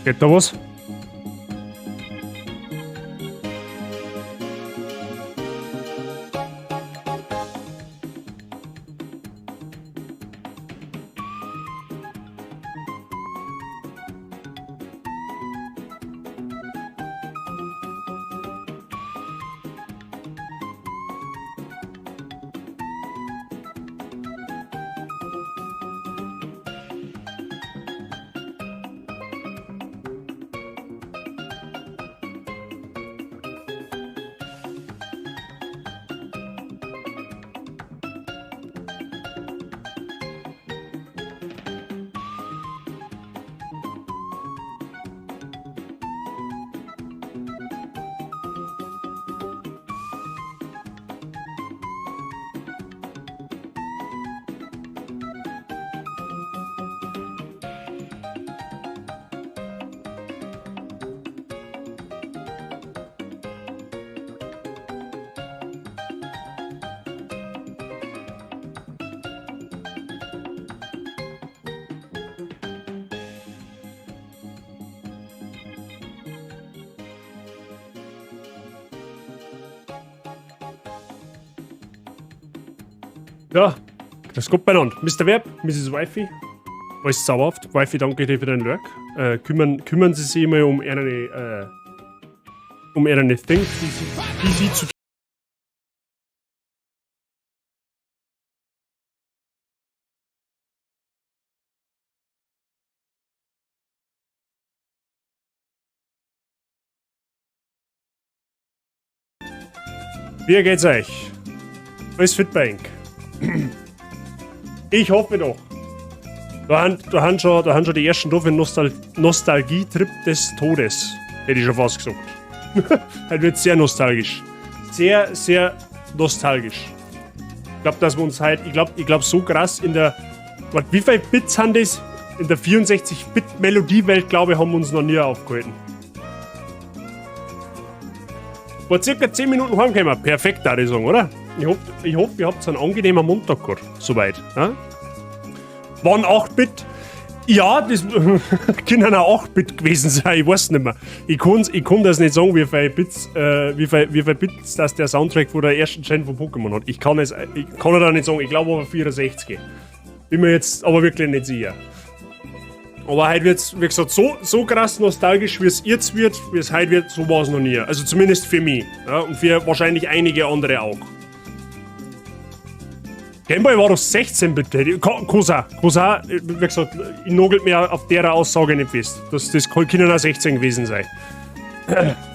Geht da was? Ja, grüß Gott beieinander. Mr. Web, Mrs. Wifey, alles zauberhaft. Wifey, danke dir für deinen Lurk. Kümmern Sie sich mal um ihre Things, die Sie zu Wie geht's euch? Alles fit bei Ihnen? Ich hoffe doch. Da haben schon die ersten da für den Nostalgie-Trip des Todes. Hätte ich schon fast gesagt. Heute wird sehr nostalgisch. Sehr, sehr nostalgisch. Ich glaub, dass wir uns heute, ich glaub, ich glaub, so krass in der, warte, wie viele Bits haben das? In der 64-Bit-Melodiewelt, glaube ich, haben wir uns noch nie aufgehalten. Vor circa 10 Minuten heimgekommen. Perfekt, würde ich sagen, oder? Ich hoff, ihr habt einen angenehmen Montag gehabt. Soweit. Ja? Waren 8-Bit? Ja, das können auch 8-Bit gewesen sein, ich weiß nicht mehr. Ich kann das nicht sagen, wie viel Bits das der Soundtrack von der ersten Gen von Pokémon hat. Ich kann da nicht sagen, ich glaube aber 64. Bin mir jetzt aber wirklich nicht sicher. Aber heute wird's, wie gesagt, so krass nostalgisch, wie es jetzt wird, wie es heute wird, so war's noch nie. Also zumindest für mich. Ja, und für wahrscheinlich einige andere auch. Gameboy war doch 16-Bit. Cousin, wie gesagt, ich nagelt mir auf der Aussage nicht fest. Das können auch 16 gewesen sein.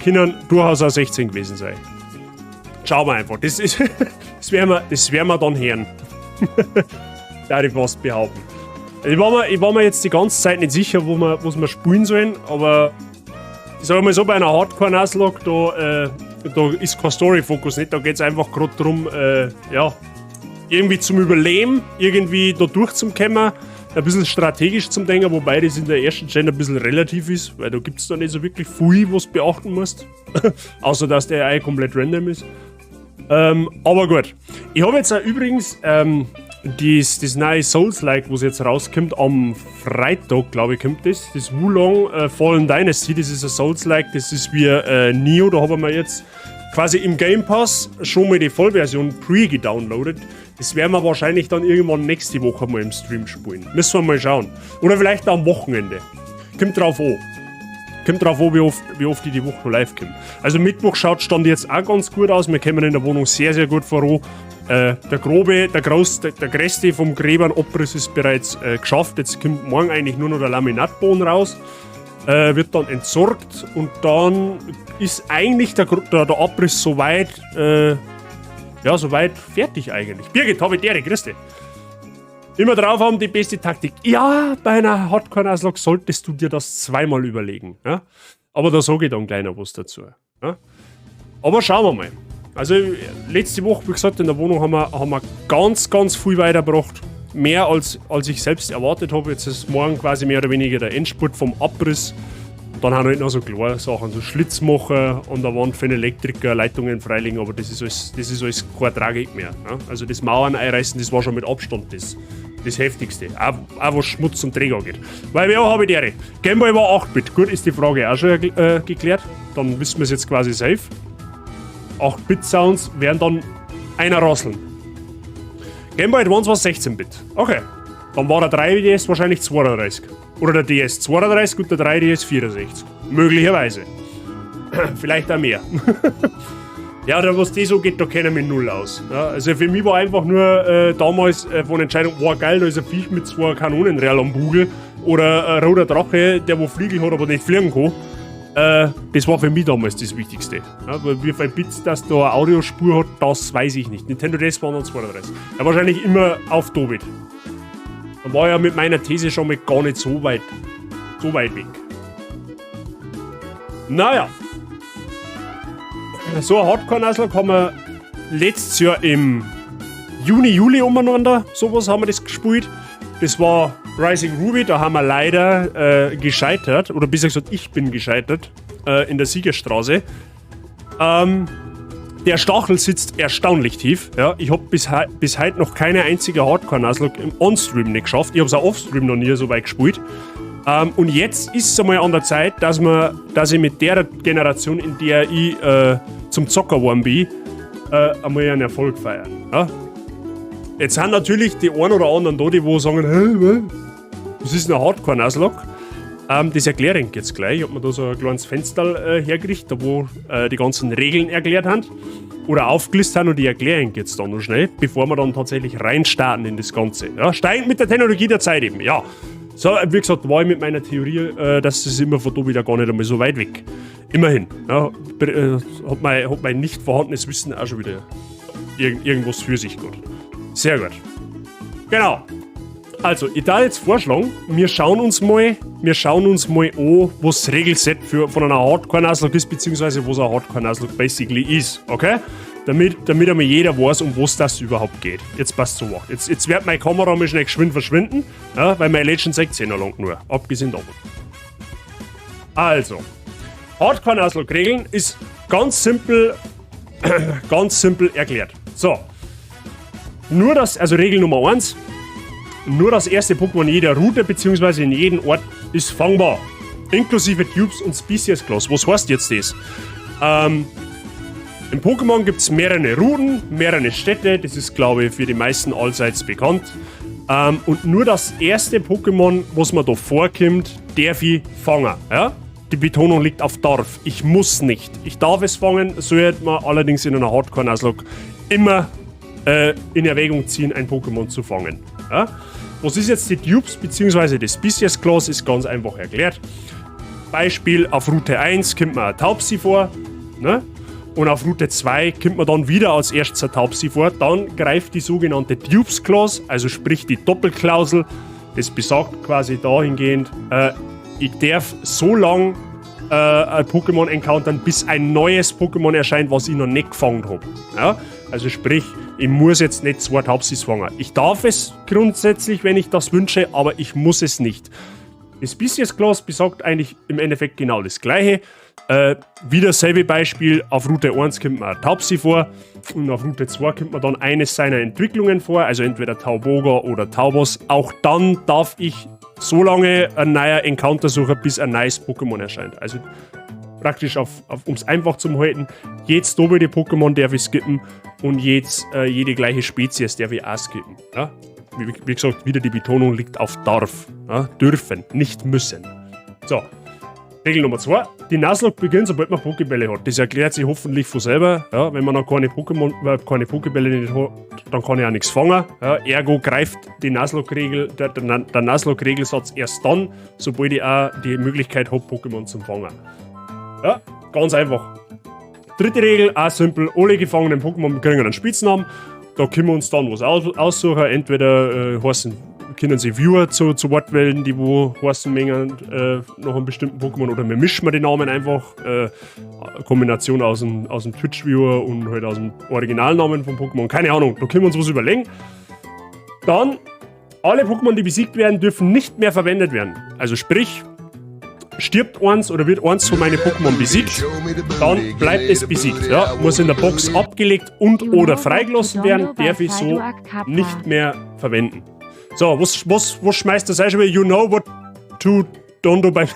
Können durchaus auch 16 gewesen sein. Schauen wir einfach. Das werden wir dann hören. Darf ich fast behaupten. Ich war mir jetzt die ganze Zeit nicht sicher, was wir spielen sollen, aber ich sag mal so, bei einer Hardcore-Nuzlocke, da ist kein Story-Fokus nicht, da geht's einfach grad drum, ja, irgendwie zum Überleben, irgendwie da durchzukommen, ein bisschen strategisch zum Denken, wobei das in der ersten Gen ein bisschen relativ ist, weil da gibt's da nicht so wirklich viel, was du beachten musst, außer dass der AI komplett random ist. Aber gut, ich hab jetzt auch übrigens das neue Souls-like, was jetzt rauskommt, am Freitag, glaub ich, kommt das. Das Wo Long Fallen Dynasty, das ist ein Souls-like, das ist wie Nioh, da haben wir jetzt quasi im Game Pass schon mal die Vollversion pre-gedownloadet. Das werden wir wahrscheinlich dann irgendwann nächste Woche mal im Stream spielen. Müssen wir mal schauen. Oder vielleicht am Wochenende. Kommt drauf an. Kommt drauf an, wie oft ich die Woche noch live komme. Also Mittwoch schaut Stand jetzt auch ganz gut aus. Wir kommen in der Wohnung sehr, sehr gut voran. Der grobe, der groß, der, der größte vom Gräbern-Abriss ist bereits geschafft. Jetzt kommt morgen eigentlich nur noch der Laminatboden raus. Wird dann entsorgt und dann ist eigentlich der Abriss soweit fertig eigentlich. Birgit, hab ich dir, grüß dich. Immer drauf haben, die beste Taktik. Ja, bei einer Hardcore-Nuzlocke solltest du dir das zweimal überlegen. Ja? Aber da sag ich dann gleich noch was dazu. Ja? Aber schauen wir mal. Also letzte Woche, wie gesagt, in der Wohnung haben wir ganz, ganz viel weitergebracht. Mehr als ich selbst erwartet habe. Jetzt ist morgen quasi mehr oder weniger der Endspurt vom Abriss. Und dann haben wir halt noch so kleine Sachen, so Schlitzmacher an der Wand für den Elektriker, Leitungen freilegen, aber das ist alles keine Tragik mehr. Ne? Also das Mauern einreißen, das war schon mit Abstand Das Heftigste. Auch was Schmutz und Dreck angeht. Weil wer habe ich die? Gameboy war 8-Bit. Gut, ist die Frage auch schon geklärt. Dann wissen wir es jetzt quasi safe. 8-Bit-Sounds werden dann einer rasseln. Game Boy Advance war 16-Bit. Okay. Dann war der 3DS wahrscheinlich 32. Oder der DS 32 und der 3DS 64. Möglicherweise. Vielleicht auch mehr. Ja, da was das so geht, da kenne ich mich null aus. Ja, also für mich war einfach nur damals von Entscheidung, wow geil, da ist ein Viech mit zwei Kanonenreal am Bugel. Oder ein roter Drache, der wo Flügel hat, aber nicht fliegen kann. Das war für mich damals das Wichtigste. Ja, weil wie viel Bits das da eine Audiospur hat, das weiß ich nicht. Nintendo DS war dann 32. Ja, wahrscheinlich immer auf Dobit. Dann war ja mit meiner These schon mal gar nicht so weit weg. Naja. So ein Hardcore-Nuzlocke haben wir letztes Jahr im Juni, Juli umeinander, sowas haben wir das gespielt. Das war Rising Ruby, da haben wir leider gescheitert, oder besser gesagt, ich bin gescheitert in der Siegerstraße. Der Stachel sitzt erstaunlich tief. Ja, ich habe bis heute noch keine einzige Hardcore-Nuzlocke im On-Stream nicht geschafft. Ich habe es auch Off-Stream noch nie so weit gespielt. Und jetzt ist es einmal an der Zeit, dass ich mit der Generation, in der ich zum Zocker geworden bin, einmal einen Erfolg feiere. Ja? Jetzt sind natürlich die einen oder anderen da, die wo sagen, hä, was ist denn ein Hardcore-Nuzlocke? Das erkläre ich jetzt gleich. Ich habe mir da so ein kleines Fenster hergerichtet, da wo die ganzen Regeln erklärt haben oder aufgelistet haben, und die erkläre ich jetzt dann noch schnell, bevor wir dann tatsächlich reinstarten in das Ganze. Ja, steigend mit der Technologie der Zeit eben, ja. So, wie gesagt, war ich mit meiner Theorie, dass es immer von da wieder gar nicht einmal so weit weg. Immerhin. Ja, hat mein nicht vorhandenes Wissen auch schon wieder irgendwas für sich gut. Sehr gut. Genau. Also, ich darf jetzt vorschlagen, wir schauen uns mal an, was das Regelset von einer Hardcore-Nuzlocke ist, beziehungsweise was ein Hardcore-Nuzlocke basically ist, okay? Damit einmal jeder weiß, um was das überhaupt geht. Jetzt passt so. Jetzt wird meine Kamera mal schnell geschwind verschwinden, ja, weil meine Legend 16 noch lang nur, abgesehen davon. Also, Hardcore Nuzlocke Regeln ist ganz simpel erklärt. So. Nur das, also Regel Nummer 1, nur das erste Pokémon jeder Route bzw. in jedem Ort ist fangbar. Inklusive Dupes und Species Clause. Was heißt jetzt das? Im Pokémon gibt es mehrere Routen, mehrere Städte, das ist, glaube ich, für die meisten allseits bekannt. Und nur das erste Pokémon, was man da vorkommt, darf ich fangen. Ja? Die Betonung liegt auf darf. Ich muss nicht. Ich darf es fangen, sollte man allerdings in einer Hardcore-Nuzlocke immer in Erwägung ziehen, ein Pokémon zu fangen. Ja? Was ist jetzt die Dupes bzw. die Species Clause, ist ganz einfach erklärt. Beispiel: Auf Route 1 kommt man ein Taubsi vor, ne? Und auf Route 2 kommt man dann wieder als erstes ein Taubsi vor. Dann greift die sogenannte Dupes Clause, also sprich die Doppelklausel. Das besagt quasi dahingehend, ich darf so lang ein Pokémon encountern, bis ein neues Pokémon erscheint, was ich noch nicht gefangen habe. Ja? Also sprich, ich muss jetzt nicht zwei Taubsis fangen. Ich darf es grundsätzlich, wenn ich das wünsche, aber ich muss es nicht. Die Species Clause besagt eigentlich im Endeffekt genau das Gleiche. Wieder dasselbe Beispiel, auf Route 1 kommt man Taubsi vor und auf Route 2 kommt man dann eines seiner Entwicklungen vor, also entweder Tauboga oder Tauboss. Auch dann darf ich so lange ein neuer Encounter suchen, bis ein neues Pokémon erscheint. Also praktisch, um es einfach zu halten, jedes doppelte Pokémon darf ich skippen und jede gleiche Spezies darf ich auch skippen. Ja? Wie gesagt, wieder die Betonung liegt auf darf. Ja? Dürfen, nicht müssen. So, Regel Nummer 2. Die Nuzlocke beginnt, sobald man Pokébälle hat. Das erklärt sich hoffentlich von selber. Ja, wenn man noch keine Pokémon, keine Pokébälle nicht hat, dann kann ich auch nichts fangen. Ja, ergo greift die Nuzlocke-Regel, der Nuzlocke-Regelsatz erst dann, sobald ich auch die Möglichkeit habe, Pokémon zu fangen. Ja, ganz einfach. Dritte Regel, auch simpel: Alle gefangenen Pokémon kriegen einen Spitznamen. Da können wir uns dann was aussuchen. Entweder können sich Viewer zu Wort melden, die wo heißen mengen nach einem bestimmten Pokémon, oder wir mischen die Namen einfach. Kombination aus dem Twitch-Viewer und halt aus dem Originalnamen vom Pokémon. Keine Ahnung, da können wir uns was überlegen. Dann, alle Pokémon, die besiegt werden, dürfen nicht mehr verwendet werden. Also sprich, stirbt eins oder wird eins von meinen Pokémon besiegt, dann bleibt es besiegt. Ja, muss in der Box abgelegt und oder freigelassen werden, darf ich so nicht mehr verwenden. So, was schmeißt das schon wieder? You know what to do beim.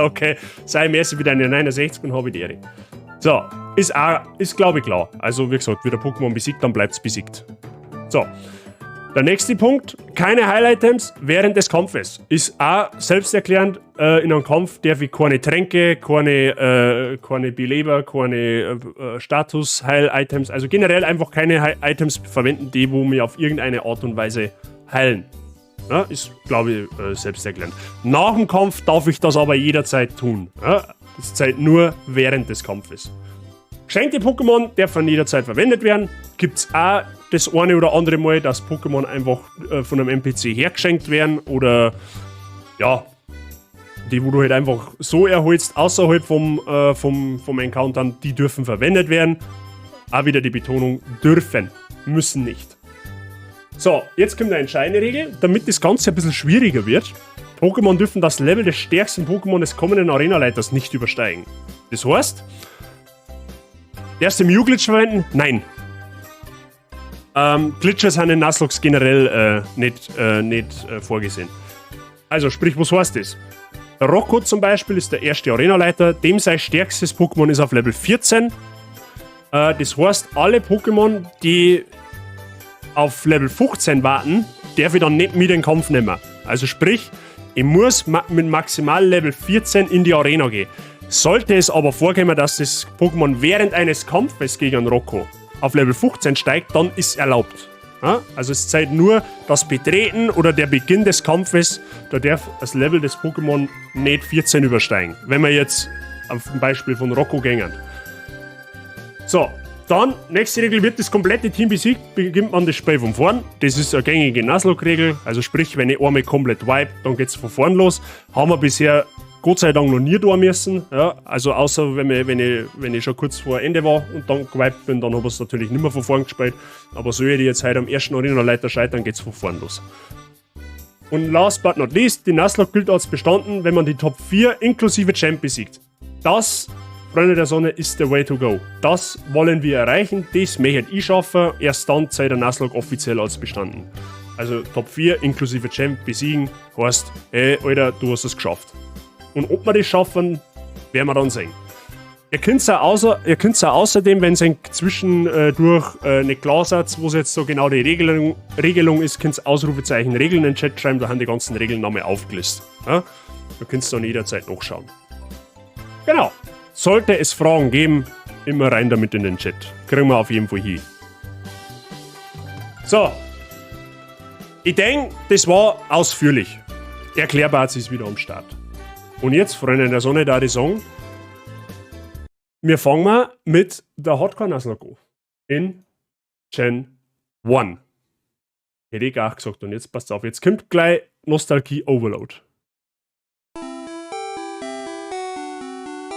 Okay, sei merci für deine 69 und habe die Ehre. So, ist, auch, ist glaube ich klar. Also, wie gesagt, wird der Pokémon besiegt, dann bleibt es besiegt. So, der nächste Punkt: keine Heil-Items während des Kampfes. Ist auch selbsterklärend, in einem Kampf darf ich keine Tränke, keine Beleber, keine Status-Heil-Items, also generell einfach keine Heil Items verwenden, die wo mir auf irgendeine Art und Weise heilen. Ja, ist, glaube ich, selbsterklärend. Nach dem Kampf darf ich das aber jederzeit tun. Ja, das zählt nur während des Kampfes. Geschenkte Pokémon dürfen jederzeit verwendet werden. Gibt es auch das eine oder andere Mal, dass Pokémon einfach von einem NPC hergeschenkt werden oder ja, die, wo du halt einfach so erholst, außerhalb vom Encounter, die dürfen verwendet werden. Auch wieder die Betonung: dürfen, müssen nicht. So, jetzt kommt eine entscheidende Regel, damit das Ganze ein bisschen schwieriger wird. Pokémon dürfen das Level des stärksten Pokémon des kommenden Arenaleiters nicht übersteigen. Das heißt, darfst du Mew-Glitch verwenden? Nein. Glitches sind in Nuzlocke generell nicht vorgesehen. Also, sprich, was heißt das? Der Rocco zum Beispiel ist der erste Arenaleiter, dem sein stärkstes Pokémon ist auf Level 14. Das heißt, alle Pokémon, die auf Level 15 warten, darf ich dann nicht mit in den Kampf nehmen. Also sprich, ich muss ma mit maximal Level 14 in die Arena gehen. Sollte es aber vorkommen, dass das Pokémon während eines Kampfes gegen Rocco auf Level 15 steigt, dann ist erlaubt. Ja? Also es zählt nur das Betreten oder der Beginn des Kampfes, da darf das Level des Pokémon nicht 14 übersteigen. Wenn wir jetzt auf ein Beispiel von Rocco gängen. So, dann, nächste Regel: Wird das komplette Team besiegt, beginnt man das Spiel von vorn. Das ist eine gängige Nuzlocke-Regel. Also sprich, wenn ich einmal komplett wipe, dann geht es von vorn los. Haben wir bisher Gott sei Dank noch nie da müssen. Ja, also außer wenn ich schon kurz vor Ende war und dann gewiped bin, dann habe ich es natürlich nicht mehr von vorn gespielt. Aber so ich jetzt heute am ersten Arena-Leiter scheitern, geht es von vorn los. Und last but not least, die Nuzlocke gilt als bestanden, wenn man die Top 4 inklusive Champ besiegt. Das, Freunde der Sonne, ist the way to go. Das wollen wir erreichen, das möchte ich schaffen. Erst dann zählt der Nuzlocke offiziell als bestanden. Also Top 4 inklusive Champ besiegen, heißt, hey, Alter, du hast es geschafft. Und ob wir das schaffen, werden wir dann sehen. Ihr könnt's auch außerdem, wenn es zwischendurch nicht klar seid, wo es jetzt so genau die Regelung ist, könnt ihr Ausrufezeichen Regeln in den Chat schreiben, da haben die ganzen Regeln nochmal aufgelistet. Ja? Da könnt ihr dann jederzeit nachschauen. Genau. Sollte es Fragen geben, immer rein damit in den Chat. Kriegen wir auf jeden Fall hin. So. Ich denke, das war ausführlich. Erklärbar ist wieder am Start. Und jetzt, Freunde der Sonne, da die sagen, wir fangen mal mit der Hardcore Nuzlocke an. In Gen 1. Hätte ich auch gesagt. Und jetzt passt auf, jetzt kommt gleich Nostalgie Overload.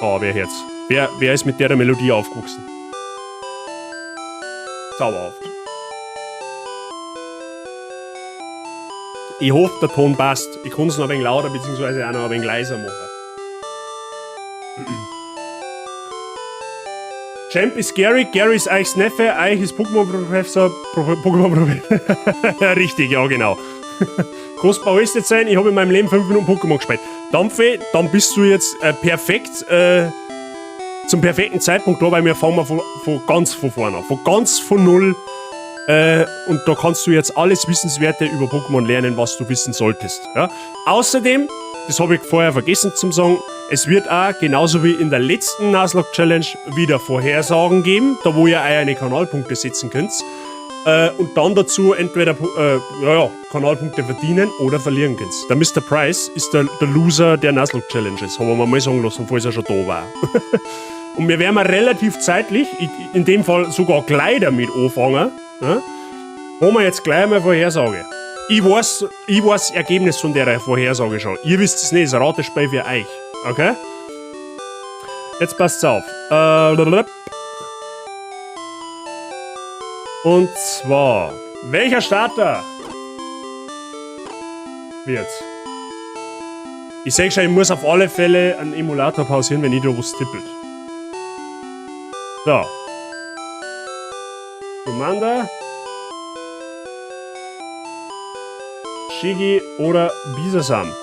Oh, wer jetzt? Wer ist mit der Melodie aufgewachsen? Zauberhaft. Ich hoffe, der Ton passt. Ich kann es noch ein wenig lauter bzw. auch noch ein wenig leiser machen. Champ ist Gary, Gary ist Eichs Neffe, Eich ist Pokémon-Professor, Pokémon-Professor. Richtig, ja, genau. Großbau ist jetzt sein, ich habe in meinem Leben 5 Minuten Pokémon gespielt. Dampfe, dann bist du jetzt perfekt, zum perfekten Zeitpunkt da, weil wir fangen von ganz von vorne an, von ganz von null. Und da kannst du jetzt alles Wissenswerte über Pokémon lernen, was du wissen solltest. Ja? Außerdem, das habe ich vorher vergessen zu sagen, es wird auch, genauso wie in der letzten Nuzlocke Challenge, wieder Vorhersagen geben, da wo ihr eine Kanalpunkte setzen könnt. Und dann dazu entweder ja, Kanalpunkte verdienen oder verlieren könnt. Der Mr. Price ist der Loser der Nuzlocke Challenges, haben wir mal sagen lassen, falls er schon da war. Und wir werden mal relativ zeitlich, in dem Fall sogar gleich damit anfangen. Ja? Haben wir jetzt gleich mal Vorhersage. Ich weiß das Ergebnis von der Vorhersage schon. Ihr wisst es nicht, es ist ein Ratespiel für euch. Okay? Jetzt passt's auf. Und zwar, welcher Starter wird's? Ich seh schon, ich muss auf alle Fälle einen Emulator pausieren, wenn ich da was tippelt. So. Commander. Schiggy oder Bisasam?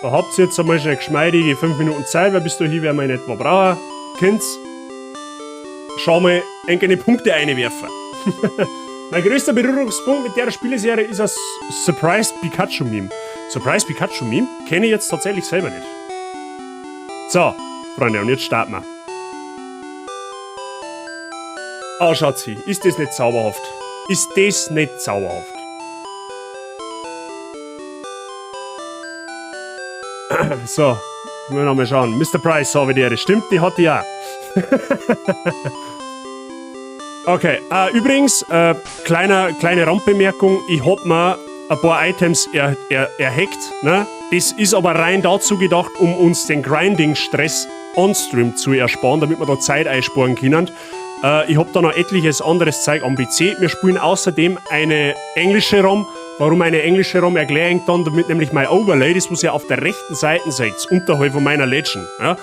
Da habt ihr jetzt einmal schnell geschmeidige 5 Minuten Zeit, weil bis dahin werden wir in etwa brauchen. Könnt's schau mal einige Punkte einwerfen. Mein größter Berührungspunkt mit der Spieleserie ist das Surprise Pikachu Meme. Surprise Pikachu Meme kenne ich jetzt tatsächlich selber nicht. So, Freunde, und jetzt starten wir. Ah, schaut sie, ist das nicht zauberhaft? Ist das nicht zauberhaft? So, wollen wir noch mal schauen. Mr. Price, so wie die Ehre. Stimmt, die hat die auch. Okay, übrigens, kleine Randbemerkung, ich hab mir ein paar Items erhackt, ne? Das ist aber rein dazu gedacht, um uns den Grinding-Stress on-stream zu ersparen, damit wir da Zeit einsparen können. Ich hab da noch etliches anderes Zeug am PC. Wir spielen außerdem eine englische ROM. Warum eine englische ROM, erkläre ich dann, damit nämlich mein Overlay, das was ihr auf der rechten Seite seht, unterhalb von meiner Legend, ja,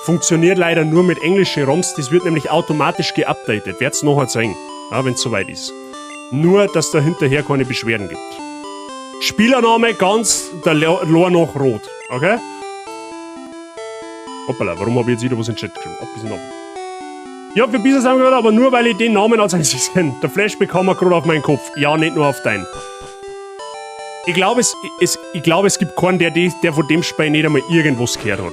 funktioniert leider nur mit englischen ROMs, das wird nämlich automatisch geupdatet. Werd's nachher zeigen, ja, wenn's soweit ist. Nur, dass da hinterher keine Beschwerden gibt. Spielername ganz der Lore noch rot, okay? Hoppala, warum hab ich jetzt wieder was in den Chat geschrieben? Abgesehen davon. Ich hab für Bisasam gehört, aber nur weil ich den Namen als einziges kenne. Der Flash bekam er gerade auf meinen Kopf. Ja, nicht nur auf deinen. Ich glaube, es gibt keinen, der von dem Spiel nicht einmal irgendwas gehört hat.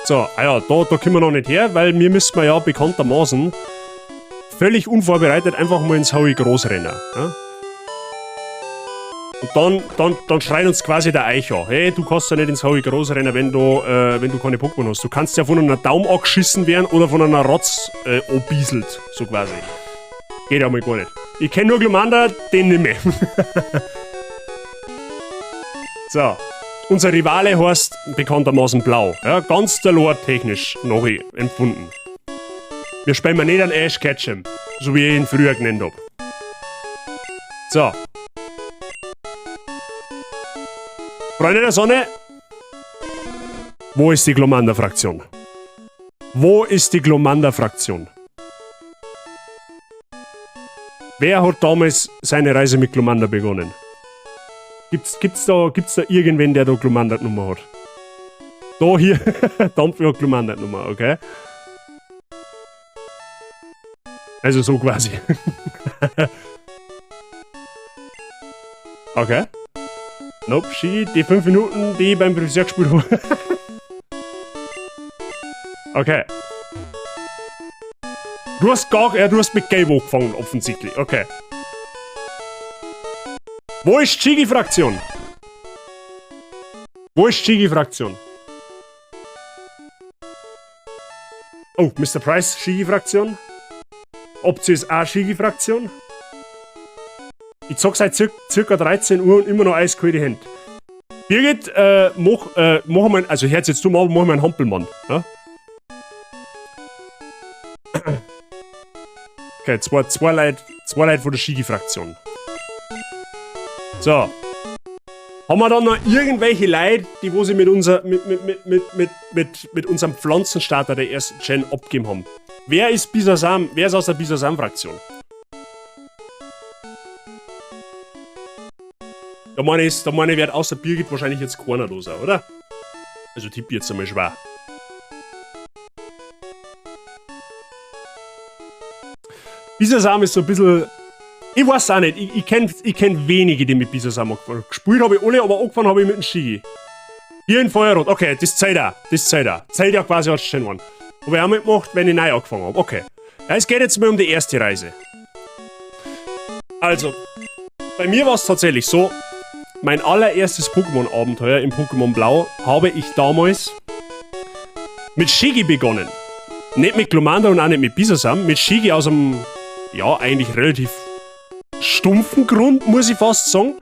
So, ah ja, da kommen wir noch nicht her, weil wir müssen ja bekanntermaßen völlig unvorbereitet einfach mal ins Hohe Groß rennen. Ja? Und dann schreit uns quasi der Eich an. Hey, du kannst ja nicht ins Hohe Groß rennen, wenn du keine Pokémon hast. Du kannst ja von einer Daum angeschissen werden oder von einer Rotz anbieselt, so quasi. Geht ja mal gar nicht. Ich kenn nur Glumanda, den nimm ich. So. Unser Rivale heißt bekanntermaßen Blau. Ja, ganz der Lore technisch noch empfunden. Wir spielen mal nicht an Ash Ketchum, so wie ich ihn früher genannt hab. So. Freunde der Sonne, wo ist die Glumanda-Fraktion? Wo ist die Glumanda-Fraktion? Wer hat damals seine Reise mit Glumanda begonnen? Gibt's da irgendwen, der da Glumanda-Nummer hat? Da hier, Dampfi hat Glumanda-Nummer, okay? Also so quasi. Okay. Nope, Ski, die 5 Minuten, die ich beim Friseur gespielt habe. Okay. Du hast gar, ja, du hast mit Gelb angefangen, offensichtlich. Okay. Wo ist die Schiggy-Fraktion? Wo ist die Schiggy-Fraktion? Oh, Mister Price, Schiggy-Fraktion. Option ist auch Schiggy-Fraktion. Ich zock seit circa 13 Uhr und immer noch eiskalte Hände. Birgit, mach mal, also hört's jetzt du mal, mach mal einen Hampelmann. Ja? Okay, zwei Leute von der Schiggy-Fraktion. So. Haben wir dann noch irgendwelche Leute, die wo sie mit unserem Pflanzenstarter der ersten Gen abgegeben haben? Wer ist Bisasam? Wer ist aus der Bisasam-Fraktion? Da meine ich, wird außer Birgit wahrscheinlich jetzt keiner da sein, oder? Also tipp ich jetzt einmal schwer. Bisasam ist so ein bisschen... Ich weiß auch nicht, ich kenn wenige, die mit Bisasam angefangen haben. Gespielt habe ich alle, aber angefangen habe ich mit dem Schiggy. Hier in Feuerrot, okay, das zählt auch. Das zählt auch. Zählt ja quasi als Gen 1. Hab ich auch mitgemacht, wenn ich neu angefangen hab. Okay. Ja, es geht jetzt mal um die erste Reise. Also, bei mir war's tatsächlich so, mein allererstes Pokémon-Abenteuer im Pokémon Blau habe ich damals mit Schiggy begonnen. Nicht mit Glumanda und auch nicht mit Bisasam, mit Schiggy aus einem, ja, eigentlich relativ stumpfen Grund, muss ich fast sagen.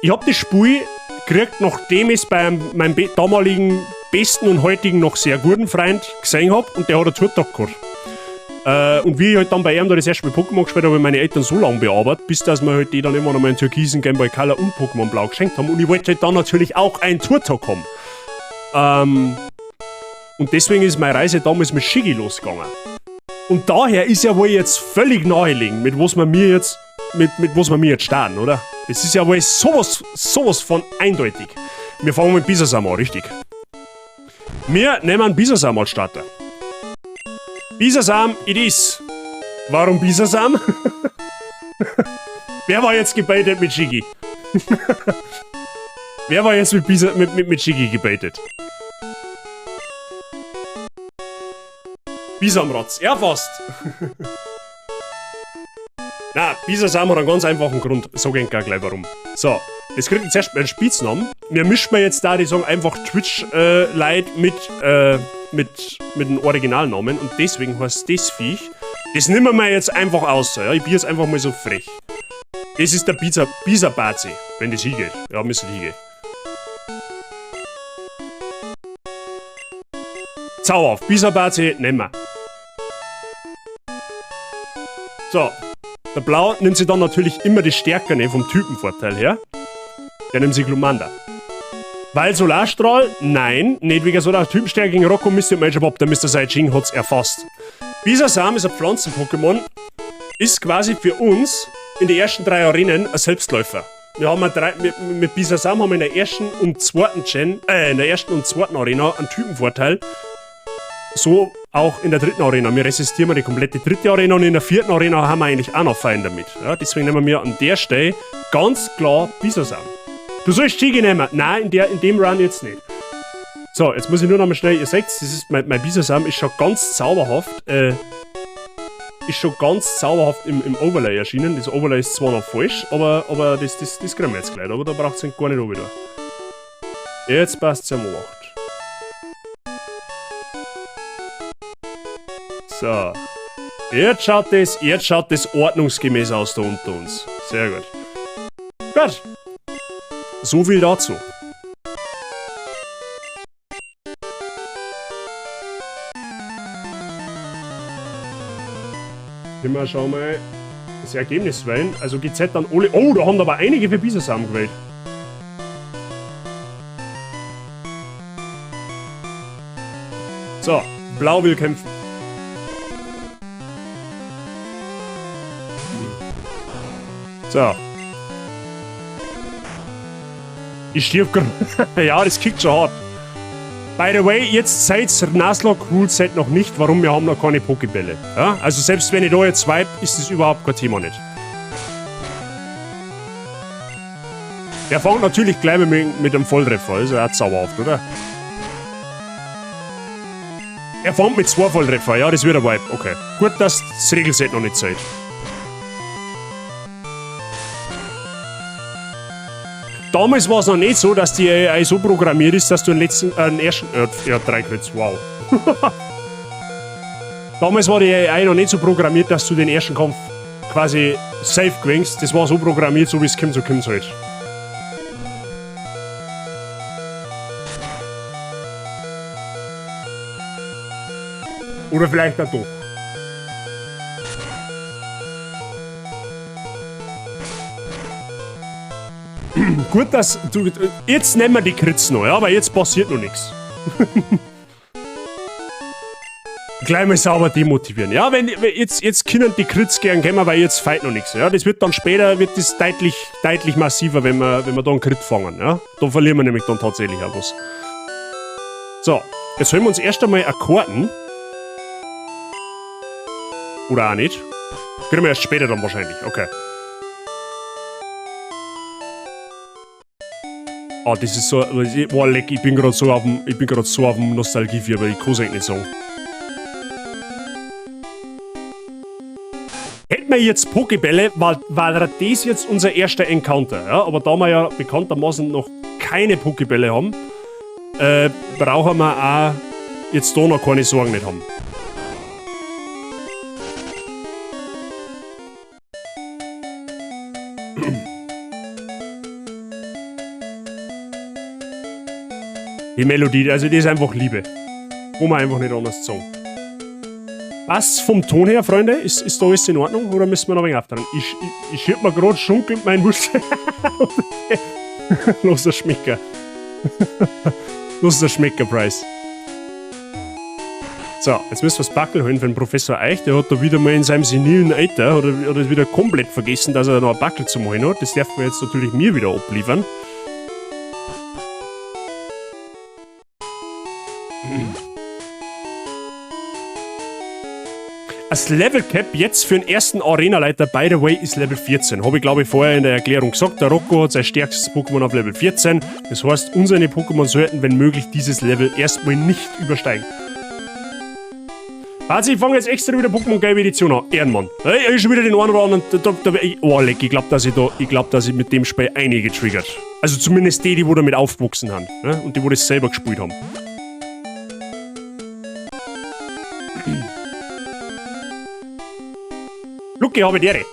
Ich hab das Spiel gekriegt, nachdem ich's bei meinem damaligen besten und heutigen noch sehr guten Freund gesehen hab, und der hat einen Turtok gehabt. Und wie ich halt dann bei ihm da das erste Mal Pokémon gespielt habe, habe ich meine Eltern so lange bearbeitet, bis dass mir halt die dann immer noch mal einen türkisen Game Boy Color und Pokémon Blau geschenkt haben. Und ich wollte halt dann natürlich auch einen Turtok haben. Und deswegen ist meine Reise damals mit Schiggy losgegangen. Und daher ist ja wohl jetzt völlig naheliegend, mit was wir mir jetzt, mit was wir mir jetzt starten, oder? Das ist ja wohl sowas von eindeutig. Wir fangen mit Bisasam an, richtig? Wir nehmen Bisasam als Starter. Bisasam it is. Warum Bisasam? Wer war jetzt gebaitet mit Shiggy? Wer war jetzt mit Shiggy gebaitet? Bisamratz. Ja, fast. Na, Bisasam hat einen ganz einfachen Grund. Sag ich gar gleich warum. So, das kriegt jetzt erst einen Spitznamen. Wir mischen jetzt da, die sagen einfach Twitch-Leute mit dem Originalnamen. Und deswegen heißt das Viech. Das nehmen wir jetzt einfach aus. Ja? Ich bin jetzt einfach mal so frech. Das ist der Bisa-Bazi, wenn das hingeht. Ja, müsste hingehen. Zauberhaft. Bisa-Bazi nehmen wir. So. Der Blau nimmt sich dann natürlich immer die Stärke, ne, vom Typenvorteil her. Der nimmt sich Glumanda. Weil Solarstrahl? Nein, nicht wegen Solar. Typenstärke gegen Rocco, Mr. Major Bob, der Mr. Saiyajin hat's erfasst. Bisasam ist ein Pflanzen-Pokémon, ist quasi für uns in den ersten 3 Arenen ein Selbstläufer. Wir haben drei, mit, mit Bisasam haben wir in der ersten und zweiten Gen, in der ersten und zweiten Arena einen Typenvorteil. So auch in der dritten Arena. Wir resistieren die komplette dritte Arena und in der vierten Arena haben wir eigentlich auch noch Fein damit. Ja, deswegen nehmen wir an der Stelle ganz klar Bisasam. Du sollst Shiggy nehmen. Nein, in dem Run jetzt nicht. So, jetzt muss ich nur noch mal schnell, ihr seht, das ist mein Bisasam ist schon ganz zauberhaft, im Overlay erschienen. Das Overlay ist zwar noch falsch, aber das kriegen wir jetzt gleich, aber da braucht's ihn gar nicht wieder. Jetzt passt's ja mal 8. So. Jetzt schaut das ordnungsgemäß aus da unter uns. Sehr gut. Gut. So viel dazu. Immer schauen wir mal das Ergebnis wählen. Also GZ dann alle. Oh, da haben aber einige für Bisasam gewählt. So, Blau will kämpfen. So. Ich stirb grad. Ja, das kickt schon hart. By the way, jetzt seid's Nuzlocke Rules seid noch nicht, warum wir haben noch keine Pokébälle. Ja? Also selbst wenn ich da jetzt swipe, ist das überhaupt kein Thema nicht. Der fängt natürlich gleich mit einem Volltreffer, ist ja auch zauberhaft, oder? Er fängt mit 2 Volltreffer, ja, das wird ein Wipe, okay. Gut, dass das Regelset noch nicht zählt. Damals war's noch nicht so, dass die AI so programmiert ist, dass du den letzten, den ersten, ja, 3 Crits, wow. Damals war die AI noch nicht so programmiert, dass du den ersten Kampf quasi safe gewinnst. Das war so programmiert, so wie es kommt, so kommt's halt. Oder vielleicht auch doch. Gut, dass du... Jetzt nehmen wir die Crits noch, ja, aber jetzt passiert noch nix. Gleich mal sauber demotivieren. Ja, wenn jetzt können die Crits gern kommen, weil jetzt feit noch nix. Ja, das wird dann später, wird das deutlich, deutlich massiver, wenn wir da einen Crit fangen. Ja, da verlieren wir nämlich dann tatsächlich auch was. So, jetzt holen wir uns erst einmal Karten. Oder auch nicht. Kriegen wir erst später dann wahrscheinlich. Okay. Ah, das ist so, boah, leck, ich bin grad so auf dem, ich bin grad so auf dem Nostalgiefieber, ich kann's eigentlich nicht sagen. Hätten wir jetzt Pokébälle, war das jetzt unser erster Encounter, ja? Aber da wir ja bekanntermaßen noch keine Pokébälle haben, brauchen wir auch jetzt da noch keine Sorgen nicht haben. Die Melodie, also die ist einfach Liebe. Kann man einfach nicht anders sagen. Passt vom Ton her, Freunde? Ist da alles in Ordnung oder müssen wir noch ein wenig auftragen? Ich schieb mir grad schunkelt mein Wurst. Los, der Schmecker. Los, der Schmeckerpreis. So, jetzt müssen wir das Backel holen für den Professor Eich. Der hat da wieder mal in seinem senilen Alter oder wieder komplett vergessen, dass er noch ein Backel zum holen hat. Das darf man jetzt natürlich mir wieder abliefern. Das Level Cap jetzt für den ersten Arena-Leiter, by the way, ist Level 14. Hab ich, glaube ich, vorher in der Erklärung gesagt. Der Rocco hat sein stärkstes Pokémon auf Level 14. Das heißt, unsere Pokémon sollten, wenn möglich, dieses Level erstmal nicht übersteigen. Also, ich fange jetzt extra wieder Pokémon Gelbe Edition an. Ehrenmann. Hey, ich schon wieder den einen oder anderen. Oh, leck, ich glaub, dass ich da, ich glaub, dass ich mit dem Spiel einige triggert. Also zumindest die, die wo damit aufgewachsen sind, ne? Und die, wo das selber gespielt haben. Lucky, habe die Ehre.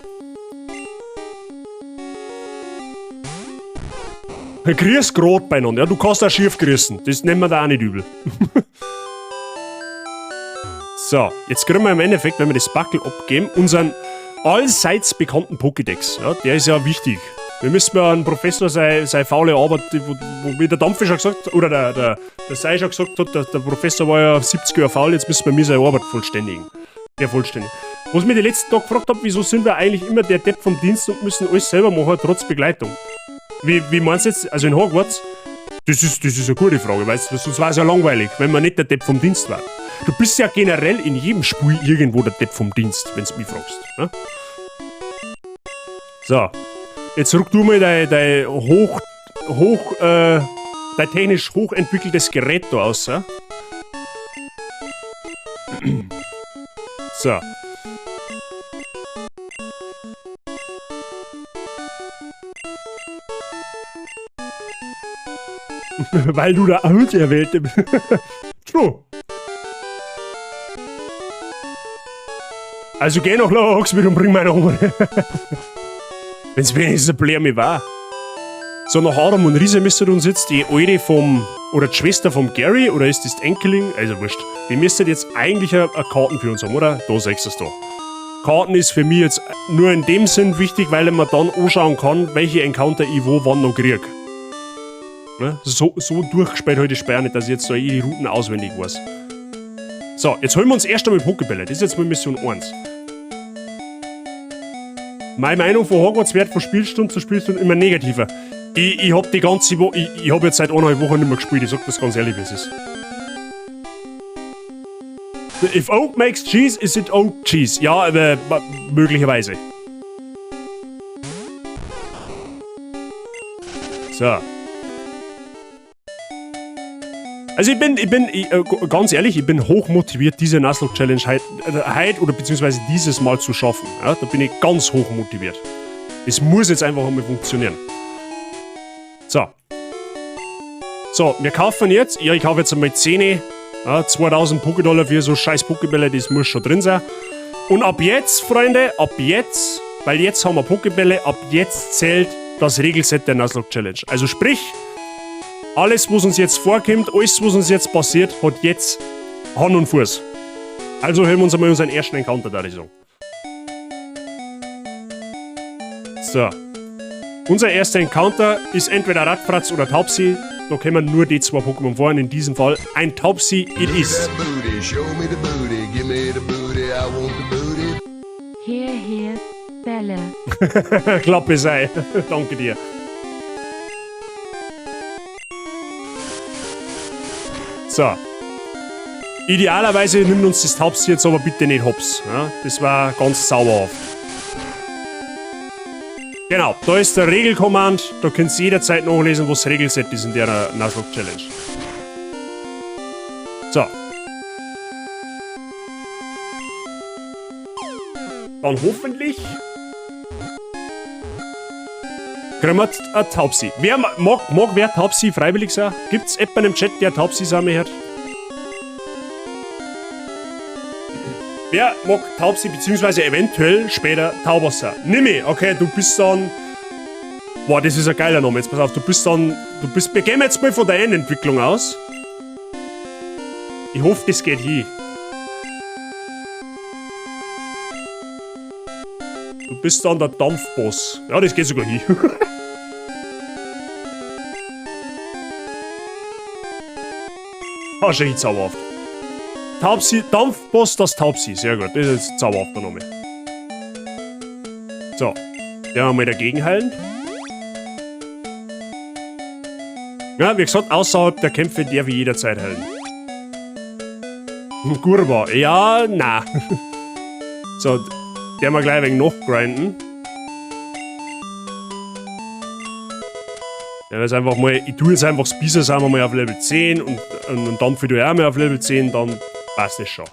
Grüß grad beieinander. Ja, du kannst auch schief grüßen. Das nehmen wir da auch nicht übel. So, jetzt kriegen wir im Endeffekt, wenn wir das Backel abgeben, unseren allseits bekannten Pokédex. Ja, der ist ja wichtig. Wir müssen ja einen Professor seine faule Arbeit, wo wie der Dampfi schon gesagt hat, oder der Sei schon gesagt hat, der Professor war ja 70 Jahre faul, jetzt müssen wir mir seine Arbeit vollständigen. Der vollständig. Was ich mir die letzten Tag gefragt hab, wieso sind wir eigentlich immer der Depp vom Dienst und müssen alles selber machen, trotz Begleitung? Wie meinst du jetzt? Also in Hogwarts? Das ist eine gute Frage, weißt du, sonst war's ja langweilig, wenn man nicht der Depp vom Dienst war. Du bist ja generell in jedem Spiel irgendwo der Depp vom Dienst, wenn's mich fragst. Ne? So. Jetzt rück du mal dein technisch hochentwickeltes Gerät da aus, ja? So. Weil du der Auserwählte bist. True. Also geh noch Hogsmeade und bring meine Oma. Wenn's wenigstens ein Blärme war. So, nach Adam und Riese müsste uns jetzt die Alte vom, oder die Schwester vom Gary, oder ist das die Enkelin? Also wurscht. Die müsste jetzt eigentlich eine Karten für uns haben, oder? Da siehst du's da. Karten ist für mich jetzt nur in dem Sinn wichtig, weil ich mir dann anschauen kann, welche Encounter ich wo wann noch krieg. Ne? So durchgespielt heute Spiel nicht, dass ich jetzt da eh die Routen auswendig weiß. So, jetzt holen wir uns erst einmal Pokébälle. Das ist jetzt mal Mission 1. Meine Meinung von Hogwarts wird von Spielstunde zu Spielstunde immer negativer. Ich hab die ganze Wo-, ich, ich hab jetzt seit eineinhalb Wochen nicht mehr gespielt, ich sag das ganz ehrlich, wie es ist. If Oak makes cheese, is it Oak cheese? Ja, aber möglicherweise. So. Also ich bin, ich bin, ich ganz ehrlich, ich bin hochmotiviert, diese Nuzlocke Challenge heut oder beziehungsweise dieses Mal zu schaffen. Ja, da bin ich ganz hochmotiviert. Es muss jetzt einfach einmal funktionieren. So. So, wir kaufen jetzt, ja, ich kaufe jetzt einmal 10, ja, 2000 Pokédollar für so scheiß Pokébälle, das muss schon drin sein. Und ab jetzt, Freunde, ab jetzt, weil jetzt haben wir Pokébälle, ab jetzt zählt das Regelset der Nuzlocke Challenge. Also sprich, alles, was uns jetzt vorkommt, alles, was uns jetzt passiert, hat jetzt Hand und Fuß. Also hören wir uns einmal unseren ersten Encounter da, ich sagen. So. Unser erster Encounter ist entweder Rattfratz oder Taubsi. Da kommen nur die zwei Pokémon vor und in diesem Fall ein Taubsi it is. Hier, hier, Bälle. Klappe sei. Danke dir. So. Idealerweise nimmt uns das Taubsi jetzt aber bitte nicht hops. Ja, das war ganz sauerhaft. Genau, da ist der Regelcommand. Da könnt ihr jederzeit nachlesen, was das Regelset ist in der Nuzlocke Challenge. So. Dann hoffentlich kriegen wir ein Taubsi. Wer mag wer Taubsi freiwillig sein? Gibt's jemanden im Chat, der Taubsi sein hat? Wer mag Taubsi beziehungsweise eventuell später Taubossa? Nimm ich. Okay, du bist dann... Boah, das ist ein geiler Name. Jetzt pass auf, du bist dann... Du bist... Wir gehen jetzt mal von der Endentwicklung aus. Ich hoffe, das geht hin. Du bist dann der Dampfboss. Ja, das geht sogar hin. Ah, schon zauberhaft. Taubsi, Dampfboss, das Taubsi. Sehr gut. Das ist zauberhaft der Name. So. Der mal dagegen heilen. Ja, wie gesagt, außerhalb der Kämpfe darf ich jederzeit heilen. Gurba. Ja, na. So, der mal gleich ein wenig noch grinden. Ja, jetzt einfach mal, ich tue jetzt einfach das Bisasam einmal auf Level 10 und Dampfe tue ich auch mal auf Level 10, dann passt das schon.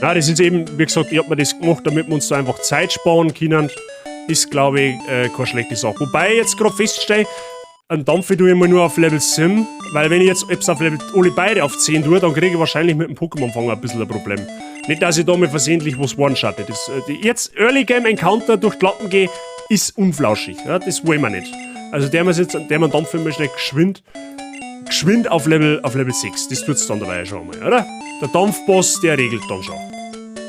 Na, das ist eben, wie gesagt, ich hab mir das gemacht, damit wir uns da einfach Zeit sparen können. Ist, glaube ich, keine schlechte Sache. Wobei ich jetzt gerade feststelle, einen Dampfe tue ich immer nur auf Level 7, weil wenn ich jetzt etwas auf Level, alle beide auf 10 tue, dann kriege ich wahrscheinlich mit dem Pokémon-Fang ein bisschen ein Problem. Nicht, dass ich da mal versehentlich was one-shotte. Das, jetzt Early Game Encounter durch die Lappen gehe, ist unflauschig. Ja, das wollen wir nicht. Also der muss jetzt, der man Dampfe mal schnell geschwind auf Level 6. Das tut's dann dabei schon mal, oder? Der Dampfboss, der regelt dann schon.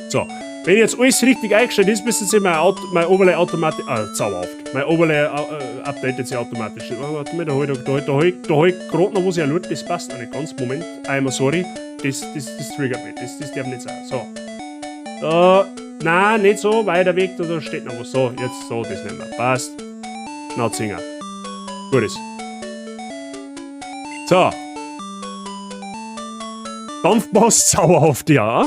So, wenn jetzt alles richtig eingestellt ist, müsste jetzt mein Overlay automatisch, zauberhaft. Mein Overlay updatet sich automatisch. Oh, warte mal, da hab ich grad noch was erlöst, das passt noch nicht ganz. Moment, einmal sorry. Das triggert mich, das darf nicht sein. So. Da, nein, nicht so, weiter weg, da steht noch was. So, jetzt so, das nehmen wir. Passt. Schnauzinger. Gut ist. So. Dampfboss, zauberhaft, ja.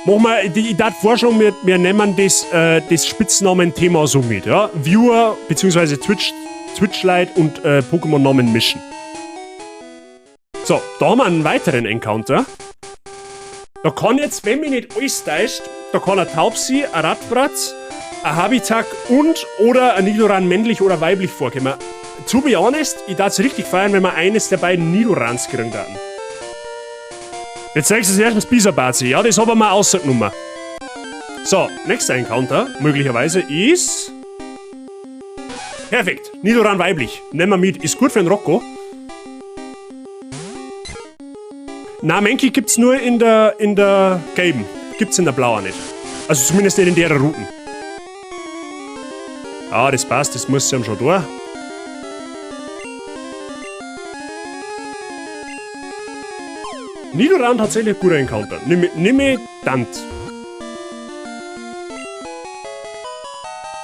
Machen wir, ich darf vorschlagen, wir nehmen das Spitznamen-Thema so mit, ja. Viewer, beziehungsweise Twitch-Lite und Pokémon-Namen mischen. So, da haben wir einen weiteren Encounter. Da kann jetzt, wenn mich nicht alles täuscht, da kann ein Taubsi, ein Radbratz, ein Habitak und oder ein Nidoran männlich oder weiblich vorkommen. To be honest, ich darf es richtig feiern, wenn wir eines der beiden Nidorans kriegen würden. Jetzt zeigst du es erstens Bisabazi. Ja, das haben wir mal ausgenommen. So, nächster Encounter, möglicherweise ist... Perfekt, Nidoran weiblich. Nehmen wir mit, ist gut für den Rocco. Na, Menki gibt's nur in der gelben. Gibt's in der blauen nicht. Also zumindest nicht in der Routen. Ah, das passt, das muss ja schon da. Nidoran tatsächlich guter Encounter. Nimm ich Dant.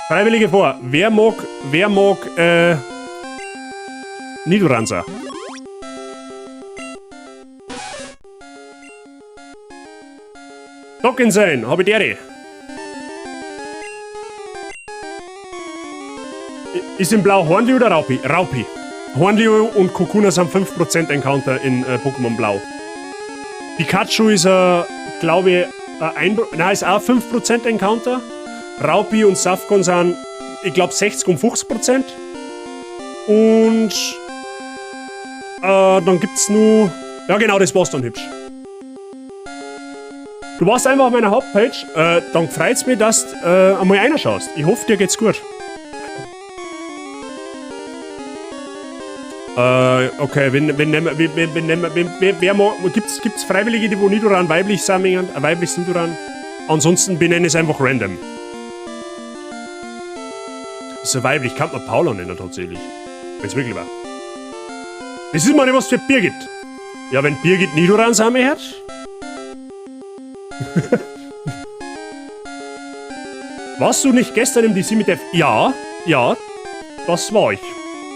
Freiwillige vor. Wer mag Nidoran sein? Docken sein, hab ich dere. Ist in Blau Hornliu oder Raupi? Raupi. Hornliu und Kokuna sind 5% Encounter in Pokémon Blau. Pikachu ist, glaube ich, ein, nein, ist auch 5% Encounter. Raupi und Safcon sind, ich glaub, 60 und 50%. Und dann gibt's nur... Ja genau, das war's dann hübsch. Du warst einfach auf meiner Hauptpage, dann freut's mich, dass du einmal reinschaust. Ich hoffe, dir geht's gut. Okay, wer mag, gibt's Freiwillige, die wo Nidoran weiblich sind, ein weibliches Nidoran? Ansonsten benenne ich es einfach random. Ist ja weiblich, kann man Paula nennen tatsächlich. Wenn's wirklich war. Das ist mal nicht was für Birgit. Ja, wenn Birgit Nidoran sammeln hat. Warst du nicht gestern im DC mit der F-? Ja, ja, das war ich.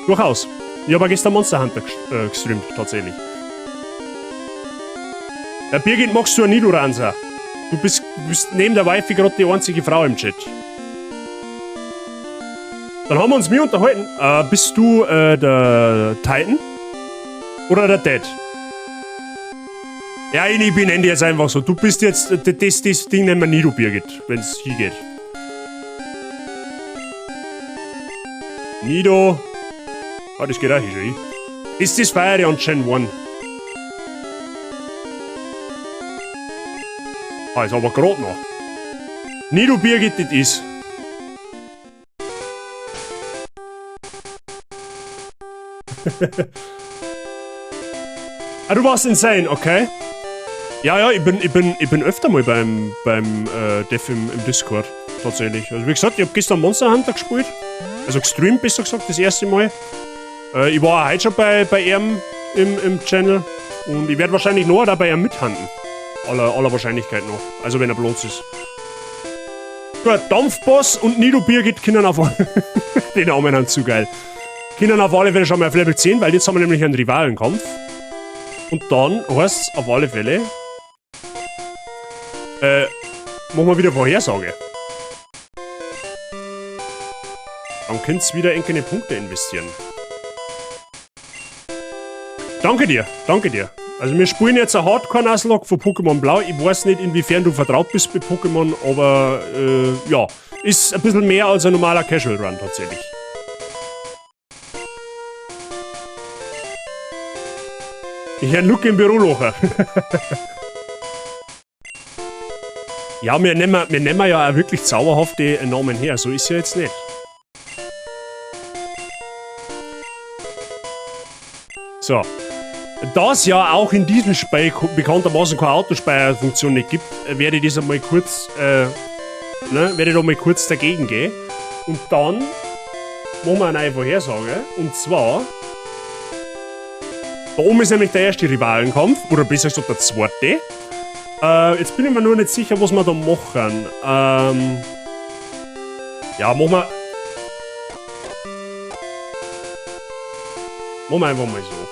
Durchaus. Ich habe gestern Monster Hunter gestreamt, tatsächlich. Ja, Birgit, magst du ein Nidoran sein? Du bist neben der Wifi gerade die einzige Frau im Chat. Dann haben wir uns mir unterhalten. Bist du der Titan? Oder der Dead? Ja, ich benenne dich jetzt einfach so. Du bist jetzt, das Ding nennen wir Nido, Birgit, wenn's hier geht. Nido. Ah, das geht auch hier schon. Ist das Fire on Gen 1? Ah, ist aber grad noch. Nido Birgit, das ist. Ah, du warst insane, okay. Ja, ja, ich bin öfter mal beim Dev im Discord, tatsächlich. Also wie gesagt, ich hab gestern Monster Hunter gespielt. Also gestreamt, besser gesagt, das erste Mal. Ich war auch heute schon bei ihm. im Channel. Und ich werde wahrscheinlich noch dabei mithanden. Aller Wahrscheinlichkeit noch. Also wenn er bloß ist. Gut, Dampfboss und Nido Birgit können auf den Namen sind zu geil. Können auf alle Fälle schon mal auf Level 10, weil jetzt haben wir nämlich einen Rivalenkampf. Und dann heißt es auf alle Fälle, machen wir wieder Vorhersage. Dann könnt ihr wieder einige Punkte investieren. Danke dir, danke dir. Also wir spielen jetzt ein Hardcore-Nuzlocke von Pokémon Blau. Ich weiß nicht, inwiefern du vertraut bist mit Pokémon, aber ja, ist ein bisschen mehr als ein normaler Casual Run tatsächlich. Ich hör Luke im Büro lachen. Ja, wir nehmen ja auch wirklich zauberhafte Namen her, so ist ja jetzt nicht. So. Da es ja auch in diesem Spiel bekanntermaßen keine Autospeicherfunktion nicht gibt, werde ich das einmal kurz, ne, werde ich da mal kurz dagegen gehen. Und dann machen wir eine neue Vorhersage. Und zwar, da oben ist nämlich der erste Rivalenkampf, oder besser gesagt der zweite. Jetzt bin ich mir nur nicht sicher, was wir da machen. Ja, machen wir. Machen wir einfach mal so.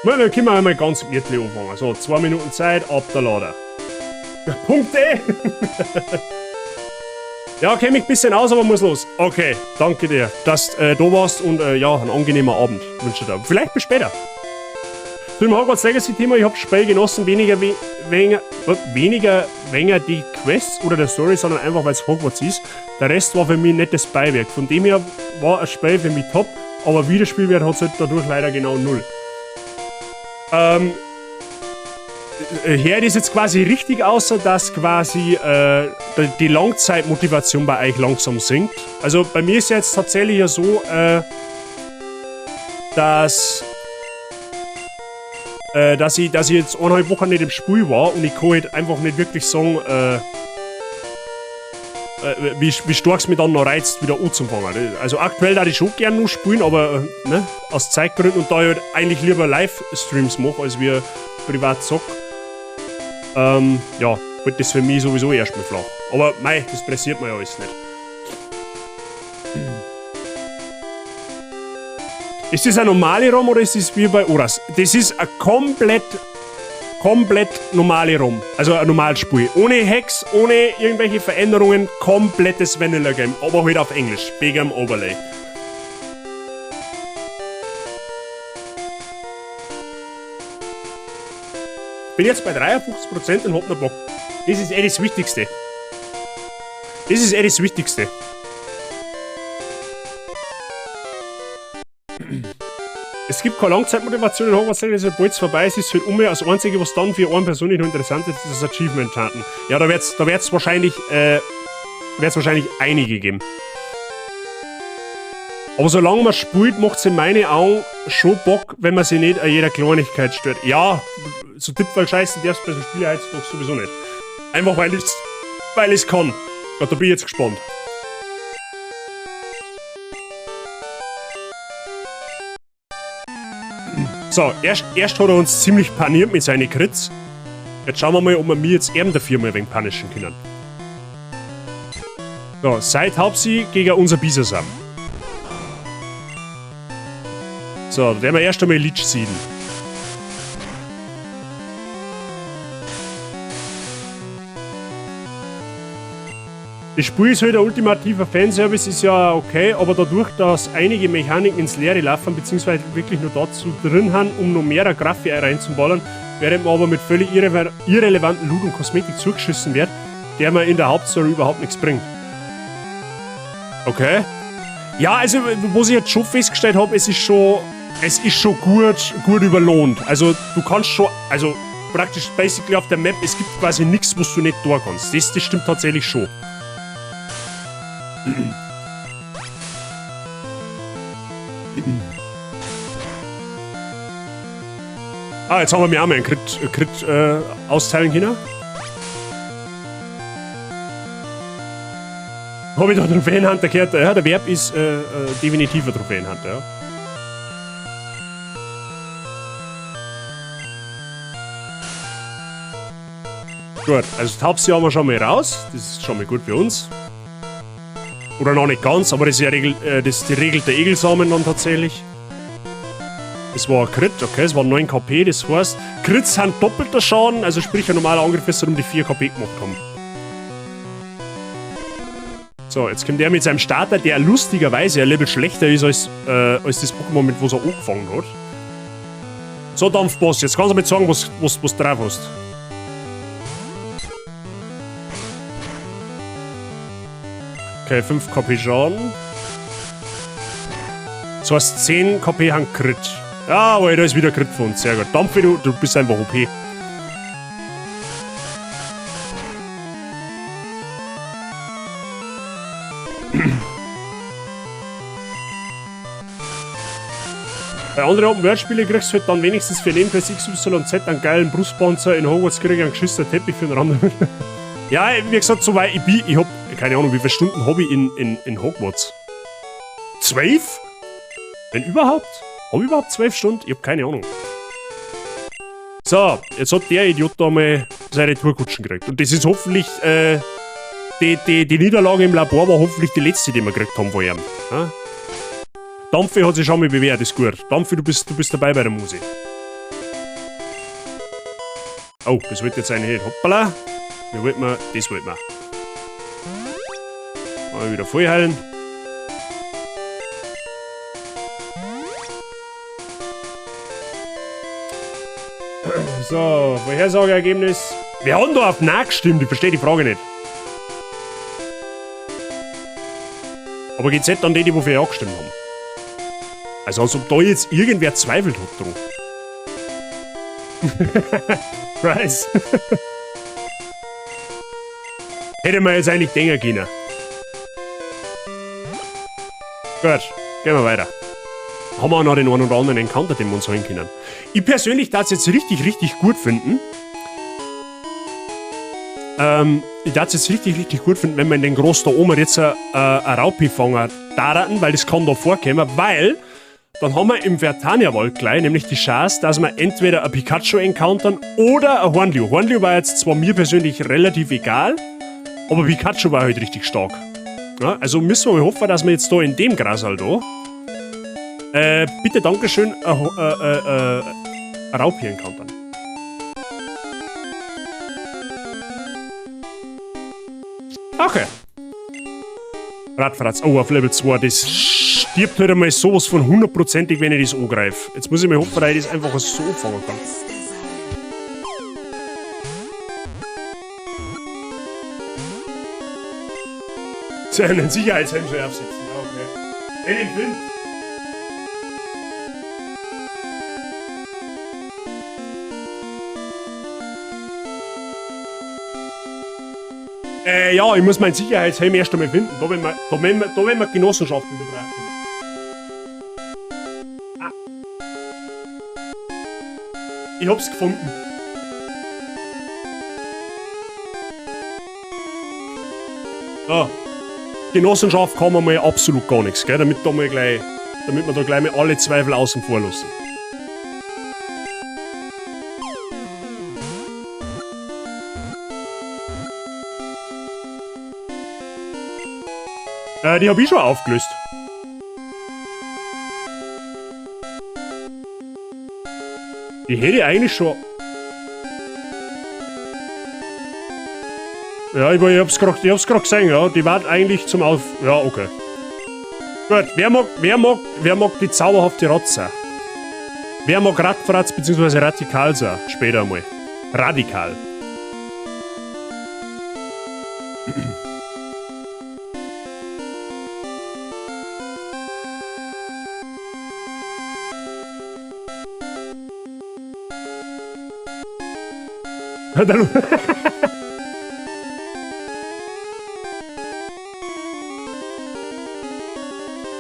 Na, dann können wir einmal ganz gemütlich anfangen. So, 2 Minuten Zeit, ab der Lader. Punkte! Ja, kenn mich ein bisschen aus, aber muss los. Okay, danke dir, dass du da warst und ja, ein angenehmer Abend wünsche ich dir. Vielleicht bis später. Zu dem Hogwarts Legacy Thema, ich hab das Spiel genossen, weniger weniger die Quests oder der Story, sondern einfach weil's Hogwarts ist. Der Rest war für mich nettes Beiwerk. Von dem her war ein Spiel für mich top, aber Wiederspielwert hat's halt dadurch leider genau 0. Hört es jetzt quasi richtig aus, dass quasi die Langzeitmotivation bei euch langsam sinkt? Also bei mir ist jetzt tatsächlich ja so, dass ich jetzt eineinhalb Wochen nicht im Spiel war und ich kann halt einfach nicht wirklich sagen, wie stark es mich dann noch reizt, wieder anzufangen. Also aktuell würde ich schon gerne noch spielen, aber ne, aus Zeitgründen und da ich halt eigentlich lieber Livestreams mache, als wir privat zock, ja, wird das für mich sowieso erstmal flach. Aber mei, das pressiert mir ja alles nicht. Ist das eine normale ROM oder ist das wie bei Oras? Das ist eine komplett normale ROM. Also ein normales Spiel. Ohne Hacks, ohne irgendwelche Veränderungen, komplettes Vanilla Game. Aber halt auf Englisch, wegen dem Overlay. Bin jetzt bei 53% und hab noch Bock. Das ist eh das Wichtigste. Das ist eh das Wichtigste. Es gibt keine Langzeitmotivation in Hogwarts Legacy, sobald es vorbei ist, ist es halt um. Das Einzige, was dann für einen persönlich noch interessant ist, ist das Achievement-Hunten. Ja, da wird's wahrscheinlich einige geben. Aber solange man spielt, macht's in meinen Augen schon Bock, wenn man sich nicht an jeder Kleinigkeit stört. Ja, so Tippfall scheißen darfst du bei so Spielen heutzutage sowieso nicht. Einfach weil ich's kann. Ja, da bin ich jetzt gespannt. So, erst hat er uns ziemlich paniert mit seinen Crits. Jetzt schauen wir mal, ob wir mir jetzt eben dafür mal ein wenig punishen können. So, seit Hauptsi gegen unser Bisasam. So, da werden wir erst einmal Leech ziehen. Das Spiel ist halt ein ultimativer Fanservice, ist ja okay, aber dadurch, dass einige Mechaniken ins Leere laufen, beziehungsweise wirklich nur dazu drin haben, um noch mehr Grafik reinzuballern, während man aber mit völlig irrelevanten Loot und Kosmetik zugeschissen wird, der mir in der Hauptstory überhaupt nichts bringt. Okay. Ja, also, was ich jetzt schon festgestellt hab, es ist schon gut überlohnt. Also, du kannst schon, also praktisch basically auf der Map, es gibt quasi nichts, was du nicht tun kannst. Das stimmt tatsächlich schon. Ah, jetzt haben wir mir auch mal einen Crit austeilen können. Hab ich da Trophäenhunter gehört? Ja, der Verb ist definitiv ein Trophäenhunter, ja. Gut, also Taubsi haben wir schon mal raus. Das ist schon mal gut für uns. Oder noch nicht ganz, aber das ist ja Regel, das ist die Regel der Egelsamen dann tatsächlich. Das war ein Crit, okay, es waren 9 KP, das heißt, Crits sind doppelter Schaden, also sprich ein normaler Angriff ist um die 4 KP gemacht haben. So, jetzt kommt der mit seinem Starter, der lustigerweise ein Level schlechter ist als das Pokémon, mit was er angefangen hat. So, Dampfboss, jetzt kannst du mir sagen, was du drauf hast. Okay, 5 KP Schaden. Das heißt, 10 KP haben Crit. Ja, aber da ist wieder Crit von uns. Sehr gut. Dampfe, du bist einfach OP. Bei anderen Open-World-Spielen kriegst du halt dann wenigstens für Nebenquest X, Y und Z einen geilen Brustpanzer. In Hogwarts krieg ich einen geschissenen Teppich für den Raum. Ja, wie gesagt, so weit ich bin, ich hab, keine Ahnung, wie viele Stunden hab ich in Hogwarts? 12? Wenn überhaupt? Hab ich überhaupt 12 Stunden? Ich hab keine Ahnung. So, jetzt hat der Idiot da mal seine Tourkutschen gekriegt. Und das ist hoffentlich, die Niederlage im Labor war hoffentlich die letzte, die wir gekriegt haben von ihm. Ja? Dampfe hat sich schon mal bewährt, ist gut. Dampfe, du bist dabei bei der Musik. Oh, das wollte jetzt eigentlich nicht. Hoppala. Wir wollten wir, das wollten wir. Mal wieder voll heilen. So, Vorhersageergebnis. Wer hat denn da auf Nein gestimmt? Ich verstehe die Frage nicht. Aber geht's nicht an die, die wofür Ja gestimmt haben? Also als ob da jetzt irgendwer zweifelt hat dran. Price. Hätte man jetzt eigentlich denken können. Gut, gehen wir weiter. Haben wir auch noch den einen oder anderen Encounter, den wir uns holen können. Ich persönlich darf es jetzt richtig, richtig gut finden. Ich darf es jetzt richtig, richtig gut finden, wenn wir in den Groß da oben jetzt ein Raupi fangen darten, weil das kann da vorkommen, weil dann haben wir im Vertania-Wald gleich nämlich die Chance, dass wir entweder ein Pikachu encountern oder ein Hornliu. Hornliu war jetzt zwar mir persönlich relativ egal, aber Pikachu war halt richtig stark. Ja, also müssen wir mal hoffen, dass wir jetzt da in dem Gras halt da, bitte Dankeschön, ein Raupi encountern. Okay. Radfratz, oh, auf Level 2, das stirbt halt einmal sowas von hundertprozentig, wenn ich das angreife. Jetzt muss ich mal hoffen, dass ich das einfach so fangen kann. Soll ich einen Sicherheitshelm schon aufsetzen? Okay. In den Wind. Ja, ich muss meinen Sicherheitshelm erst einmal finden. Da werden wir Genossenschaft übertragen. Ah. Ich hab's gefunden. So. Genossenschaft kann man mal absolut gar nichts, gell? Damit, da mal gleich, damit wir da gleich mal alle Zweifel außen vor lassen. Die hab ich schon aufgelöst. Die hätte ich eigentlich schon... Ja, ich hab's grad gesehen, ja. Die war eigentlich zum Auf... Ja, okay. Gut, wer mag die zauberhafte Ratze? Wer mag Radfratz bzw. Radikal sein? Später einmal. Radikal.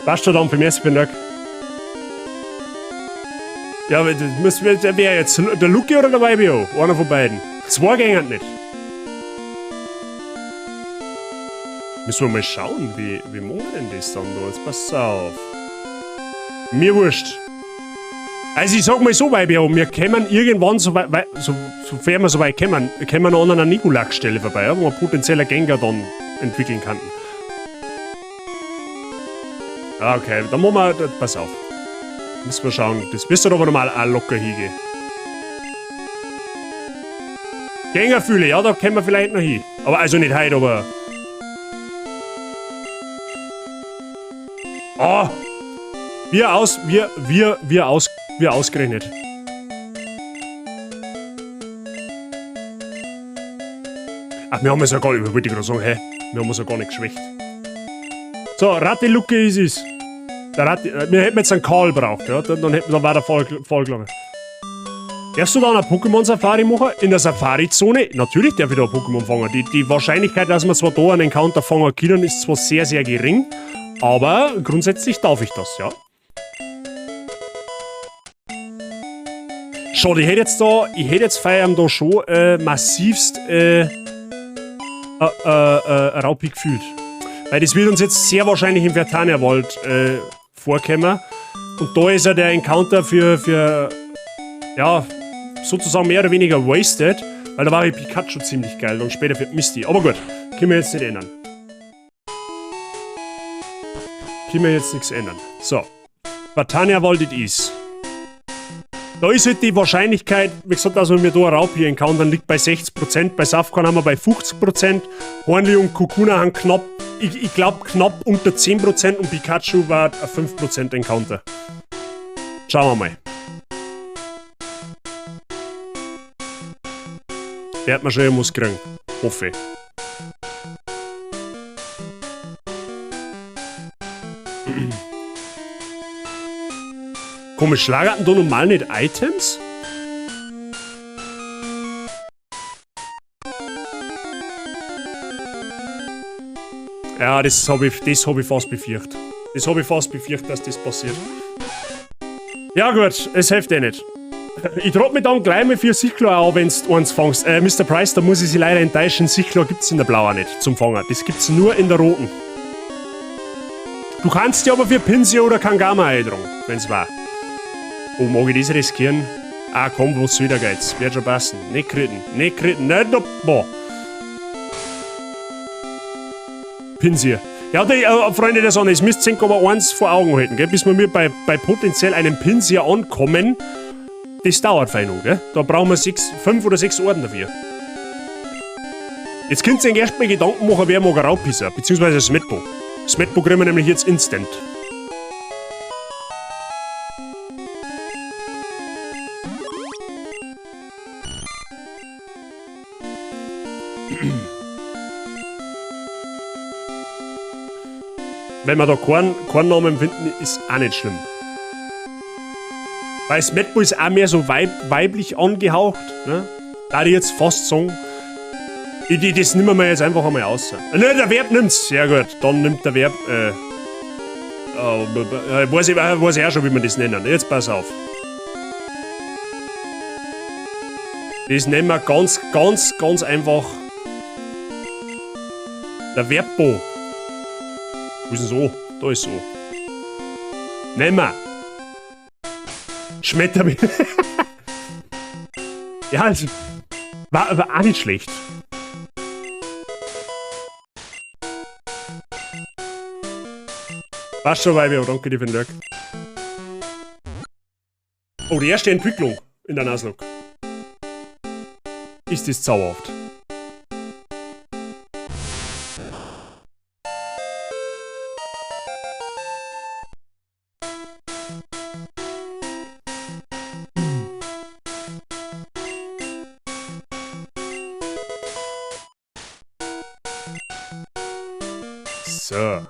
Passt schon dann für mich, bin ich. Ja, aber das muss, wer wäre jetzt? Der Luki oder der YBO? Einer von beiden. Zwei gängen nicht. Müssen wir mal schauen, wie machen wir denn das dann da? Jetzt pass auf. Mir wurscht. Also ich sag mal so, weil wir kommen irgendwann, so, so, sofern wir so weit kommen, kommen wir an einer Nigulax-Stelle vorbei, ja, wo wir potenzieller Gengar dann entwickeln könnten. Okay, dann machen wir, pass auf. Müssen wir schauen, das wirst du aber normal auch locker hingehen. Gängerfühle, ja, da kommen wir vielleicht noch hin. Aber also nicht heute, aber... Oh! Wir ausgerechnet. Ach, wir haben es ja gar nicht, wollte ich gerade sagen, hä? Wir haben es ja gar nicht geschwächt. So, Rattelucke ist es. Der Ratte, wir hätten jetzt einen Karl braucht, ja? Dann war der voll gelangen. Darfst du da eine Pokémon-Safari machen? In der Safari-Zone? Natürlich darf ich da Pokémon fangen. Die Wahrscheinlichkeit, dass wir zwar da einen Encounter fangen können, ist zwar sehr, sehr gering, aber grundsätzlich darf ich das, ja. Schade, ich hätte jetzt da, ich hätte jetzt Feierabend da schon massivst Raupi gefühlt. Weil das wird uns jetzt sehr wahrscheinlich im Vertania-Wald vorkommen. Und da ist ja der Encounter für ja, sozusagen mehr oder weniger wasted, weil da war ja Pikachu ziemlich geil und später für Misty. Aber gut, können wir jetzt nicht ändern. Können wir jetzt nichts ändern. So, Vertania-Wald it is. Da ist halt die Wahrscheinlichkeit, wie gesagt, dass wir da einen Raub hier encountern, liegt bei 60%. Bei Safcon haben wir bei 50%. Hornli und Kokuna haben knapp, ich glaub, knapp unter 10% und Pikachu war ein 5% Encounter. Schauen wir mal. Der hat man schon irgendwas kriegen. Hoffe ich. Komisch, schlagerten da normal nicht Items? Ja, das hab ich fast befürchtet. Das hab ich fast befürchtet, dass das passiert. Ja gut, es hilft eh nicht. Ich trag mich dann gleich mal für Sichlor an, wenn du eins fängst. Mister Price, da muss ich Sie leider enttäuschen. Sichlor gibt's in der blauen nicht zum Fangen. Das gibt's nur in der roten. Du kannst dir aber für Pinsir oder Kangama eintragen, wenn's war. Oh, mag ich das riskieren? Ah, komm, wo's wieder geht's. Wird schon passen. Nicht kritten, nicht kritten, nicht noch. Boah. Pinsir. Ja, die, Freunde der Sonne, es müsst 10,1 vor Augen halten, gell? Bis wir mir bei potenziell einem Pinsir ankommen. Das dauert fein noch, gell? Da brauchen wir 5 oder 6 Orden dafür. Jetzt könnt ihr euch erstmal Gedanken machen, wer mag Raubpisser, beziehungsweise Smetbo. Smetbo kriegen wir nämlich jetzt instant. Wenn wir da keinen Namen finden, ist auch nicht schlimm. Weil Smetbo ist auch mehr so weiblich angehaucht, ne? Da ich jetzt fast sagen, das nehmen wir jetzt einfach einmal aus. Ne, der Verb nimmt's. Sehr gut. Dann nimmt der Verb, weiß ich auch schon, wie wir das nennen. Jetzt pass auf. Das nennen wir ganz, ganz, ganz einfach. Der Verbo. Wo ist denn so? Da ist so. Nehmen wir. Schmetterling. Ja, also, war aber auch nicht schlecht. Passt schon, Weiber, danke dir für den Lurk. Oh, die erste Entwicklung in der Nuzlocke. Ist das zauberhaft. So.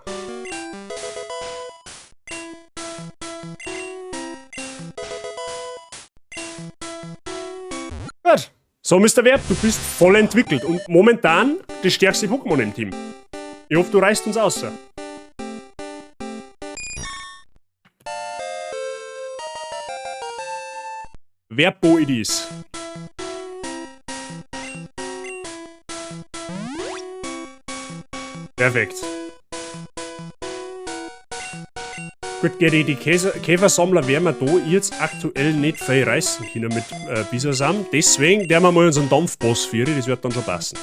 Gut. So, Mister Verb, du bist voll entwickelt und momentan das stärkste Pokémon im Team. Ich hoffe, du reißt uns aus. Verbo it is. Perfekt. Gut, gegen die Käfersammler werden wir da jetzt aktuell nicht viel reißen können mit Bisasam. Deswegen werden wir mal unseren Dampfboss führen, das wird dann schon passen.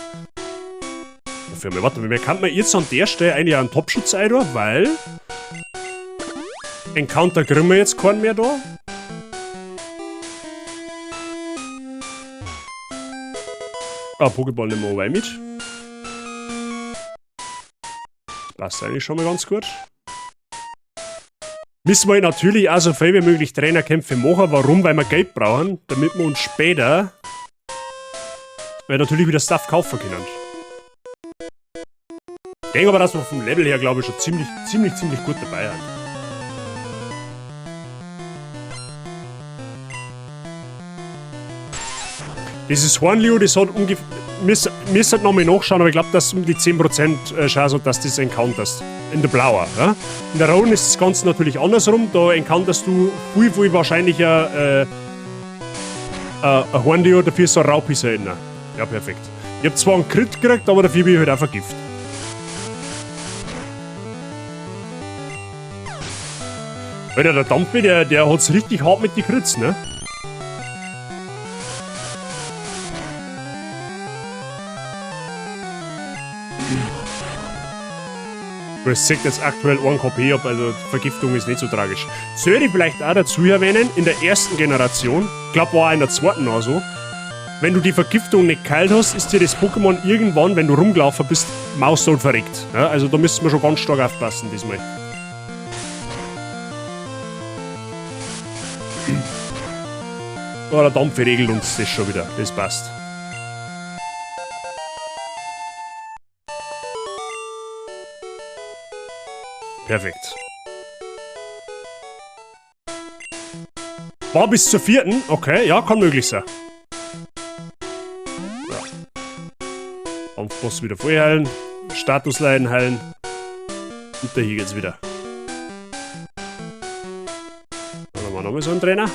Dafür, warte, wir kann man jetzt an der Stelle eigentlich auch einen Topschutz einbauen, weil Encounter kriegen wir jetzt keinen mehr da. Ah, Pokéball nehmen wir auch mit. Das passt eigentlich schon mal ganz gut. Müssen wir natürlich auch so viel wie möglich Trainerkämpfe machen. Warum? Weil wir Geld brauchen, damit wir uns später weil natürlich wieder Stuff kaufen können. Ich denke aber, dass wir vom Level her, glaube ich, schon ziemlich, ziemlich, ziemlich gut dabei sind. Dieses Hornliu, das hat ungefähr. Müsst halt nochmal nachschauen, aber ich glaube, dass um die 10% Chance hat, dass du das encounterst. In der Blauen. Ja? In der Roten ist das Ganze natürlich andersrum. Da encounterst du viel, viel wahrscheinlicher ein Hornliu, dafür ist so ein Raupi seltener. Ja, perfekt. Ich hab zwar einen Crit gekriegt, aber dafür bin ich halt auch vergiftet. Alter, der Dampfi, der hat's richtig hart mit den Crits, ne? Es zeigt jetzt aktuell 1 KP ab, also Vergiftung ist nicht so tragisch. Sollte ich vielleicht auch dazu erwähnen, in der ersten Generation, ich glaub, war auch in der zweiten auch so, wenn du die Vergiftung nicht geheilt hast, ist dir das Pokémon irgendwann, wenn du rumgelaufen bist, maustot verreckt. Ja, also da müssen wir schon ganz stark aufpassen diesmal. Oh, der Dampf regelt uns das schon wieder, das passt. Perfekt. War bis zur 4. Okay, ja, kann möglich sein. Ja. Dampfboss wieder vollheilen. Statusleiden heilen. Und da hier geht's wieder. Dann haben wir nochmal so einen Trainer.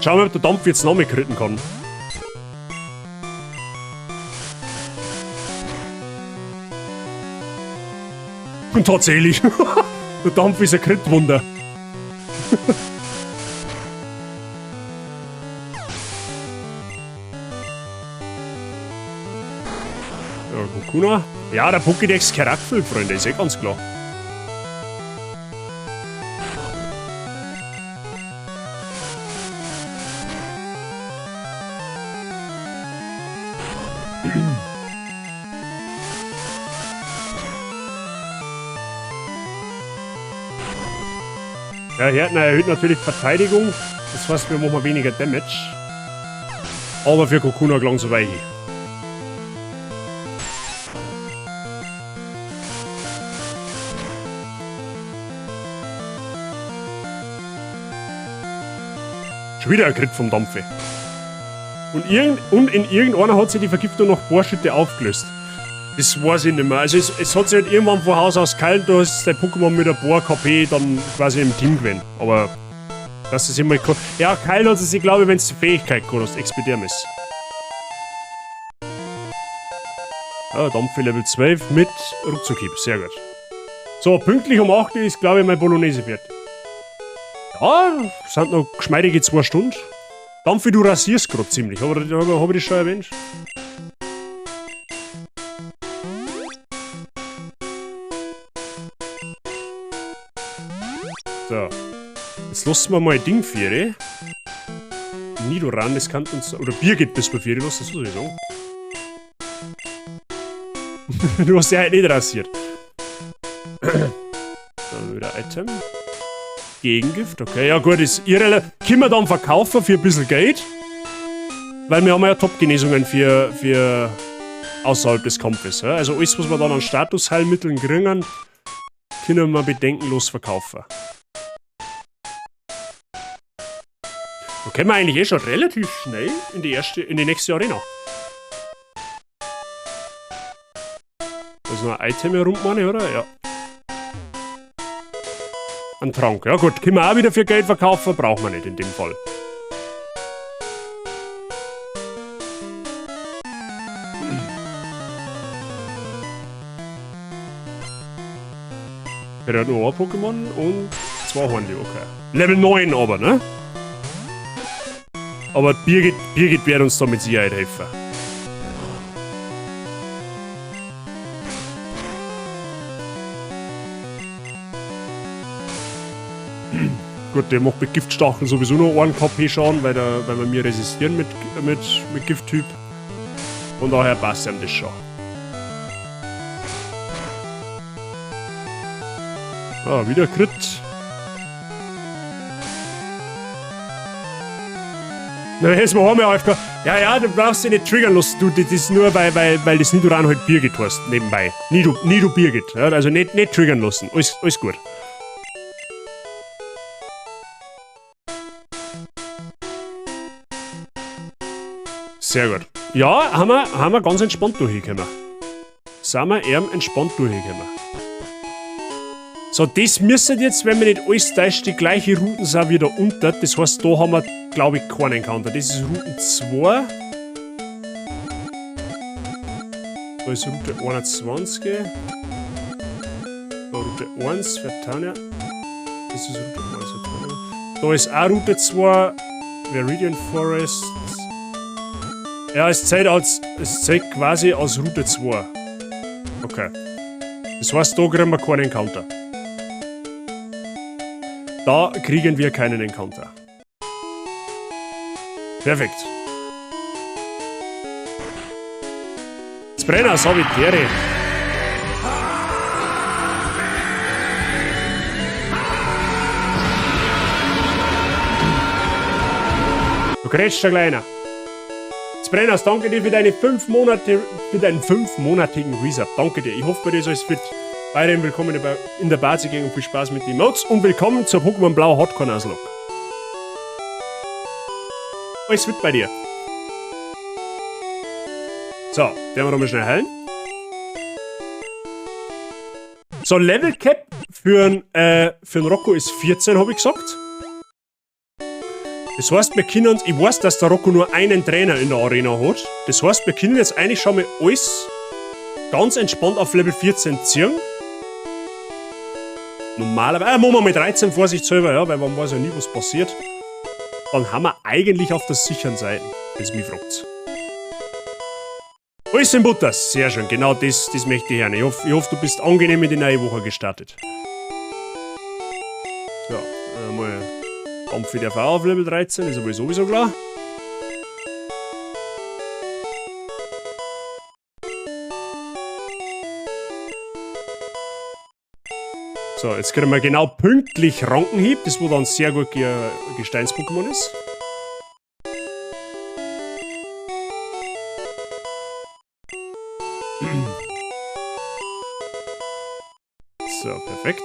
Schauen wir, ob der Dampf jetzt noch mehr kritten kann. Und tatsächlich, der Dampf ist ein Crit-Wunder. Ja, Kokuna. Ja, der Pokédex gehört gefüllt, Freunde, ist eh ganz klar. Ja, Härtner erhöht natürlich Verteidigung. Das heißt, wir machen weniger Damage. Aber für Kokuna klang so weich. Schon wieder ein Crit vom Dampfe. Und in irgendeiner hat sich die Vergiftung noch ein paar Schritte aufgelöst. Das weiß ich nicht mehr. Also es hat sich halt irgendwann von Haus aus geheilt, da ist dein Pokémon mit ein paar KP dann quasi im Team gewesen. Aber das ist immer ja, geheilt hat sie sich, glaube ich, wenn es die Fähigkeit gehabt hast, Expidermis. Ja, Dampf Level 12 mit Ruckzuckhieb, sehr gut. So, pünktlich um 8 Uhr ist, glaube ich, mein Bolognese fertig. Ja, sind noch geschmeidige 2 Stunden. Dampfi, du rasierst grad ziemlich, aber hab ich das schon erwähnt? So. Jetzt lassen wir mal Ding viere. Nidoran, das kann uns. Oder Birgit bis bei viere, lass das sowieso. Du hast ja halt nicht rasiert. Dann wieder Item. Gegengift, okay. Ja gut, ist irrelevant. Können wir dann verkaufen für ein bisschen Geld? Weil wir haben ja Top-Genesungen für außerhalb des Kampfes. Ja? Also alles, was wir dann an Statusheilmitteln kriegen, können wir bedenkenlos verkaufen. Da können wir eigentlich eh schon relativ schnell in die nächste Arena. Da ist noch ein Item herum, meine ich, oder? Ja. Ein Trank. Ja gut, können wir auch wieder für Geld verkaufen, brauchen wir nicht in dem Fall. Der hat nur ein Pokémon und 2 Hornli, okay. Level 9 aber, ne? Aber Birgit wird uns da mit Sicherheit helfen. Gut, der macht mit Giftstacheln sowieso nur einen KP Schaden, weil wir mir resistieren mit Gifttyp. Von daher passt ihm das schon. Ah, wieder Crit. Na, jetzt haben wir AFK. Ja, ja, du brauchst dich nicht triggern lassen. Du, das ist nur, weil das Nidoran halt Birgit heißt, nebenbei. Nido Birgit. Ja, also nicht triggern lassen. Alles gut. Sehr gut. Ja, haben wir ganz entspannt durchgekommen. Sind wir eben entspannt durchgekommen. So, das müssen jetzt, wenn wir nicht alles täuscht, die gleiche Routen sind wieder unter. Das heißt, da haben wir, glaube ich, keinen Encounter. Das ist Route 2. Da ist Route 21. Da Route 1 für Tanja. Das ist Route 1 für Tanja. Da ist auch Route 2. Viridian Forest. Ja, es zählt quasi als Route 2. Okay. Das heißt, da kriegen wir keinen Encounter. Da kriegen wir keinen Encounter. Perfekt. Brenner, Savitere. Du kriegst schon, Kleiner. Brenners, danke dir für deine 5 Monate, für deinen 5-monatigen Resub. Danke dir. Ich hoffe, bei dir ist alles fit. Weiterhin willkommen in der Bazi Gang und viel Spaß mit den Mods und willkommen zur Pokémon Blau Hardcore Nuzlocke. Alles fit bei dir. So, den wir nochmal schnell heilen. So, Level Cap für den Rocco ist 14, habe ich gesagt. Das heißt, wir können uns, ich weiß, dass der Rocco nur einen Trainer in der Arena hat. Das heißt, wir können jetzt eigentlich schon mal alles ganz entspannt auf Level 14 ziehen. Normalerweise, machen wir mal 13 vorsichtshalber, ja, weil man weiß ja nie, was passiert. Dann haben wir eigentlich auf der sicheren Seite, wenn es mich fragt. Alles in Butter, sehr schön, genau das möchte ich hören. Ich hoffe, du bist angenehm in die neue Woche gestartet. Ja, mal Dampf wieder auf Level 13, ist aber sowieso klar. So, jetzt kriegen wir genau pünktlich Rankenhieb, das wo dann sehr gut Gesteins-Pokémon ist. So, perfekt.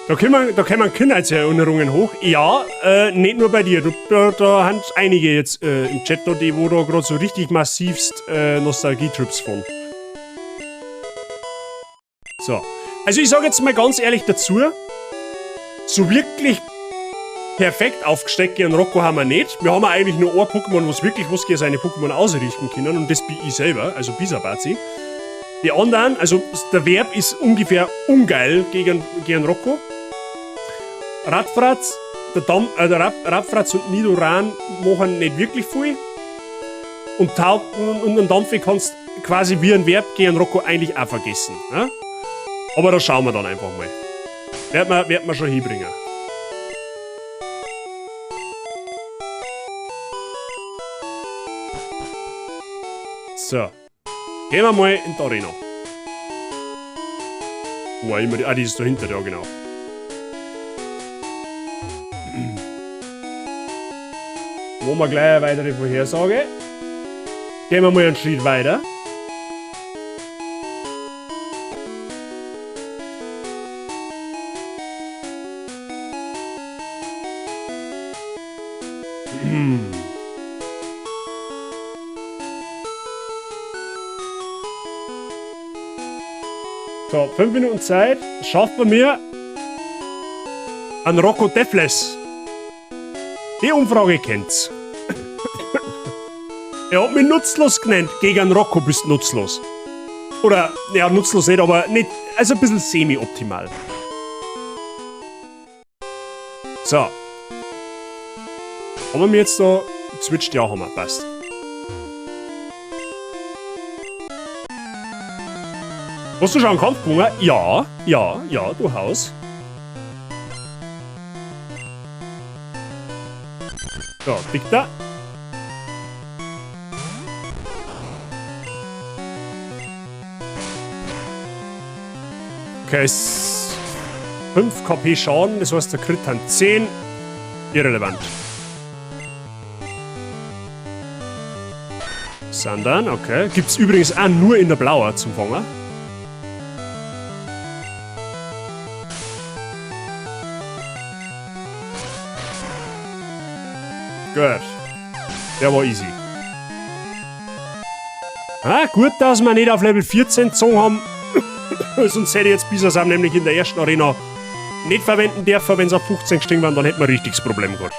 Da kommen Kindheitserinnerungen hoch. Ja, nicht nur bei dir. Da haben einige jetzt im Chat da, die wo da gerade so richtig massivst Nostalgie-Trips fahren. So. Also ich sage jetzt mal ganz ehrlich dazu, so wirklich perfekt aufgesteckt gegen Rocco haben wir nicht. Wir haben eigentlich nur ein Pokémon, was wirklich was gegen seine Pokémon ausrichten können, und das bin ich selber, also Bisabazi. Die anderen, also der Verb ist ungefähr ungeil gegen Rocco. Radfratz, der Radfratz und Nidoran machen nicht wirklich viel. Und und Dampfi kannst quasi wie ein Verb gegen Rocco eigentlich auch vergessen. Ne? Aber da schauen wir dann einfach mal. Werd man schon hinbringen. So. Gehen wir mal in die Arena. Wo immer die, die ist dahinter, ja genau. Machen wir gleich eine weitere Vorhersage. Gehen wir mal einen Schritt weiter. So, 5 Minuten Zeit. Schafft bei mir an Rocco Defles. Die Umfrage kennt's. Er hat mich nutzlos genannt. Gegen Rocco bist du nutzlos. Oder, ja, nutzlos nicht, aber nicht, also ein bisschen semi-optimal. So. Haben wir jetzt da geswitcht? Ja, haben wir. Passt. Hast du schon einen Kampf gewonnen? Ja, ja, ja, durchaus. So, Dikta. Okay, 5 KP Schaden, das heißt der Crit hat 10. Irrelevant. Sandan, okay. Gibt's übrigens auch nur in der Blaue zum Fangen. Gut. Der war easy. Ah, gut, dass wir nicht auf Level 14 gezogen haben. Sonst hätte ich jetzt Bisasam nämlich in der ersten Arena nicht verwenden dürfen. Wenn es auf 15 gestiegen wären, dann hätten wir ein richtiges Problem gehabt.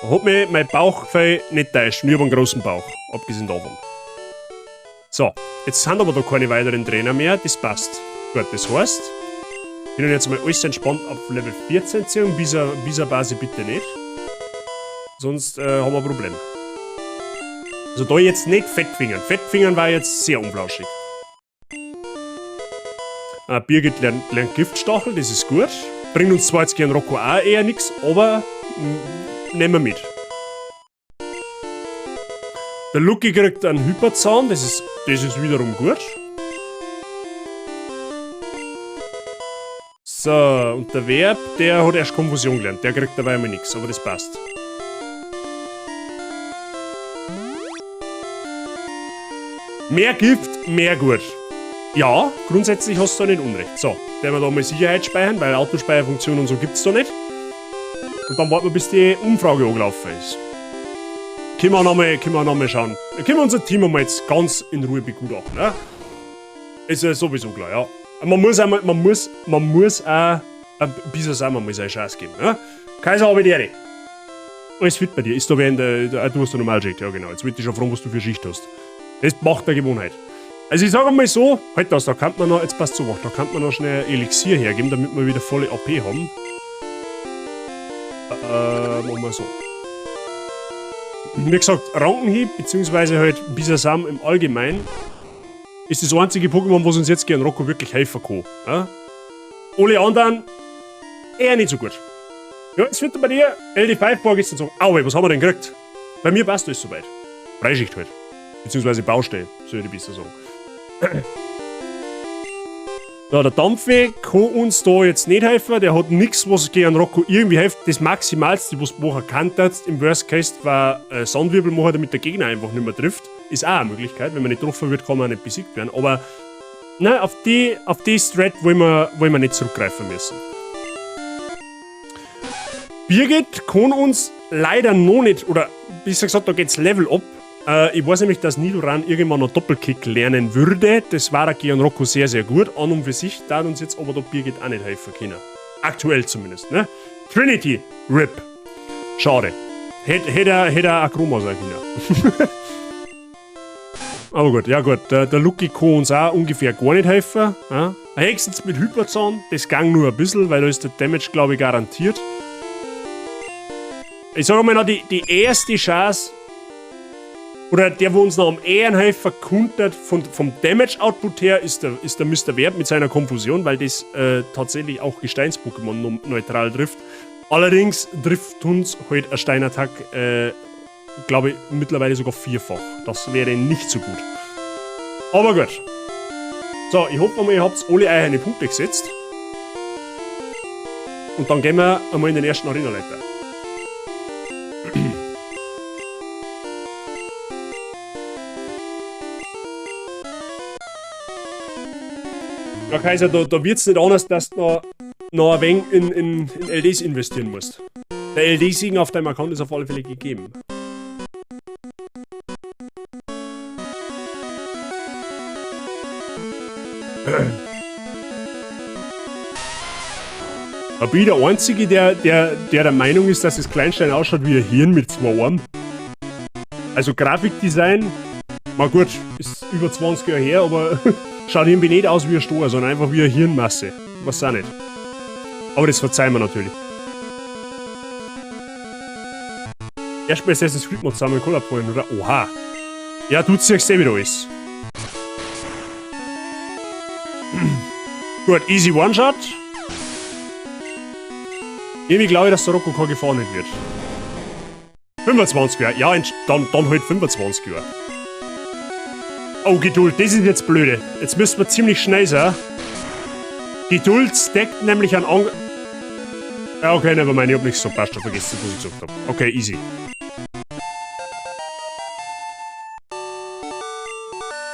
Hat mich mein Bauchgefühl nicht täuscht. Nur über einen großen Bauch. Abgesehen davon. So, jetzt sind aber da keine weiteren Trainer mehr. Das passt. Gut, das heißt, ich will jetzt mal alles entspannt auf Level 14 ziehen. Bisa-Base bitte nicht. Sonst haben wir ein Problem. Also da jetzt nicht Fettfingern. Fettfingern war jetzt sehr unflauschig. Birgit lernt Giftstachel, das ist gut. Bringt uns zwar jetzt gegen Rocco auch eher nix, aber nehmen wir mit. Der Lucky kriegt einen Hyperzahn, das ist wiederum gut. So, und der Verb, der hat erst Konfusion gelernt. Der kriegt dabei immer nix, aber das passt. Mehr Gift, mehr gut. Ja, grundsätzlich hast du da nicht Unrecht. So, werden wir da mal Sicherheit speichern, weil Autospeicherfunktion und so gibt's da nicht. Und dann warten wir, bis die Umfrage angelaufen ist. Können wir noch mal schauen. Können wir unser Team einmal jetzt ganz in Ruhe begutachten, ne? Ist ja sowieso klar, ja. Man muss auch, man muss auch ein bisschen sagen, man muss auch Chance geben, ne? Kaiser, habe ich die Ehre. Alles fit bei dir. Ist da wer in der, du hast da Normalschicht, ja genau. Jetzt wollte ich schon fragen, was du für Schicht hast. Das macht der Gewohnheit. Also ich sage mal so, halt das, da kann man noch, jetzt passt zu, da kann man noch schnell Elixier hergeben, damit wir wieder volle AP haben. Machen wir so. Wie gesagt, Rankenhieb, beziehungsweise halt Bisasam im Allgemeinen, ist das einzige Pokémon, was uns jetzt gegen Rocco wirklich helfen kann. Ja? Alle anderen eher nicht so gut. Ja, jetzt wird bei dir LD5 vorgestern sagen, au, was haben wir denn gekriegt? Bei mir passt alles soweit. Freischicht halt. Beziehungsweise Baustelle, soll ich besser sagen. So, der Dampfe kann uns da jetzt nicht helfen. Der hat nichts, was gegen Rocco irgendwie hilft. Das Maximalste, was du machen kannst, im Worst Case, war Sandwirbel machen, damit der Gegner einfach nicht mehr trifft. Ist auch eine Möglichkeit. Wenn man nicht getroffen wird, kann man auch nicht besiegt werden. Aber nein, auf die Strat wollen wir nicht zurückgreifen müssen. Birgit kann uns leider noch nicht, oder besser gesagt, da geht's Level up. Ich weiß nämlich, dass Nidoran irgendwann noch Doppelkick lernen würde. Das war gegen Rocco sehr, sehr gut. An und für sich, da hat uns jetzt aber da Birgit auch nicht helfen können. Aktuell zumindest, ne? Trinity, RIP. Schade. Hätte er Akroma sein können. Aber gut, ja gut. Der Lucky kann uns auch ungefähr gar nicht helfen. Ja? Höchstens mit Hyperzahn, das gang nur ein bisschen, weil da ist der Damage, glaube ich, garantiert. Ich sage mal noch, die erste Chance, oder der, wo uns noch am eher helfen konnte, vom Damage-Output her, ist der Mr. Verb mit seiner Konfusion, weil das tatsächlich auch Gesteins-Pokémon neutral trifft. Allerdings trifft uns halt ein Steinattack, glaube ich, mittlerweile sogar vierfach. Das wäre nicht so gut. Aber gut. So, ich hoffe mal, ihr habt alle eure Punkte gesetzt. Und dann gehen wir einmal in den ersten Arena-Leiter. Ja, Kaiser, da wird's nicht anders, dass du noch ein wenig in LDs investieren musst. Der LD-Siegen auf deinem Account ist auf alle Fälle gegeben. Da bin ich der Einzige, der der Meinung ist, dass das Kleinstein ausschaut wie ein Hirn mit zwei Armen. Also Grafikdesign, mal gut, ist über 20 Jahre her, aber schaut irgendwie nicht aus wie ein Stor, sondern einfach wie eine Hirnmasse. Was auch nicht. Aber das verzeihen wir natürlich. Erstmal Assassin's Creed Mod zusammen Kollab wollen, oder? Oha. Ja, du ziehst eh wieder alles. Gut, easy One-Shot. Irgendwie glaube ich, dass der Rocco keine Gefahr nicht wird. 25 Jahre. Ja, dann halt 25 Jahre. Oh, Geduld, das ist jetzt blöde. Jetzt müssen wir ziemlich schnell sein. Geduld stackt nämlich an Ang-. Ja, okay, nevermind, ich hab nichts gesagt. Passt schon, vergessen, was ich gesagt hab. Okay, easy.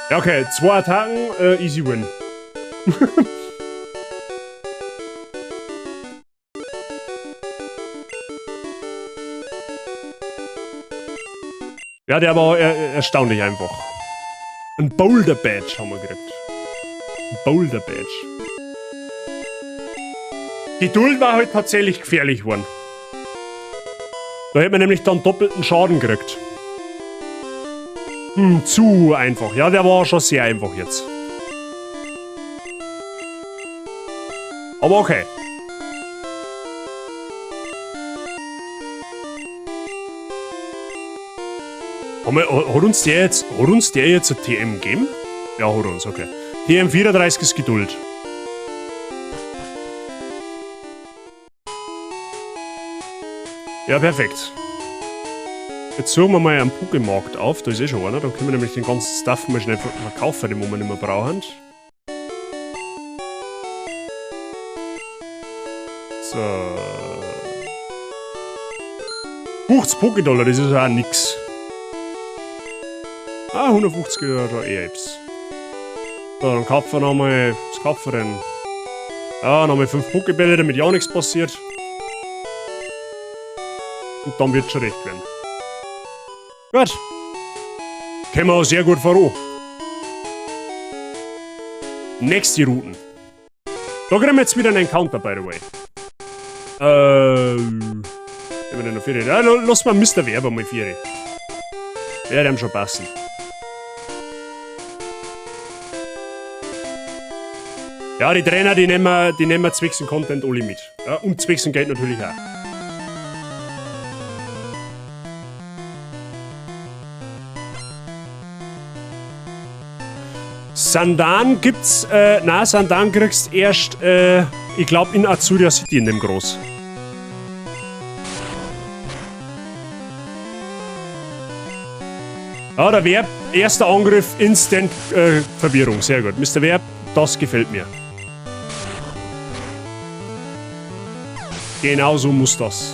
Ja, okay, 2 Attacken, easy win. Ja, der war erstaunlich einfach. Ein Boulder Badge haben wir gekriegt. Ein Boulder Badge. Geduld war halt tatsächlich gefährlich geworden. Da hätte man nämlich dann doppelten Schaden gekriegt. Zu einfach. Ja, der war schon sehr einfach jetzt. Aber okay. Hat uns der jetzt ein TM gegeben? Ja, hat uns, okay. TM 34 ist Geduld. Ja, perfekt. Jetzt suchen wir mal einen Pokémarkt auf, da ist eh schon einer. Da können wir nämlich den ganzen Stuff mal schnell verkaufen, den wir nicht mehr brauchen. So. 50 Pokédollar, das ist auch nix. Ah, 150 da eh etwas. So, dann kaufen wir nochmal. Was kaufen wir denn? Ja, nochmal 5 Pokébälle, damit ja auch nichts passiert. Und dann wird's schon recht werden. Gut. Kommen wir auch sehr gut voran. Nächste Routen. Da kriegen wir jetzt wieder einen Encounter, by the way. Nehmen wir denn noch 4? Ja, lass mal Mister Werber mal 4. Wird ihm schon passen. Ja, die Trainer, die nehmen wir zwecks dem Content alle mit. Ja, und zwecks dem Geld natürlich auch. Sandan gibt's, na, Sandan kriegst erst, ich glaub, in Azuria City in dem Groß. Ja, der Verb, erster Angriff, Instant Verwirrung, sehr gut. Mister Verb, das gefällt mir. Genau so muss das.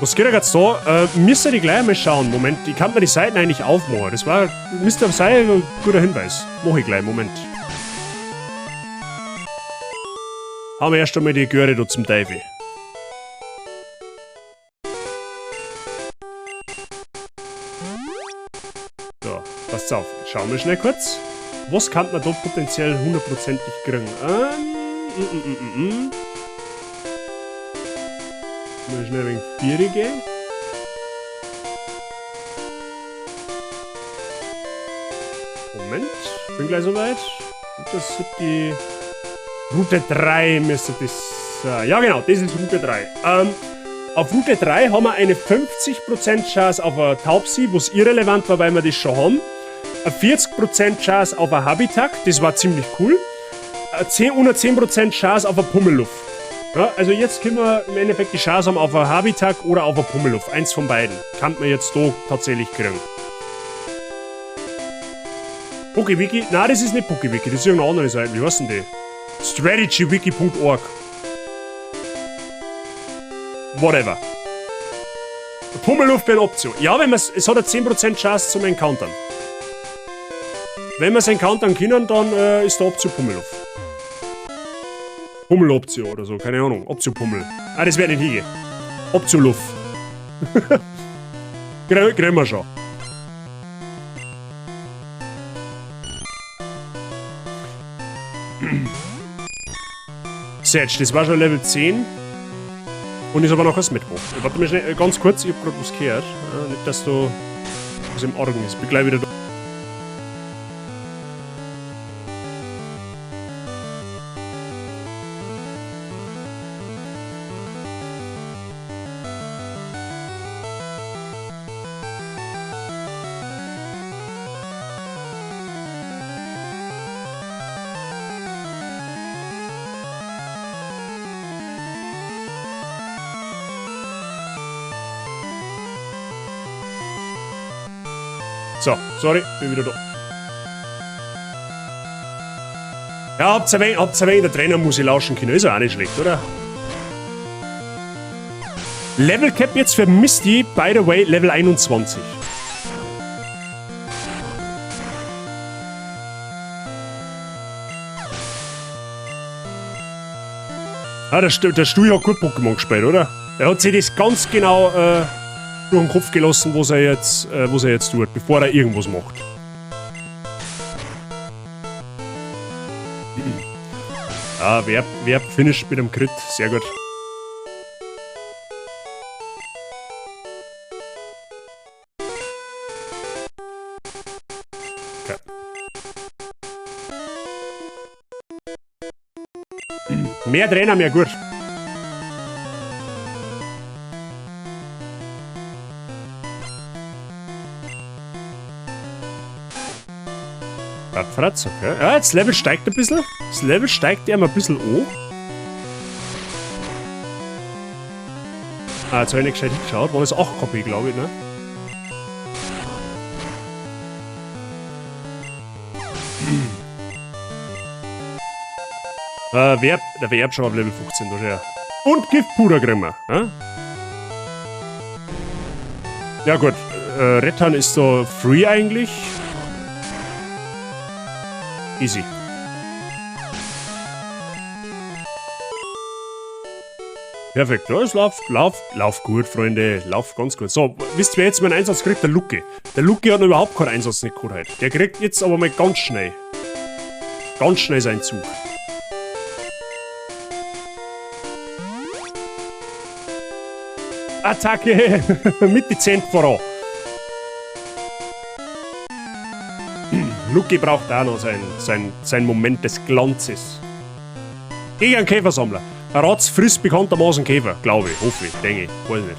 Was geht da grad so? Müsst ihr die gleich mal schauen. Moment, ich kann mir die Seiten eigentlich aufmachen. Das war, Mister sei ein guter Hinweis. Mach ich gleich, Moment. Haben wir erst einmal die Göre da zum Teufel. So, passt auf. Schauen wir schnell kurz. Was kann man da potenziell hundertprozentig kriegen? Mal schnell wegen Vieri gehen. Moment, bin gleich soweit. Das ist die Route 3 müsste das sein. Ja genau, das ist Route 3. Auf Route 3 haben wir eine 50% Chance auf eine Taubsi, was irrelevant war, weil wir das schon haben. Eine 40% Chance auf ein Habitak, das war ziemlich cool. Eine 110% Chance auf ein Pummeluff. Ja, also jetzt können wir im Endeffekt die Chance haben auf ein Habitak oder auf ein Pummeluff. Eins von beiden. Kann man jetzt da tatsächlich kriegen. PokéWiki? Nein, das ist nicht PokéWiki, das ist irgendeine andere Seite. Wie heißt denn die? StrategyWiki punkt org. Whatever. Pummeluff wäre eine Option. Ja, wenn man's, es hat eine 10% Chance zum Encountern. Wenn wir's encountern können, dann ist der Option Pummeluff. Pummeloption oder so, keine Ahnung. Option Pummel. Ah, das wär nicht hingehen. Option Luff. Kriegen wir schon. Setsch, das war schon Level 10. Und ist aber noch was mit hoch. Warte mal schnell, ganz kurz, ich hab grad was gehört. Ja, nicht, dass du was im Argen ist. Bin gleich wieder da. So, sorry, bin wieder da. Ja, habt ihr ein wenig der Trainer muss ich lauschen können. Ist ja auch nicht schlecht, oder? Level Cap jetzt für Misty, by the way, Level 21. Ah, der Stui hat gut Pokémon gespielt, oder? Der hat sich das ganz genau durch den Kopf gelassen, was er jetzt tut, bevor er irgendwas macht. Ah, Verb finished mit dem Crit, sehr gut. Okay. Mehr Trainer, mehr gut. Fratz, okay. Ja, das Level steigt ein bisschen. Das Level steigt ja mal ein bisschen an. Ah, jetzt hab ich nicht gescheit hingeschaut. War das 8 KP, glaube ich, ne? Der Verb schon auf Level 15, da schon. Und Giftpuder kriegen wir. Ja? Ja gut, Rettan ist da free eigentlich. Easy. Perfekt, ja, es läuft gut, Freunde. Läuft ganz gut. So, wisst ihr, wer jetzt mal einen Einsatz kriegt? Der Lucky. Der Lucky hat noch überhaupt keinen Einsatz nicht gehabt heute. Der kriegt jetzt aber mal ganz schnell. Ganz schnell seinen Zug. Attacke! Mit dezent voran. Lucky braucht auch noch sein Moment des Glanzes. Gegen einen Käfersammler. Ein Ratz frisst bekanntermaßen Käfer, glaube ich, hoffe ich, denke ich, weiß nicht.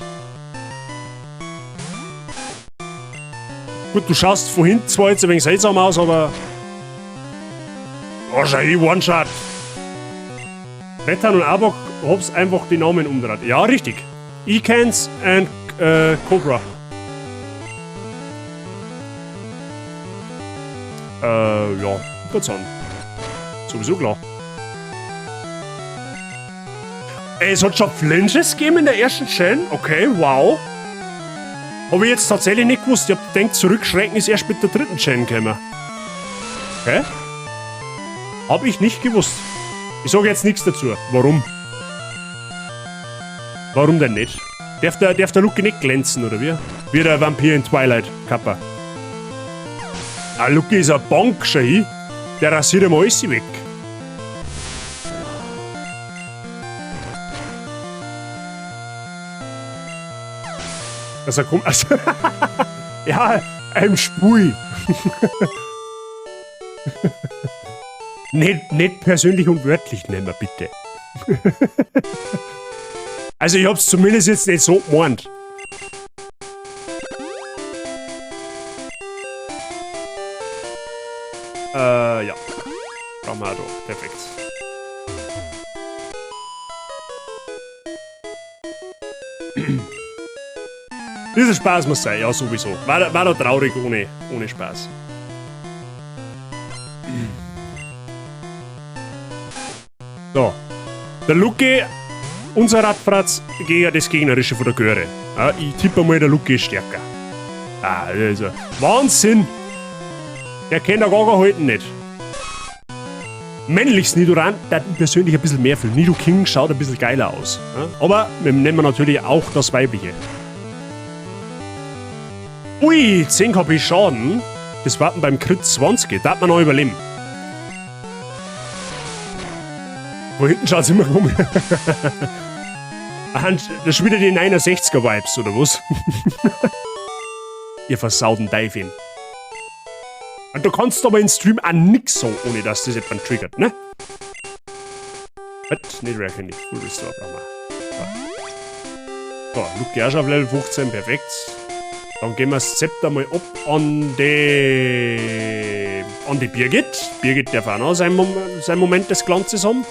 Gut, du schaust vorhin zwar jetzt ein wenig seltsam aus, aber... Oh, schau hin, One-Shot! Rettan und Arbok hab's einfach die Namen umgedreht. Ja, richtig. Ekans and Cobra. Ja, kurz an. Sowieso klar. Ey, es hat schon Flinches gegeben in der ersten Gen. Okay, wow. Hab ich jetzt tatsächlich nicht gewusst. Ich hab gedacht, Zurückschrecken ist erst mit der dritten Gen gekommen. Okay. Hab ich nicht gewusst. Ich sag jetzt nichts dazu. Warum? Warum denn nicht? Darf der Luke nicht glänzen, oder wie? Wie der Vampir in Twilight, Kappa. Ah, Luke ist ein Bank, schau hin. Der rasiert ihm alles weg. Also komm, also ja, ein Spui. Nicht persönlich und wörtlich nehmen, bitte. Also ich hab's zumindest jetzt nicht so gemeint. Ja. Brauchen wir auch da. Perfekt. Dieser Spaß muss sein, ja sowieso. War doch traurig ohne Spaß. So. Der Lucky, unser Radfratz, gegen das Gegnerische von der Göre. Ja, ich tippe mal, der Lucky ist stärker. Ah, also Wahnsinn! Der kennt der Gaga heute nicht. Männliches Nidoran, der hat persönlich ein bisschen mehr viel. Nidoking schaut ein bisschen geiler aus. Ja? Aber wir nehmen natürlich auch das Weibliche. Ui, 10 KP Schaden. Das warten beim Crit 20. Da hat man noch überleben. Von hinten schaut's immer komisch. Aha, das ist wieder die 69er Vibes, oder was? Ihr versauten Teufel. Und du kannst aber im Stream auch nix so, ohne dass das jemand triggert, ne? Was? Nicht Rare Candy. Full Restore brauchen wir. So, Luke auch schon auf Level 15, perfekt. Dann geben wir das Zepter mal ab an die Birgit. Birgit darf auch noch sein Moment des Glanzes haben.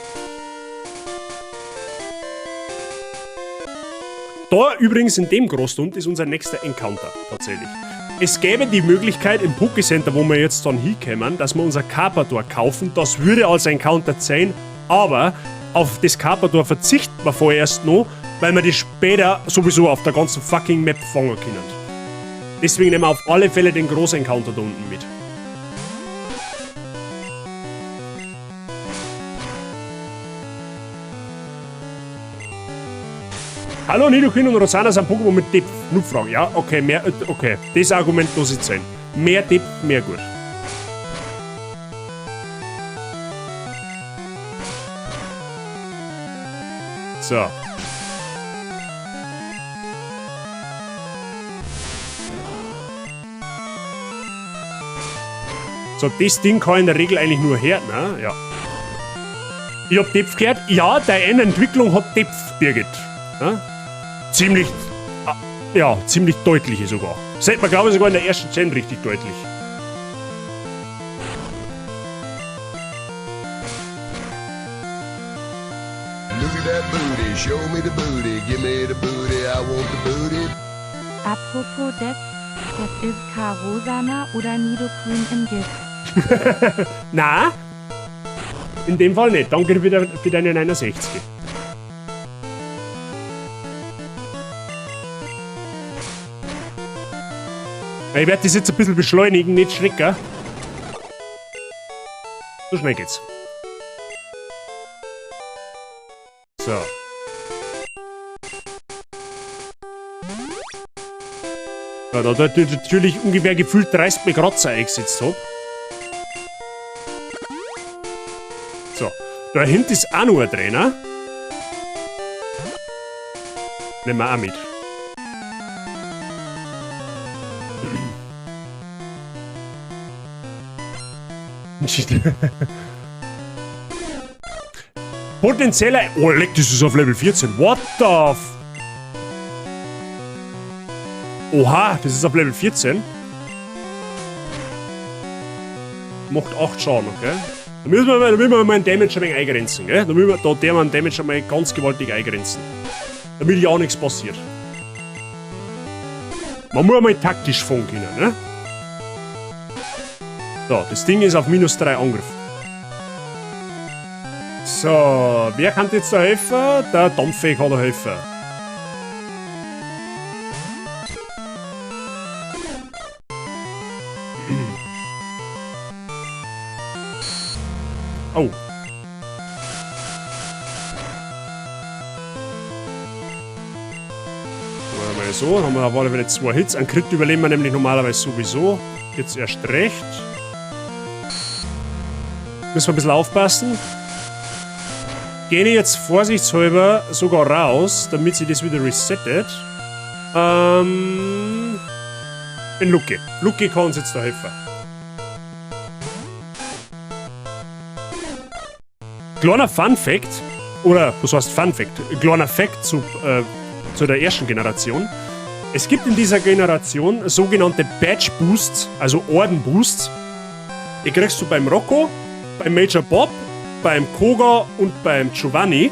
Da übrigens in dem Großlund ist unser nächster Encounter tatsächlich. Es gäbe die Möglichkeit im Pokécenter, wo wir jetzt dann hinkommen, dass wir unser Karpador kaufen. Das würde als Encounter zählen, aber auf das Karpador verzichten wir vorerst noch, weil wir die später sowieso auf der ganzen fucking Map fangen können. Deswegen nehmen wir auf alle Fälle den Groß-Encounter da unten mit. Hallo, Nidoqueen und Rossana sind Pokémon mit Depth. Nur Ja, okay, mehr, okay. Das Argument muss ich sein. Mehr Depth, mehr gut. So. So, das Ding kann in der Regel eigentlich nur her, ne? Ja. Ich hab Depth gehört. Ja, deine Entwicklung hat Depth, Birgit. Ja? Ziemlich, ja, ziemlich deutliche sogar. Sieht man, glaube ich, sogar in der ersten Gen richtig deutlich. Look at that booty, show me the booty, give me the booty, I want the booty. Apropos Depth, das ist Karosana oder Nidoqueen im Gift. Na, in dem Fall nicht. Danke wieder für deine 69. Ich werde das jetzt ein bisschen beschleunigen, nicht schrecken. So schnell geht's. So. Ja, da hat natürlich ungefähr gefühlt 30 Kratzer eingesetzt hab. So. Da hinten ist auch noch ein Trainer. Nehmen wir auch mit. Potenzieller. Oh, leck, das ist auf Level 14. What the f. Oha, das ist auf Level 14. Macht 8 Schaden, okay. Da müssen wir mal einen Damage ein wenig eingrenzen, gell? Da der wir einen Damage einmal ganz gewaltig eingrenzen. Damit ja auch nichts passiert. Man muss einmal taktisch fangen können, ne? So, das Ding ist auf minus 3 Angriff. So, wer kann jetzt da helfen? Der Dampfe kann da helfen. Oh. Mal so, haben wir auf alle Fälle 2 Hits. Einen Crit überleben wir nämlich normalerweise sowieso. Jetzt erst recht. Müssen wir ein bisschen aufpassen. Gehe ich jetzt vorsichtshalber sogar raus, damit sich das wieder resettet. Den Lucky. Lucky kann uns jetzt da helfen. Kleiner Fun Fact, oder was heißt Fun Fact? Kleiner Fact zu der ersten Generation. Es gibt in dieser Generation sogenannte Badge Boosts, also Orden Boosts. Die kriegst du beim Rocco, beim Major Bob, beim Koga und beim Giovanni.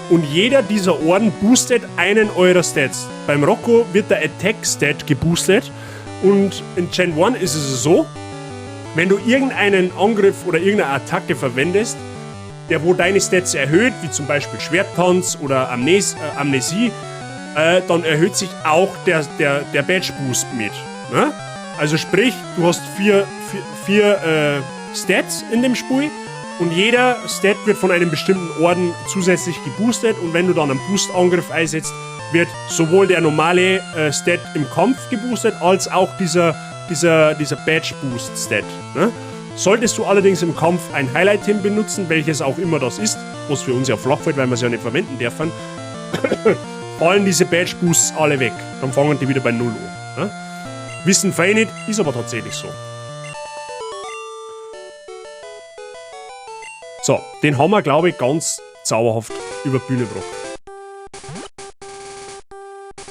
Und jeder dieser Orden boostet einen eurer Stats. Beim Rocco wird der Attack Stat geboostet. Und in Gen 1 ist es so, wenn du irgendeinen Angriff oder irgendeine Attacke verwendest, der wo deine Stats erhöht, wie zum Beispiel Schwerttanz oder Amnesie, dann erhöht sich auch der Badge Boost mit. Ne? Also sprich, du hast vier Stats in dem Spiel und jeder Stat wird von einem bestimmten Orden zusätzlich geboostet und wenn du dann einen Boost-Angriff einsetzt, wird sowohl der normale Stat im Kampf geboostet, als auch dieser Badge Boost Stat. Ne? Solltest du allerdings im Kampf ein Heil-Item benutzen, welches auch immer das ist, was für uns ja flach fällt, weil wir sie ja nicht verwenden dürfen, fallen diese Badge Boosts alle weg. Dann fangen die wieder bei 0 an. Ne? Wissen viele nicht, ist aber tatsächlich so. So, den haben wir, glaube ich, ganz zauberhaft über die Bühne gebracht.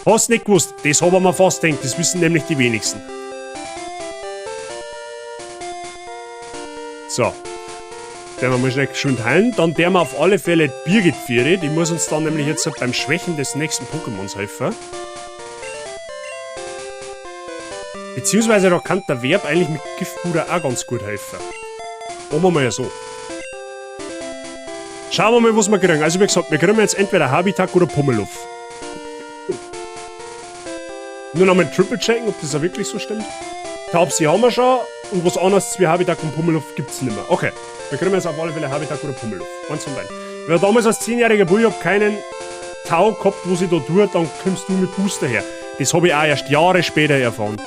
Hast nicht gewusst, das haben wir fast gedacht, das wissen nämlich die wenigsten. So. Den wir mal schnell geschwind heilen. Dann der wir auf alle Fälle Birgit führen. Die muss uns dann nämlich jetzt beim Schwächen des nächsten Pokémons helfen. Beziehungsweise da kann der Verb eigentlich mit Giftpuder auch ganz gut helfen. Machen wir mal ja so. Schauen wir mal, was wir kriegen. Also wie gesagt, wir kriegen jetzt entweder Habitak oder Pummeluff. Nur noch mal Triple checken, ob das auch wirklich so stimmt. Taubsi haben wir schon und was anderes wie Habitak und Pummeluff gibt's nicht mehr. Okay, wir kriegen jetzt auf alle Fälle Habitak oder Pummeluff. Eins von beiden. Wer damals als 10-jähriger Bub hab keinen Tau gehabt, wo sie da tut, dann kommst du mit Booster her. Das hab ich auch erst Jahre später erfahren.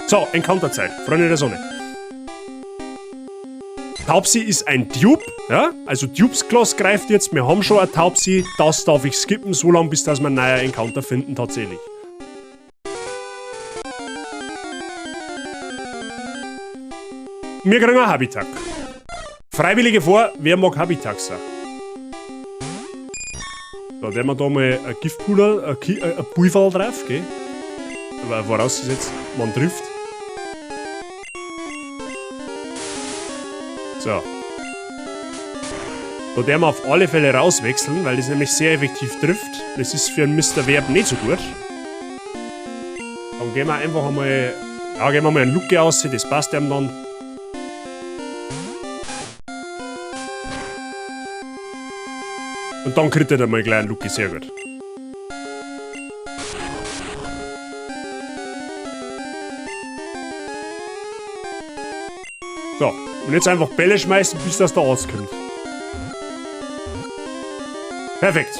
So, Encounterzeit. Freunde der Sonne. Taubsi ist ein Dupe, ja? Also Dupes Class greift jetzt, wir haben schon eine Taubsi, das darf ich skippen, so lange bis dass wir einen neuen Encounter finden tatsächlich. Wir kriegen ein Habitak. Freiwillige vor, wer mag Habitak sein? Da werden wir da mal ein Giftpuder, ein Pulver drauf, gell? Aber vorausgesetzt, man trifft. So. Da werden wir auf alle Fälle rauswechseln, weil das nämlich sehr effektiv trifft. Das ist für einen Mister Verb nicht so gut. Dann gehen wir einfach einmal, ja, gehen wir mal einen Luke aus, das passt ihm dann. Und dann kriegt er mal gleich einen Luke, sehr gut. So, und jetzt einfach Bälle schmeißen, bis das da rauskommt. Perfekt.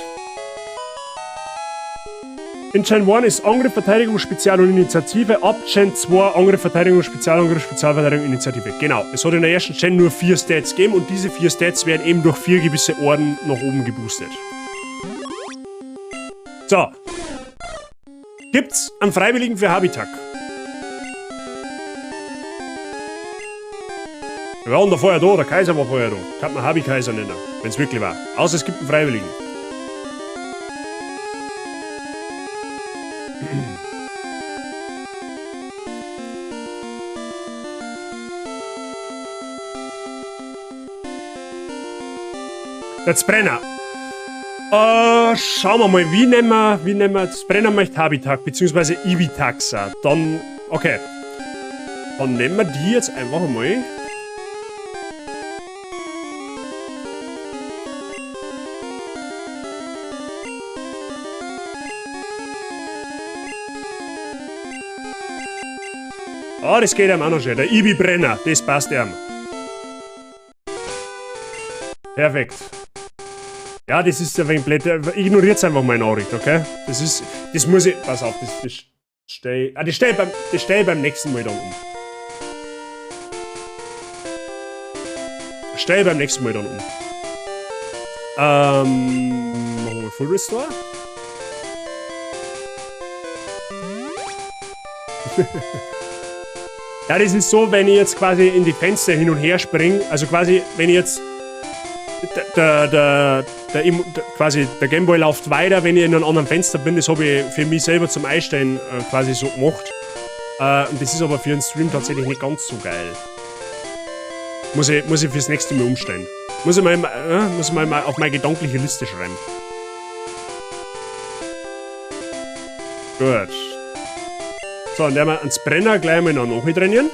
In Gen 1 ist Angriff, Verteidigung, Spezial und Initiative. Ab Gen 2 Angriff, Verteidigung, Spezialangriff, Spezialverteidigung, Initiative. Genau, es hat in der ersten Gen nur 4 Stats gegeben und diese 4 Stats werden eben durch 4 gewisse Orden nach oben geboostet. So. Gibt's einen Freiwilligen für Habitak? Wir waren da vorher da, der Kaiser war vorher da. Kann man Habi-Kaiser nennen, wenn's wirklich war. Außer es gibt einen Freiwilligen. Der Brenner. Schauen wir mal, wie nehmen wir das Brenner möchte Habitak, beziehungsweise Ibitaxa. Dann, okay. Dann nehmen wir die jetzt einfach mal. Ah, das geht ihm auch noch schön. Der Ibi-Brenner, das passt ihm. Perfekt. Ja, das ist ein wenig blöd. Ignoriert einfach meine Nachricht, okay? Das ist, das muss ich, pass auf, das, das stell, ah, das stell beim, das stell beim nächsten Mal dann um. Stell beim nächsten Mal dann um. Machen wir Full Restore. Ja, das ist so, wenn ich jetzt quasi in die Fenster hin und her spring, also quasi, wenn ich jetzt quasi der Gameboy läuft weiter, wenn ich in einem anderen Fenster bin, das habe ich für mich selber zum Einstellen quasi so gemacht. Und das ist aber für einen Stream tatsächlich nicht ganz so geil. Muss ich fürs nächste Mal umstellen. Muss ich mal auf meine gedankliche Liste schreiben. Gut. So, dann werden wir ans Brenner gleich mal noch nachtrainieren.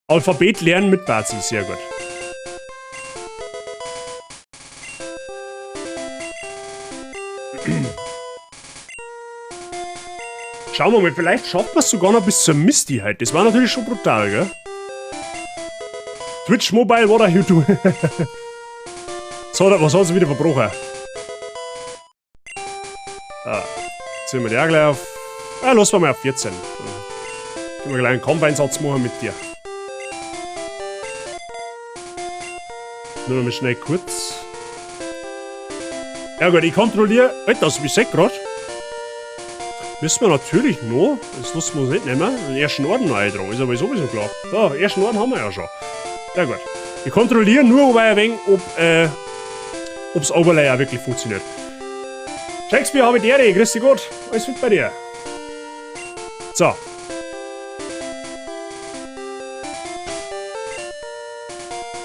Alphabet lernen mit Bazi, sehr gut. Schauen wir mal, vielleicht schafft man es sogar noch bis zur Misty halt. Das war natürlich schon brutal, gell? Twitch Mobile, what are you doing? So, was hat sie wieder verbrochen? Ah, Ziehen wir die auch gleich auf. Ja, lassen wir mal auf 14. Dann können wir gleich einen Kampfeinsatz machen mit dir. Nur mal schnell kurz. Ja gut, ich kontrolliere. Alter, das ich seh grad. Müssen wir natürlich noch, das lassen wir uns nicht nehmen, den ersten Orden noch eintragen. Ist aber sowieso klar. Da, ersten Orden haben wir ja schon. Sehr gut. Ich kontrolliere nur, ob ein wenig, ob's Overlay auch wirklich funktioniert. Shakespeare, habe ich die Ehre. Grüß dich Gott. Alles fit bei dir. So.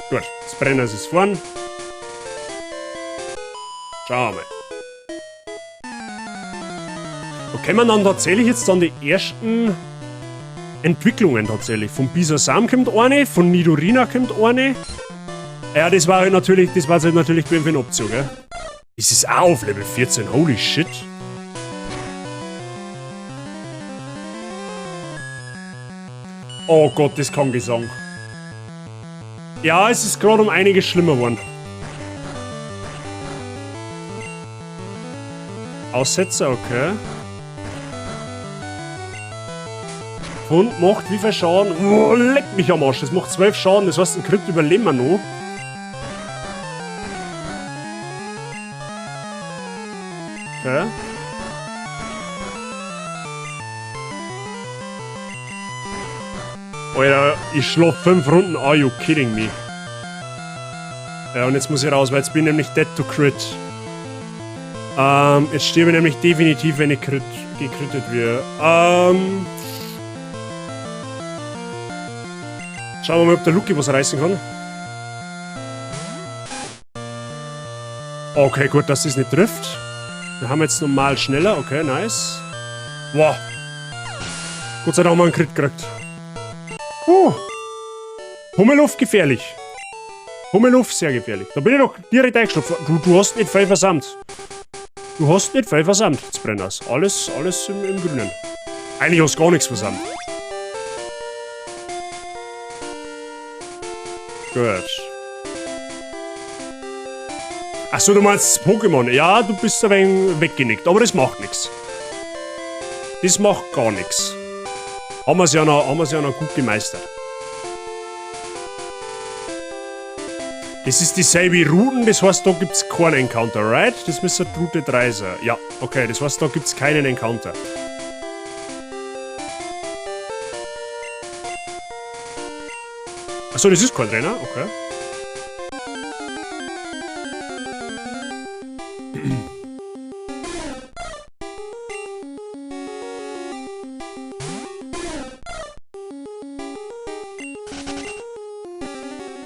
Gut, das Brenner ist vorn. Schauen wir mal. Da kommen dann tatsächlich jetzt dann die ersten Entwicklungen tatsächlich. Von Bisasam kommt eine, von Nidorina kommt eine. Ja, das war halt natürlich, das war halt natürlich gewesen für eine Option, gell? Das ist auch auf Level 14, holy shit. Oh Gott, das kann ich sagen. Ja, es ist gerade um einiges schlimmer geworden. Aussetzer, okay. Hund macht wie viel Schaden? Oh, leck mich am Arsch. Das macht 12 Schaden. Das heißt, ein Crit überleben wir noch. Okay. Alter, ich schlaf 5 Runden. Are you kidding me? Ja, und jetzt muss ich raus, weil jetzt bin ich nämlich dead to crit. Jetzt sterbe ich nämlich definitiv, wenn ich gecrittet werde. Schauen wir mal, ob der Lucky was reißen kann. Okay, gut, dass das nicht trifft. Wir haben jetzt normal schneller. Okay, nice. Wow. Gott sei Dank haben wir einen Crit gekriegt. Pummeluff gefährlich. Pummeluff sehr gefährlich. Da bin ich doch direkt eingeschlupft. Du hast nicht viel versammelt. Du hast nicht viel versammelt, Brenners. Alles im Grünen. Eigentlich hast du gar nichts versammelt. Gut. Achso, du meinst das Pokémon. Ja, du bist ein wenig weggenickt, aber das macht nix. Das macht gar nix. Haben wir's ja noch, haben wir's ja noch gut gemeistert. Das ist dieselbe Routen, das heißt, da gibt's keinen Encounter, right? Das müsste Route 3 sein. Ja, okay, das heißt, da gibt's keinen Encounter. Achso, das ist kein Trainer, okay.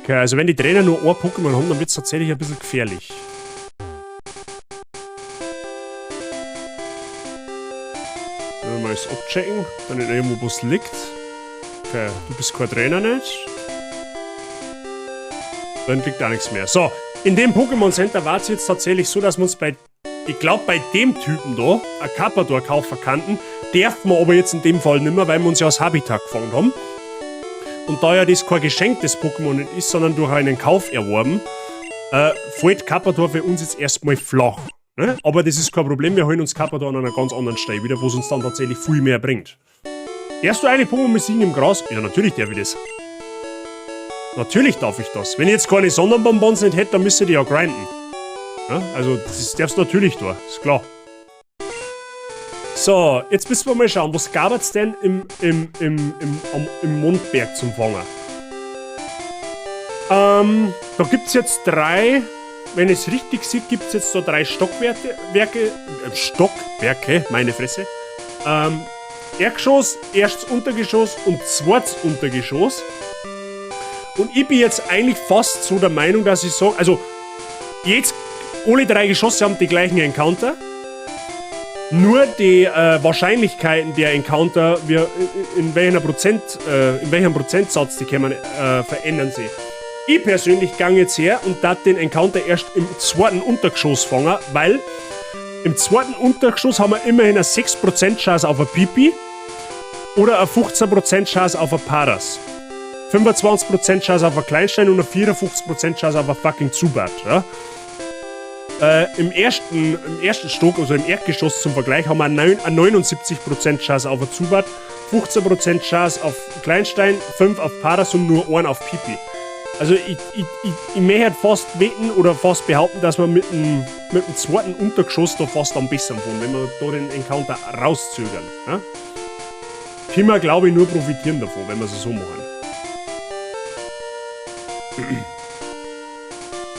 Okay, also wenn die Trainer nur ein Pokémon haben, dann wird's tatsächlich ein bisschen gefährlich. Wenn wir mal das abchecken, dann nicht irgendwo was liegt. Okay, du bist kein Trainer nicht. Dann liegt auch nichts mehr. So, in dem Pokémon Center war's jetzt tatsächlich so, dass wir uns bei, ich glaub, bei dem Typen da, ein Karpador kaufen könnten. Darf man aber jetzt in dem Fall nimmer, weil wir uns ja aus Habitat gefangen haben. Und da ja das kein geschenktes Pokémon nicht ist, sondern durch einen Kauf erworben, fällt Karpador für uns jetzt erstmal flach. Ne? Aber das ist kein Problem, wir holen uns Karpador an einer ganz anderen Stelle wieder, wo es uns dann tatsächlich viel mehr bringt. Darfst du eine Pokémon besiegen im Gras? Ja, natürlich darf ich das. Natürlich darf ich das. Wenn ich jetzt keine Sonderbonbons nicht hätte, dann müsste ich die ja grinden. Ja? Also, das darfst du natürlich da, ist klar. So, jetzt müssen wir mal schauen, was gab's denn im Mondberg zum Fangen? Da gibt's jetzt 3, wenn ich's richtig sehe, gibt's jetzt da 3 Stockwerke, Werke Stockwerke, meine Fresse. Erdgeschoss, erstes Untergeschoss und zweites Untergeschoss. Und ich bin jetzt eigentlich fast so der Meinung, dass ich sag, also jetzt alle 3 Geschosse haben die gleichen Encounter. Nur die Wahrscheinlichkeiten der Encounter, wir, in welcher Prozent in welchem Prozentsatz die kommen, verändern sich. Ich persönlich gang jetzt her und darf den Encounter erst im zweiten Untergeschoss fangen, weil im zweiten Untergeschoss haben wir immerhin eine 6% Chance auf ein Pipi oder eine 15% Chance auf ein Paras. 25% Chance auf ein Kleinstein und eine 54% Chance auf ein fucking Zubat. Ja? Im ersten Stock, also im Erdgeschoss zum Vergleich, haben wir eine 79% Chance auf ein Zubat, 15% Chance auf Kleinstein, 5 auf Paras und nur 1 auf Pipi. Also ich möchte halt fast wetten oder fast behaupten, dass wir mit dem zweiten Untergeschoss da fast am besten fahren, wenn wir da den Encounter rauszögern. Ja? Können wir, glaube ich, nur profitieren davon, wenn wir es so machen.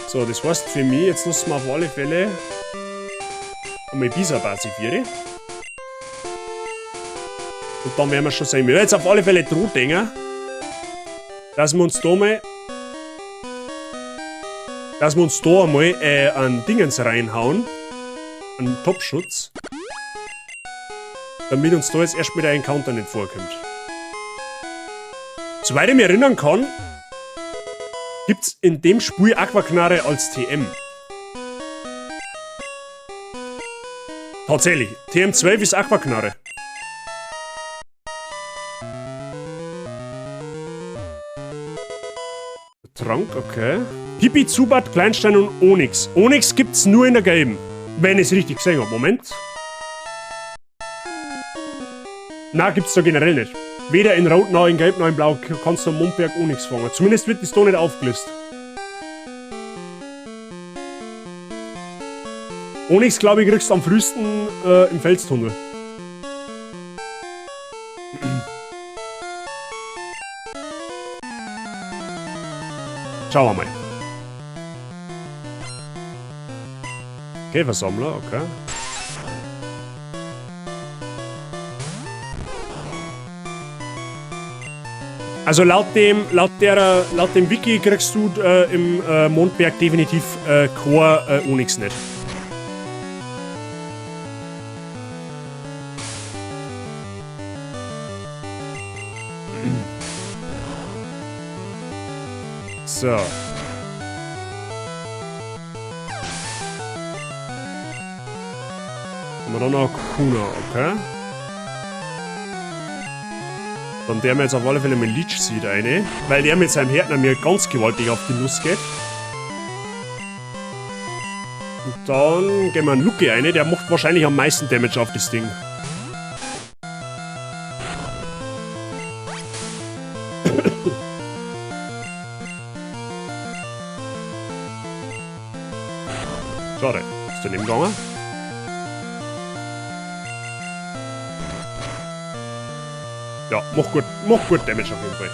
So, das heißt für mich, jetzt lassen wir auf alle Fälle einmal Bisa-Basi 4. Und dann werden wir schon sehen. Wir werden jetzt auf alle Fälle dran denken, dass wir uns da mal einen Dingens reinhauen. Einen Topschutz. Damit uns da jetzt erstmal der Encounter nicht vorkommt. Soweit ich mich erinnern kann, gibt's in dem Spiel Aquaknarre als TM. Tatsächlich, TM12 ist Aquaknarre. Trank, okay. Pipi, Zubat, Kleinstein und Onyx. Onyx gibt's nur in der gelben. Wenn ich's richtig gesehen hab. Moment. Na, gibt's da generell nicht. Weder in Rot, noch in Gelb, noch in Blau kannst du am Mondberg Onyx fangen. Zumindest wird das da nicht aufgelistet. Onyx, glaube ich, kriegst du am frühesten im Felstunnel. Schauen wir mal. Käfersammler, okay. Also laut dem Wiki kriegst du im Mondberg definitiv kein Onyx nicht. So. Haben wir da noch Kuna, okay. Dann der mir jetzt auf alle Fälle mit Leech Seed eine, weil der mit seinem Härtner mir ganz gewaltig auf die Nuss geht. Und dann gehen wir einen Lucky eine, der macht wahrscheinlich am meisten Damage auf das Ding. Schade, ist daneben gegangen. Ja, macht gut Damage auf jeden Fall.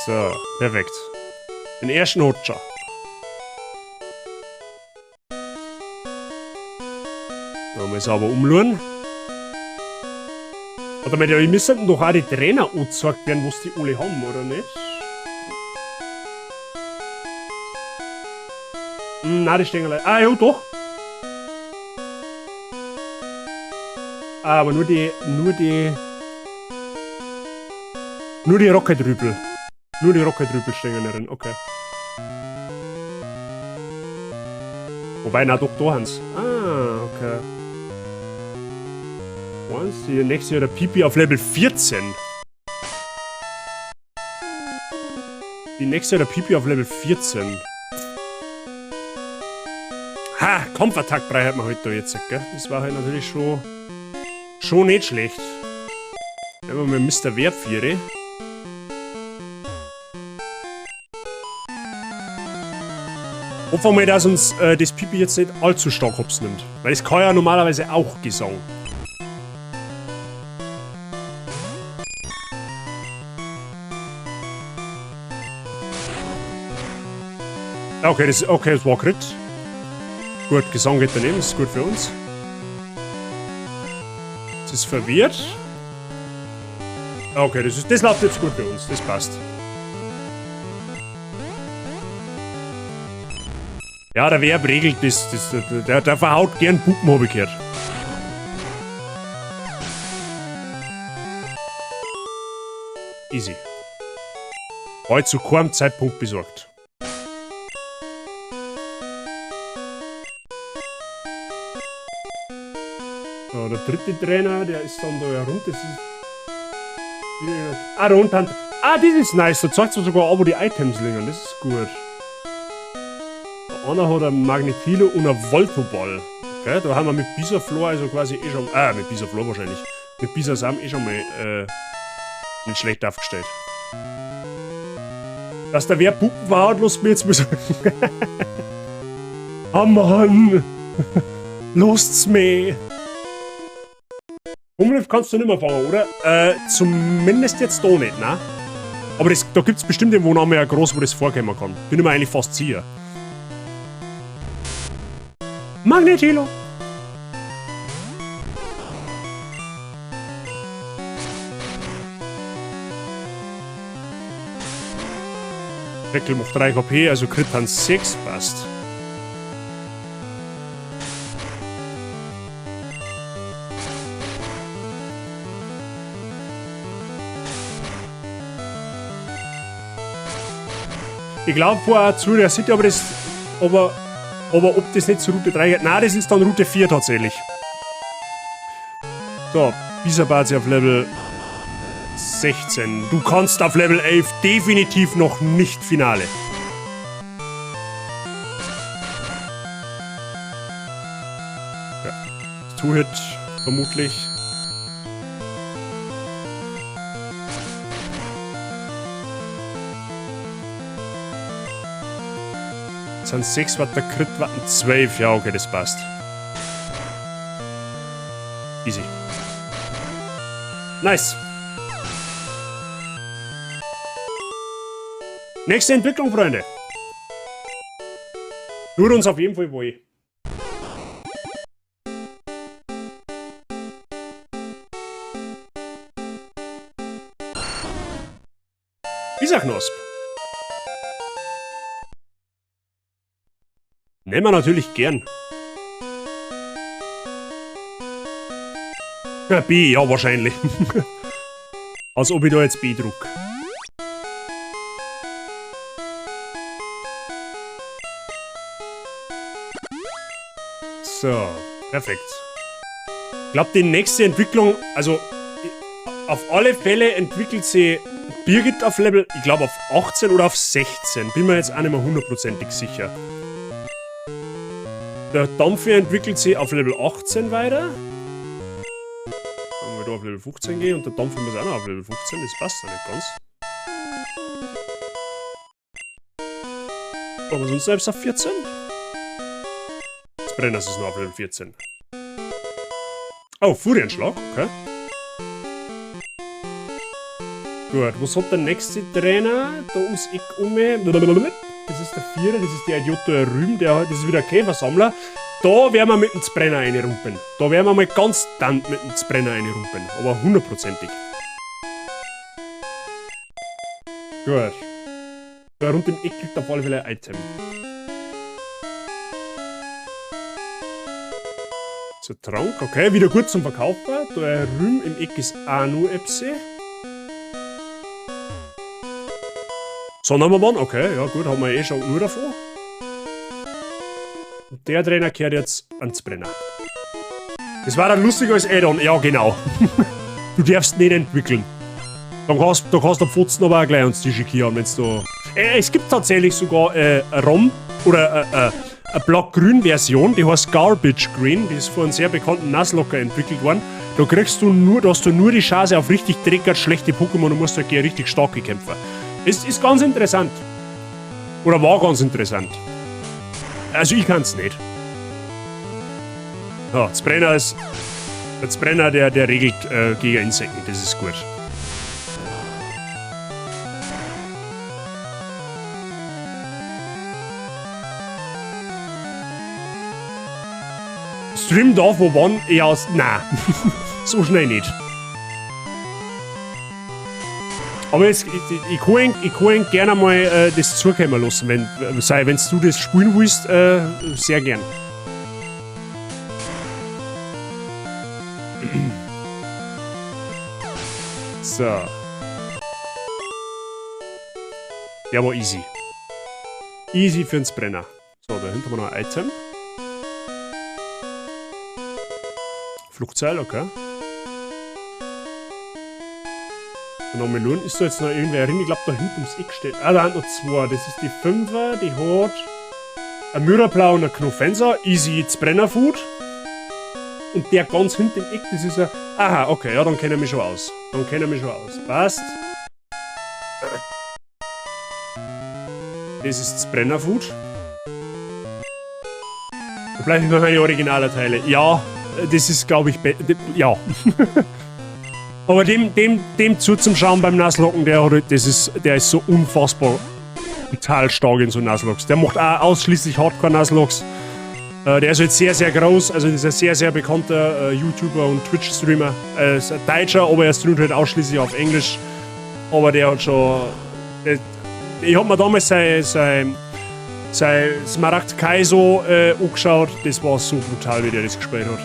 So, perfekt. Den ersten Hotscher. Mal sauber umschauen. Warte mal, die müssen doch auch die Trainer angezeigt werden, was die alle haben, oder nicht? Nein, die stehen allein. Ah, ja, doch. Aber nur die Rocket-Rüpel. Nur die Rocket-Rüpel stehen drin, okay. Wobei, na doch, da haben's. Ah, okay. Die nächste Jahr der Pipi auf Level 14. Die nächste Jahr der Pipi auf Level 14. Ha, Kampfattackbrei hat man heute da jetzt, gell? Das war halt natürlich schon nicht schlecht. Nehmen wir mal Mr. Wertviere. Hoffen wir mal, dass uns das Pipi jetzt nicht allzu stark hops nimmt. Weil es kann ja normalerweise auch Gesang. Okay, das war Crit. Gut, Gesang geht daneben, ist gut für uns. Es ist verwirrt. Okay, das läuft jetzt gut für uns, das passt. Ja, der Verb regelt das, der verhaut gern Puppen, hab ich gehört. Easy. War zu keinem Zeitpunkt besorgt. So, der dritte Trainer, der ist dann da herum. Das ist. Ah, da unten. Ah, das ist nice. Da zeigt es sogar an, wo die Items liegen. Das ist gut. Der einer hat ein Magnetilo und ein Voltoball. Okay, da haben wir mit Bisaflor also quasi eh schon. Ah, mit Bisaflor wahrscheinlich. Mit Bisasam eh schon mal nicht schlecht aufgestellt. Dass der wer Puppen verhaut, lasst mir jetzt mal sagen. Oh Mann! Lost's mich! Hummelf kannst du nicht mehr fangen, oder? Zumindest jetzt da nicht, ne? Aber das, da gibt's bestimmt irgendwo noch mehr groß, wo das vorkommen kann. Bin ich mir eigentlich fast sicher. Magnetilo! Deckel macht 3 KP, also Crit dann 6, passt. Ich glaube vorher zu der City, aber das. Aber ob das nicht zu Route 3 geht. Nein, das ist dann Route 4 tatsächlich. So, Bisabazi auf Level 16. Du kannst auf Level 11 definitiv noch nicht Finale. Ja. Two-Hit vermutlich. Das sind 6 Watt, der Crit warten 12. Ja, okay, das passt. Easy. Nice. Nächste Entwicklung, Freunde. Tut uns auf jeden Fall wohl. Bisaknosp. Nehmen wir natürlich gern. Ja, B, ja, wahrscheinlich. Als ob ich da jetzt B druck. So, perfekt. Ich glaube, die nächste Entwicklung, also auf alle Fälle entwickelt sie Birgit auf Level, ich glaube auf 18 oder auf 16. Bin mir jetzt auch nicht mehr hundertprozentig sicher. Der Dampfer entwickelt sich auf Level 18 weiter. Wenn wir da auf Level 15 gehen und der Dampfer muss auch noch auf Level 15, das passt ja nicht ganz. Aber sonst selbst auf 14? Das Brenners ist noch auf Level 14. Oh, Furienschlag, okay. Gut, was hat der nächste Trainer? Da ums Eck um. Das ist der Vierer, das ist der Idiot da drüben, das ist wieder ein Käfersammler. Da werden wir mit dem Zbrenner reinrumpen. Da werden wir mal konstant mit dem Zbrenner reinrumpen. Aber hundertprozentig. Gut. Da rund im Eck liegt auf alle Fälle ein Item. So, Trank, okay, wieder gut zum Verkaufen. Da drüben im Eck ist auch nur Epsi. Sondermann, okay, ja gut, haben wir eh schon nur davon. Und der Trainer kehrt jetzt ans Brenner. Das war dann lustig als Add-on, ja genau. Du darfst nicht entwickeln. Dann kannst du am Fotzen aber auch gleich ans Tisch kehren, wenn's du. Es gibt tatsächlich sogar eine ROM oder eine Block-Grün-Version, die heißt Garbage Green, die ist von einem sehr bekannten Nuzlocke entwickelt worden. Da kriegst du nur, da hast du nur die Chance auf richtig dreckig schlechte Pokémon und musst halt gegen richtig starke kämpfen. Es ist ganz interessant. Oder war ganz interessant. Also ich kann's nicht. Ja, das Brenner ist. Der Brenner, der regelt gegen Insekten, das ist gut. Stream da, wo wann? Ja, nein. So schnell nicht. Aber jetzt, ich kann gerne mal das zukommen lassen, wenn du das spielen willst, sehr gern. So. Der war easy. Easy für den Brenner. So, da hinten haben wir noch ein Item. Flugzeil, okay. Genau, Melon ist da jetzt noch irgendwer drin. Ich glaube, da hinten ums Eck steht. Ah, da sind noch zwei. Das ist die 5er, die hat ein Myraplau und ein Knofenser. Easy Brennerfood. Und der ganz hinten im Eck, das ist ein. Aha, okay, ja, dann kenne ich mich schon aus. Dann kenne ich mich schon aus. Passt. Das ist das Brennerfood. Da bleibe ich bei meinen originalen Teile. Ja, das ist, glaube ich, ja. Aber dem zuzuschauen beim Nuzlocken, der ist so unfassbar brutal stark in so Nuzlockes. Der macht auch ausschließlich Hardcore-Nuzlockes. Der ist halt sehr, sehr groß, also ist ein sehr, sehr bekannter YouTuber und Twitch-Streamer. Er ist ein Deutscher, aber er streamt halt ausschließlich auf Englisch. Aber der hat schon. Der, ich hab mir damals sein Smaragd Kaizo angeschaut. Das war so brutal, wie der das gespielt hat.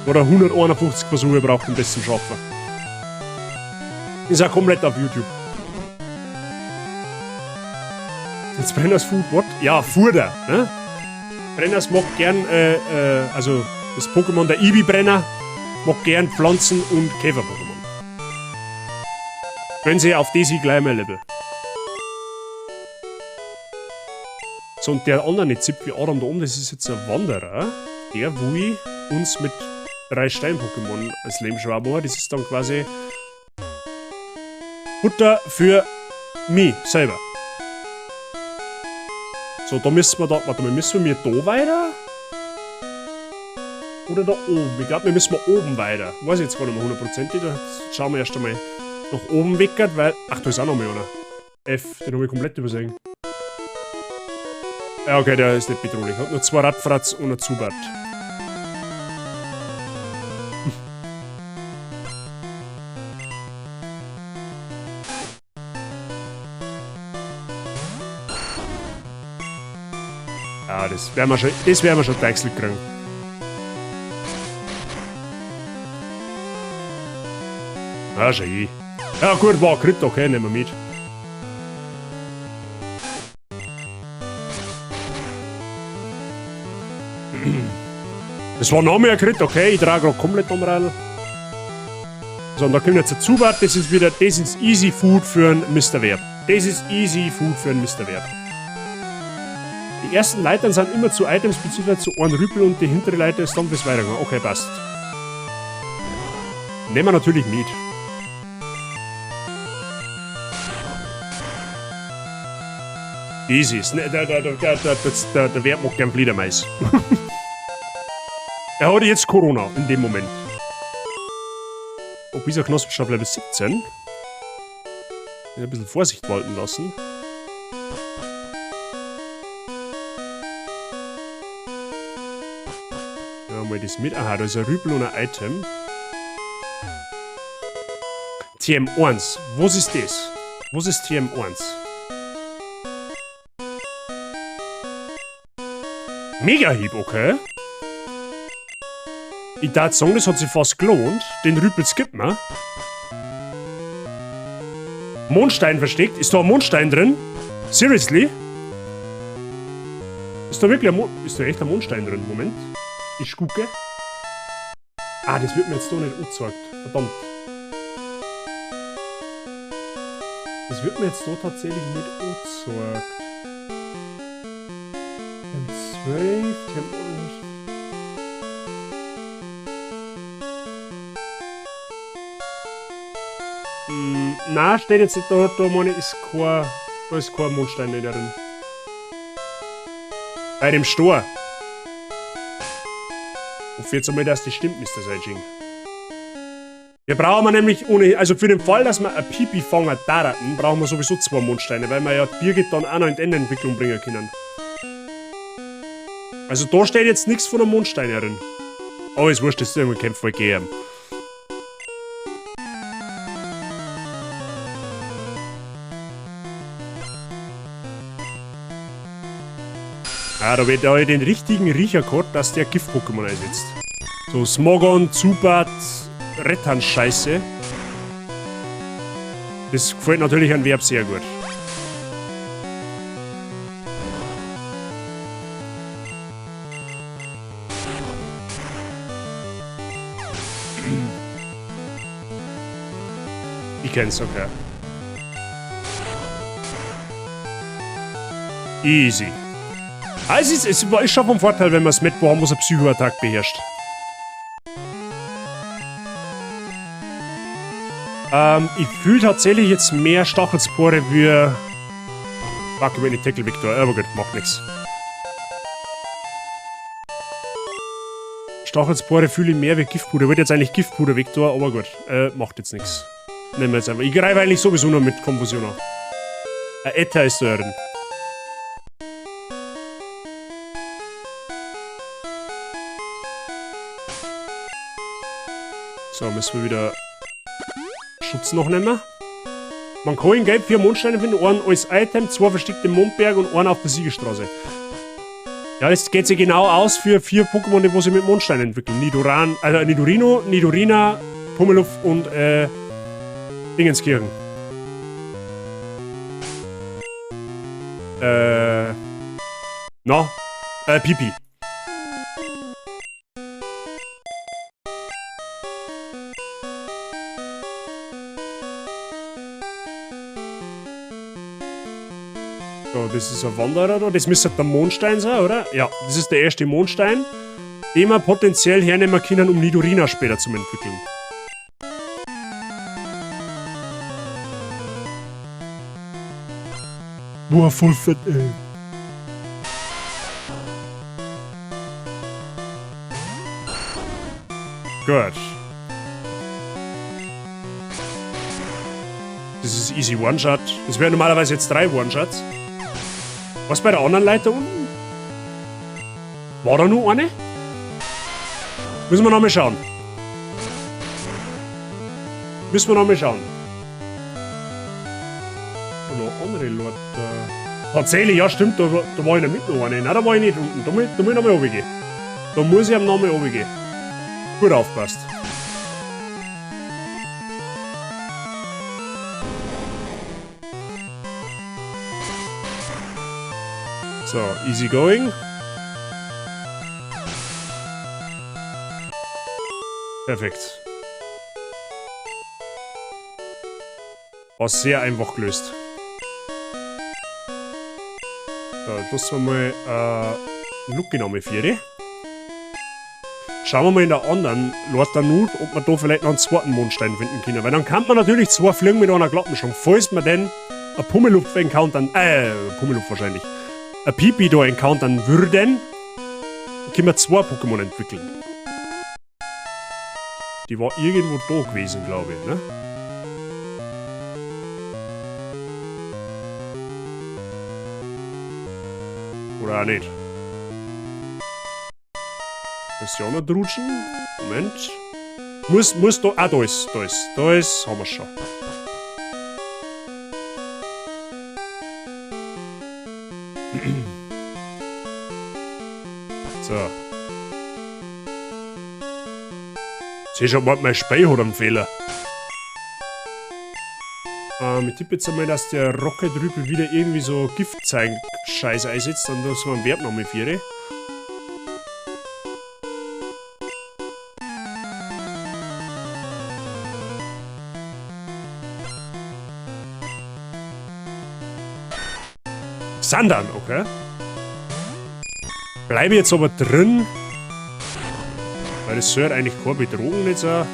Wo er 151 Versuche braucht, um das zu schaffen. Ist auch komplett auf YouTube. Jetzt Brenners Food, what? Ja, Fuder, ne? Brenners mag gern, also das Pokémon, der Eevee-Brenner, mag gern Pflanzen- und Käfer-Pokémon. Können Sie auf diese gleich mal Level. So, und der andere Zipfel Adam da oben, das ist jetzt ein Wanderer, der will uns mit 3 Stein-Pokémon als Leben schwer machen. Das ist dann quasi Futter für mich selber. So, da müssen wir da, warte mal, müssen wir da weiter? Oder da oben? Ich glaub, wir müssen oben weiter. Weiß ich jetzt gar nicht mehr hundertprozentig. Da schauen wir erst einmal nach oben weg, weil. Ach, da ist auch noch mal einer. F, den hab ich komplett übersehen. Ja, okay, der ist nicht bedrohlich. Hat nur 2 Radfratz und ein Zubat. Ja, das werden wir schon deichselt kriegen. Ah, schau ich. Ja gut, war Crit, okay, nehmen wir mit. Das war noch mehr Crit, okay, ich trage gerade komplett am Radl. So, und da kommt jetzt ein Zubat, das ist wieder, das ist easy food für einen Mister Verb. Das ist easy food für einen Mister Verb. Die ersten Leitern sind immer zu Items bzw. zu einem Rüpel und die hintere Leiter ist dann fürs Weitergehen. Okay, passt. Nehmen wir natürlich mit. Easy. Ne, der Wert macht gern Fledermais. Er hatte jetzt Corona in dem Moment. Oh, dieser Knospenschaf Level 17. Ein bisschen Vorsicht walten lassen. Ja, mal das mit. Aha, da ist ein Rüpel und ein Item. TM1. Was ist das? Was ist TM1? Mega-Hieb, okay. Ich darf sagen, das hat sich fast gelohnt. Den Rüpel skippen wir. Mondstein versteckt. Ist da ein Mondstein drin? Seriously? Ist da wirklich ein Mo-, ist da echt ein Mondstein drin? Moment. Ich gucke. Ah, das wird mir jetzt da nicht angezeigt. Verdammt. Das wird mir jetzt da tatsächlich nicht angezeigt. M12, M11. Na, steht jetzt nicht da, da meine ich, ist kein, da ist kein Mondstein nicht drin. Bei dem Stor. Hoffe jetzt einmal, dass das stimmt, Mister Seijing. Wir brauchen nämlich ohne, also für den Fall, dass wir ein Pipi fangen daraten, brauchen wir sowieso 2 Mondsteine, weil wir ja Birgit dann auch noch in die Endentwicklung bringen können. Also da steht jetzt nichts von einem Mondstein drin. Aber ist wurscht, das ist irgendwie kein Fall gegeben. Ah, da wird ich den richtigen Riecher gehabt, dass der Gift-Pokémon einsetzt. So, Smogon, Zubat, Rettan-Scheiße. Das gefällt natürlich einem Verb sehr gut. kenn's, okay. Easy. Ah, es ist, es ist schon vom Vorteil, wenn man es mit haben, was eine Psychoattack beherrscht. Ich fühle tatsächlich jetzt mehr Stachelspore wie... Fuck, ich will nicht Tackle Victor, aber gut, macht nix. Stachelspore fühle ich mehr wie Giftpuder. Ich wollte jetzt eigentlich Giftpuder Victor, aber gut, macht jetzt nix. Nehmen wir jetzt einfach. Ich greife eigentlich sowieso nur mit Konfusion an. Ein Äther ist da drin. So, müssen wir wieder Schutz noch nehmen. Man kann in Gelb 4 Mondsteine finden, einen als Item, 2 versteckte Mondberge und einen auf der Siegerstraße. Ja, das geht sich genau aus für 4 Pokémon, die wo sich mit Mondsteinen entwickeln. Nidoran, also Nidorino, Nidorina, Pummeluff und Dingenskirchen. Na? Pipi. So, das ist ein Wanderer da. Das müsste der Mondstein sein, oder? Ja, das ist der erste Mondstein, den wir potenziell hernehmen können, um Nidorina später zu entwickeln. Boah, voll fett, ey. Gut. Das ist easy One-Shot. Das wären normalerweise jetzt 3 One-Shots. Was bei der anderen Leiter unten? War da nur eine? Müssen wir nochmal schauen. Müssen wir nochmal schauen. Und noch andere Leute. Tatsächlich, ja stimmt, da war ich nicht mit noch eine. Nein, da war ich nicht unten. Da muss ich nochmal runtergehen. Da muss ich am nochmal runtergehen. Gut aufpasst. So, easy going. Perfekt. War sehr einfach gelöst. So, jetzt lassen wir mal Lucky nochmal 4. Schauen wir mal in der anderen Lortanut, ob wir da vielleicht noch einen zweiten Mondstein finden können. Weil dann kann man natürlich 2 Fliegen mit einer Klappe schlagen. Falls man denn ein Pummeluff encountern, Pummeluff wahrscheinlich, ein Pipi da encountern würden, können wir 2 Pokémon entwickeln. Die war irgendwo da gewesen, glaube ich, ne? Oder auch nicht. Das ist ja auch noch drutschen. Moment. Muss da. Ah, da ist, da ist. Da ist, haben wir schon. So. Sieh schon, mein Spei hat einen Fehler. Ich tippe jetzt einmal, dass der Rocket-Rüpel wieder irgendwie so Giftzeichen-Scheiß einsetzt und da so einen Verb noch mit 4. Sandern, okay. Bleibe jetzt aber drin. Weil das soll eigentlich keine Bedrohung nicht sein.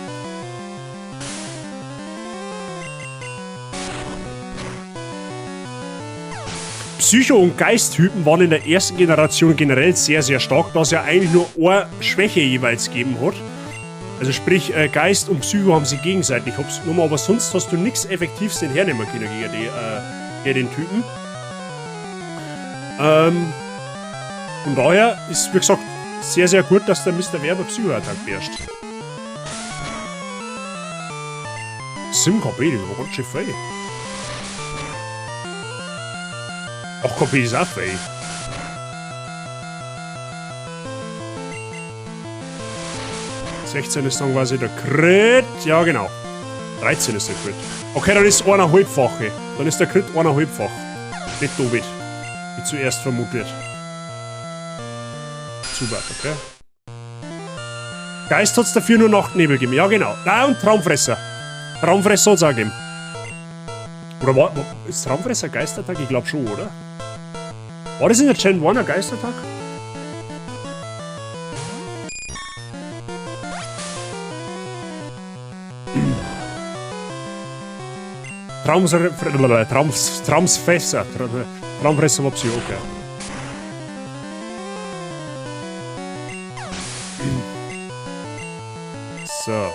Psycho- und Geisttypen waren in der ersten Generation generell sehr, sehr stark, da es ja eigentlich nur eine Schwäche jeweils gegeben hat. Also sprich, Geist und Psycho haben sie gegenseitig hops genommen, aber sonst hast du nichts Effektives den hernehmen können gegen den Typen. Von daher ist, wie gesagt, sehr, sehr gut, dass der Mister Werber Psycho-Attack beherrscht. 7 KP, das war ganz schön viel. 8 KP ist auch viel. 16 ist dann quasi der Crit. Ja, genau. 13 ist der Crit. Okay, dann ist einer halbfache. Dann ist der Crit einer halbfach. Nicht doppelt. Wie zuerst vermutet. Zubat, okay. Geist hat's dafür nur Nachtnebel gegeben. Ja, genau. Nein, und Traumfresser. Traumfresser hat's auch gegeben. Oder war, ist Traumfresser Geistertag? Ich glaube schon, oder? War das in der Gen 1 ein Geistertag? Traumsfresser. Traumfresser war Psycho, okay. So.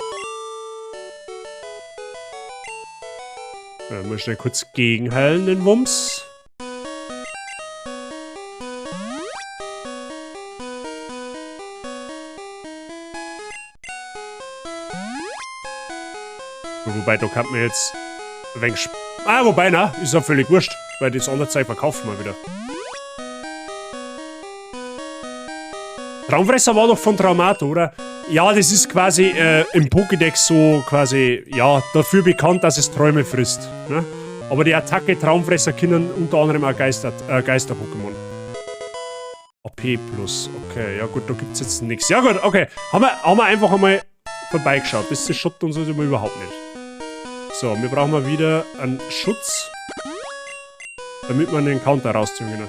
Mal schnell kurz gegenheilen, den Wumms. Wobei, da kann man jetzt ein wenig wobei, na, ist ja völlig wurscht, weil das andere Zeug verkaufen wir wieder. Traumfresser war doch von Traumato, oder? Ja, das ist quasi im Pokédex so quasi, ja, dafür bekannt, dass es Träume frisst. Ne? Aber die Attacke Traumfresser können unter anderem auch Geister-Pokémon. AP plus, okay, ja gut, da gibt's jetzt nichts. Ja gut, okay, haben wir einfach einmal vorbeigeschaut. Das schockt uns also überhaupt nicht. So, wir brauchen mal wieder einen Schutz, damit wir den Counter rausziehen können.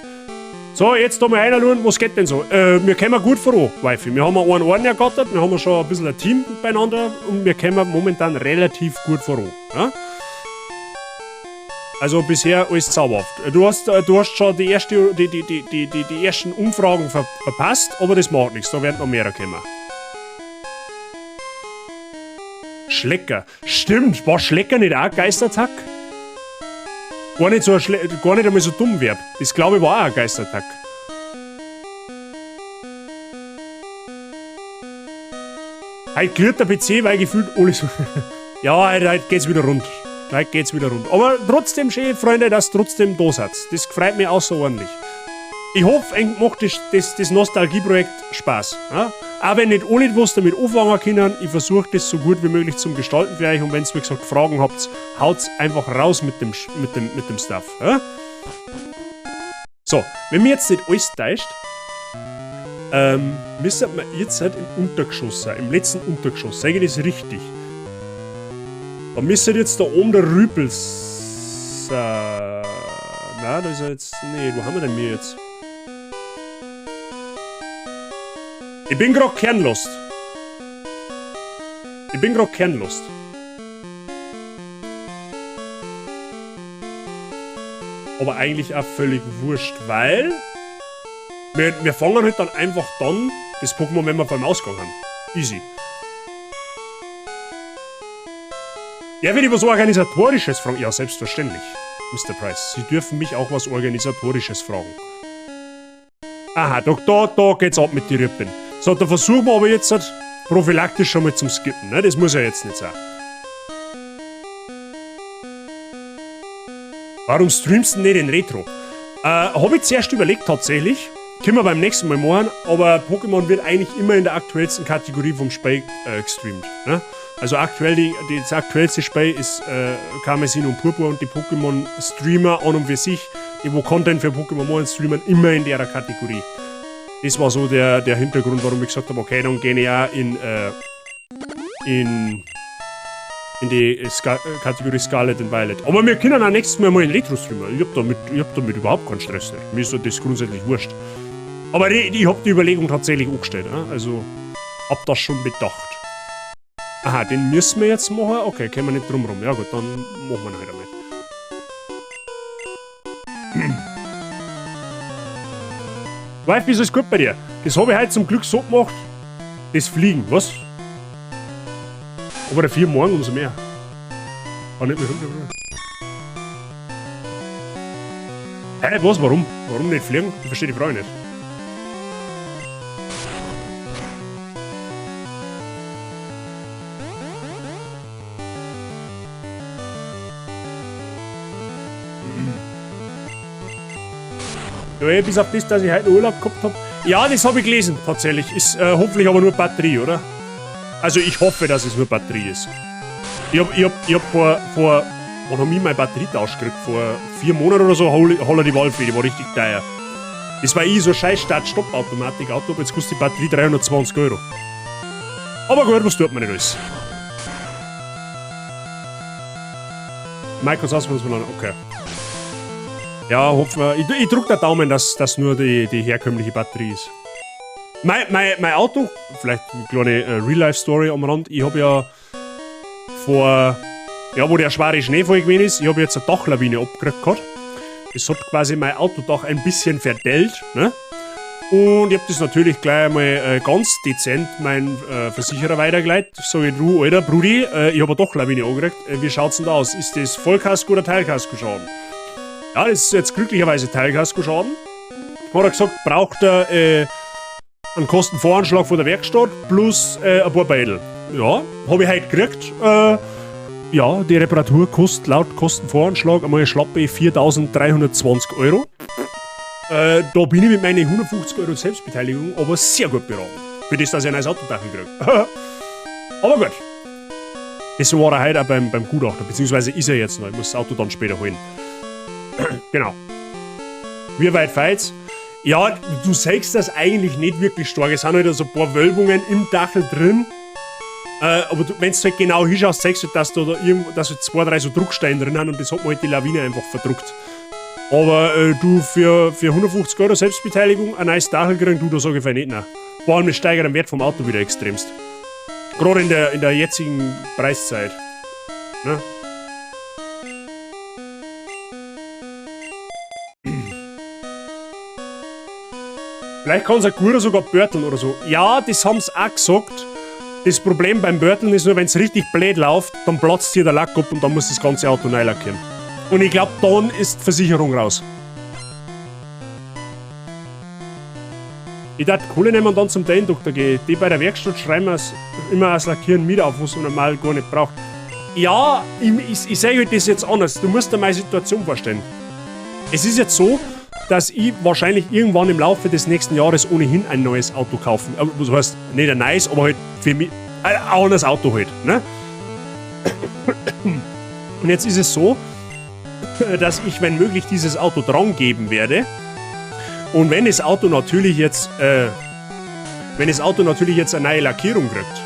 So, jetzt da mal reinschauen, was geht denn so? Wir kommen gut voran, Wifi. Wir haben einen Orden ergattert, wir haben schon ein bisschen ein Team beieinander und wir kommen momentan relativ gut voran. Ja? Also bisher alles zauberhaft. Du hast schon die ersten Umfragen verpasst, aber das macht nichts, da werden noch mehr kommen. Schlecker. Stimmt, war Schlecker nicht auch ein Geistertag? Gar nicht, so gar nicht einmal so dumm Verb. Das glaube ich war auch ein Geistertag. Heute glüht der PC, weil gefühlt alles. Ja, heute geht's wieder rund. Heute geht's wieder rund. Aber trotzdem schön, Freunde, dass trotzdem da seid. Das freut mich außerordentlich. Ich hoffe, euch macht das Nostalgieprojekt Spaß. Ja? Auch wenn nicht alle was damit anfangen können, ich versuche das so gut wie möglich zum Gestalten für euch. Und wenn ihr, wie gesagt, Fragen habt, haut's einfach raus mit dem Stuff. Ja? So, wenn mir jetzt nicht alles täuscht, müssen wir jetzt halt im Untergeschoss sein, im letzten Untergeschoss. Sag ich das richtig? Da müsste jetzt da oben der Rüpel sein. Na, da ist er jetzt. Nee, wo haben wir denn mir jetzt? Ich bin grad kernlost. Ich bin grad kernlost. Aber eigentlich auch völlig wurscht, weil wir fangen halt dann einfach dann das Pokémon, wenn wir beim Ausgang haben. Easy. Ja, wenn ich was Organisatorisches fragen. Ja, selbstverständlich, Mr. Price. Sie dürfen mich auch was Organisatorisches fragen. Aha, da geht's ab mit den Rippen. So, da versuchen wir aber jetzt halt prophylaktisch schon mal zum Skippen, ne? Das muss ja jetzt nicht sein. Warum streamst du nicht in Retro? Hab ich zuerst überlegt tatsächlich. Können wir beim nächsten Mal machen, aber Pokémon wird eigentlich immer in der aktuellsten Kategorie vom Spiel gestreamt. Ne? Also aktuell, das aktuellste Spiel ist Karmesin und Purpur und die Pokémon-Streamer an und für sich, die wo Content für Pokémon machen, streamen immer in der Kategorie. Das war so der Hintergrund, warum ich gesagt habe, okay, dann gehe ich auch in die Kategorie Scarlet and Violet. Aber wir können auch nächstes Mal in Retro streamen. Ich hab damit überhaupt keinen Stress. Nicht. Mir ist das grundsätzlich wurscht. Aber ich hab die Überlegung tatsächlich angestellt. Ne? Also, hab das schon bedacht. Aha, den müssen wir jetzt machen. Okay, können wir nicht drum rum. Ja gut, dann machen wir ihn halt einmal. Wife, ist alles gut bei dir? Das habe ich heute zum Glück so gemacht. Das Fliegen, was? Aber dafür morgen umso mehr. Kann nicht mehr runter. Hä, was? Warum? Warum nicht fliegen? Ich verstehe die Frage nicht. Ja, bis auf das, dass ich heute Urlaub gehabt hab. Ja, das habe ich gelesen, tatsächlich. Ist hoffentlich aber nur Batterie, oder? Also ich hoffe, dass es nur Batterie ist. Ich hab vor wann hab ich meine Batterietausch gekriegt? Vor 4 Monaten oder so, holla die Waldfee, die war richtig teuer. Das war eh so ein scheiß Start-Stopp-Automatik-Auto, aber jetzt kostet die Batterie 320 Euro. Aber gut, was tut man nicht alles? Michael okay. Ja, hoffen wir. Ich, ich drück der Daumen, dass das nur die, die herkömmliche Batterie ist. Mein, mein, mein Auto, vielleicht eine kleine äh, Real-Life-Story am Rand. Ich habe ja vor, ja, wo der schwere Schneefall gewesen ist, ich habe jetzt eine Dachlawine abgekriegt gehabt. Das hat quasi mein Autodach ein bisschen verdellt. Ne? Und ich habe das natürlich gleich einmal äh, ganz dezent mein äh, Versicherer weitergeleitet. Sag ich, du, Alter, Brudi, äh, ich habe eine Dachlawine angekriegt. Äh, wie schaut's denn da aus? Ist das Vollkasko oder Teilkaskoschaden? Ja, das ist jetzt glücklicherweise Teilkaskoschaden. Hat er gesagt, braucht er äh, einen Kostenvoranschlag von der Werkstatt plus äh, ein paar Beidel. Ja, habe ich heute gekriegt. Äh, ja, die Reparatur kostet laut Kostenvoranschlag einmal schlappe 4.320 Euro. Äh, da bin ich mit meinen 150 Euro Selbstbeteiligung aber sehr gut beraten. Für das, dass ich ein neues Autodach kriege. aber gut. Das war er heute auch beim, beim Gutachter, beziehungsweise ist er jetzt noch. Ich muss das Auto dann später holen. genau. Wie weit feit's? Ja, du siehst das eigentlich nicht wirklich stark. Es sind halt so ein paar Wölbungen im Dachel drin. Äh, aber wenn du halt genau hinschaust, siehst du, dass da, da irgendwo, dass halt zwei, drei so Drucksteine drin sind und das hat man halt die Lawine einfach verdruckt. Aber äh, du für, für 150 Euro Selbstbeteiligung ein neues Dachel kriegen, du, da sag ich nicht nein. Vor allem, das steigert den Wert vom Auto wieder extremst. Gerade in der, in der jetzigen Preiszeit. Ne? Vielleicht kann es ein Guter sogar börteln oder so. Ja, das haben sie auch gesagt. Das Problem beim Börteln ist nur, wenn es richtig blöd läuft, dann platzt hier der Lack ab und dann muss das ganze Auto neu lackieren. Und ich glaube, dann ist die Versicherung raus. Ich darf Kohle nehmen und dann zum Doktor gehen. Die bei der Werkstatt schreiben es immer das Lackieren mit auf, was man normal gar nicht braucht. Ja, ich, ich, ich sage das jetzt anders. Du musst dir meine Situation vorstellen. Es ist jetzt so, dass ich wahrscheinlich irgendwann im Laufe des nächsten Jahres ohnehin ein neues Auto kaufen. Äh, was heißt, nicht ein neues, aber halt für mich ein anderes Auto halt. Ne? Und jetzt ist es so, dass ich, wenn möglich, dieses Auto dran geben werde. Und wenn das Auto natürlich jetzt, äh, wenn das Auto natürlich jetzt eine neue Lackierung kriegt,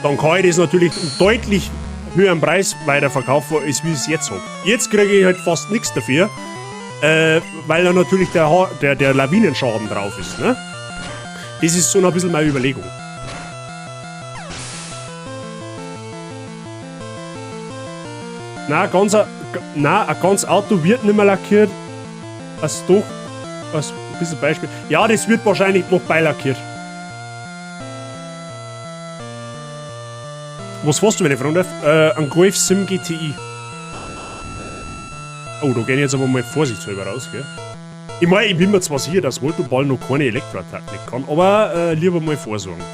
dann kann ich das natürlich um deutlich höheren Preis weiterverkaufen, als wie ich es jetzt habe. Jetzt kriege ich halt fast nichts dafür, äh, weil da natürlich der, der, der Lawinenschaden drauf ist. Ne? Das ist so noch ein bisschen meine Überlegung. Na, ganz, na, ein ganz Auto wird nicht mehr lackiert. Was doch, was, ein bisschen Beispiel. Ja, das wird wahrscheinlich noch beilackiert. Was fährst du, wenn ich fragen darf? Äh, ein Golf Sim GTI. Oh, da gehen jetzt aber mal vorsichtshalber raus, gell? Ich meine, ich bin mir zwar sicher, dass Voltoball noch keine Elektroattacken kann, aber äh, lieber mal vorsorgen.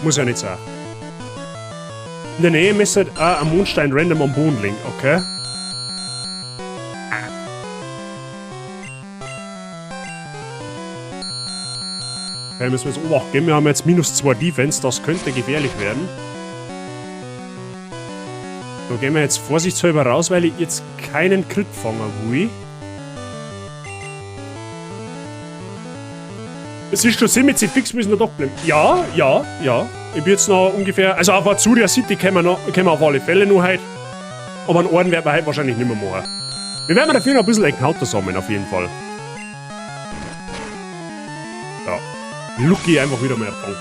Muss ja nicht sein. In der Nähe müsste halt auch ein Mondstein random am Boden liegen, okay? Okay, müssen wir jetzt Obacht geben. Wir haben jetzt minus 2 Defense, das könnte gefährlich werden. Da gehen wir jetzt vorsichtshalber raus, weil ich jetzt keinen Crit fangen will. Es ist schon ziemlich fix, müssen wir doch bleiben. Ja, ja, ja. Ich bin jetzt noch ungefähr. Also auf Azuria City kommen wir, noch, kommen wir auf alle Fälle noch heute. Aber einen Orden werden wir heute wahrscheinlich nicht mehr machen. Wir werden dafür noch ein bisschen Encounter sammeln, auf jeden Fall. Ja. Lucky einfach wieder mal eine Bank.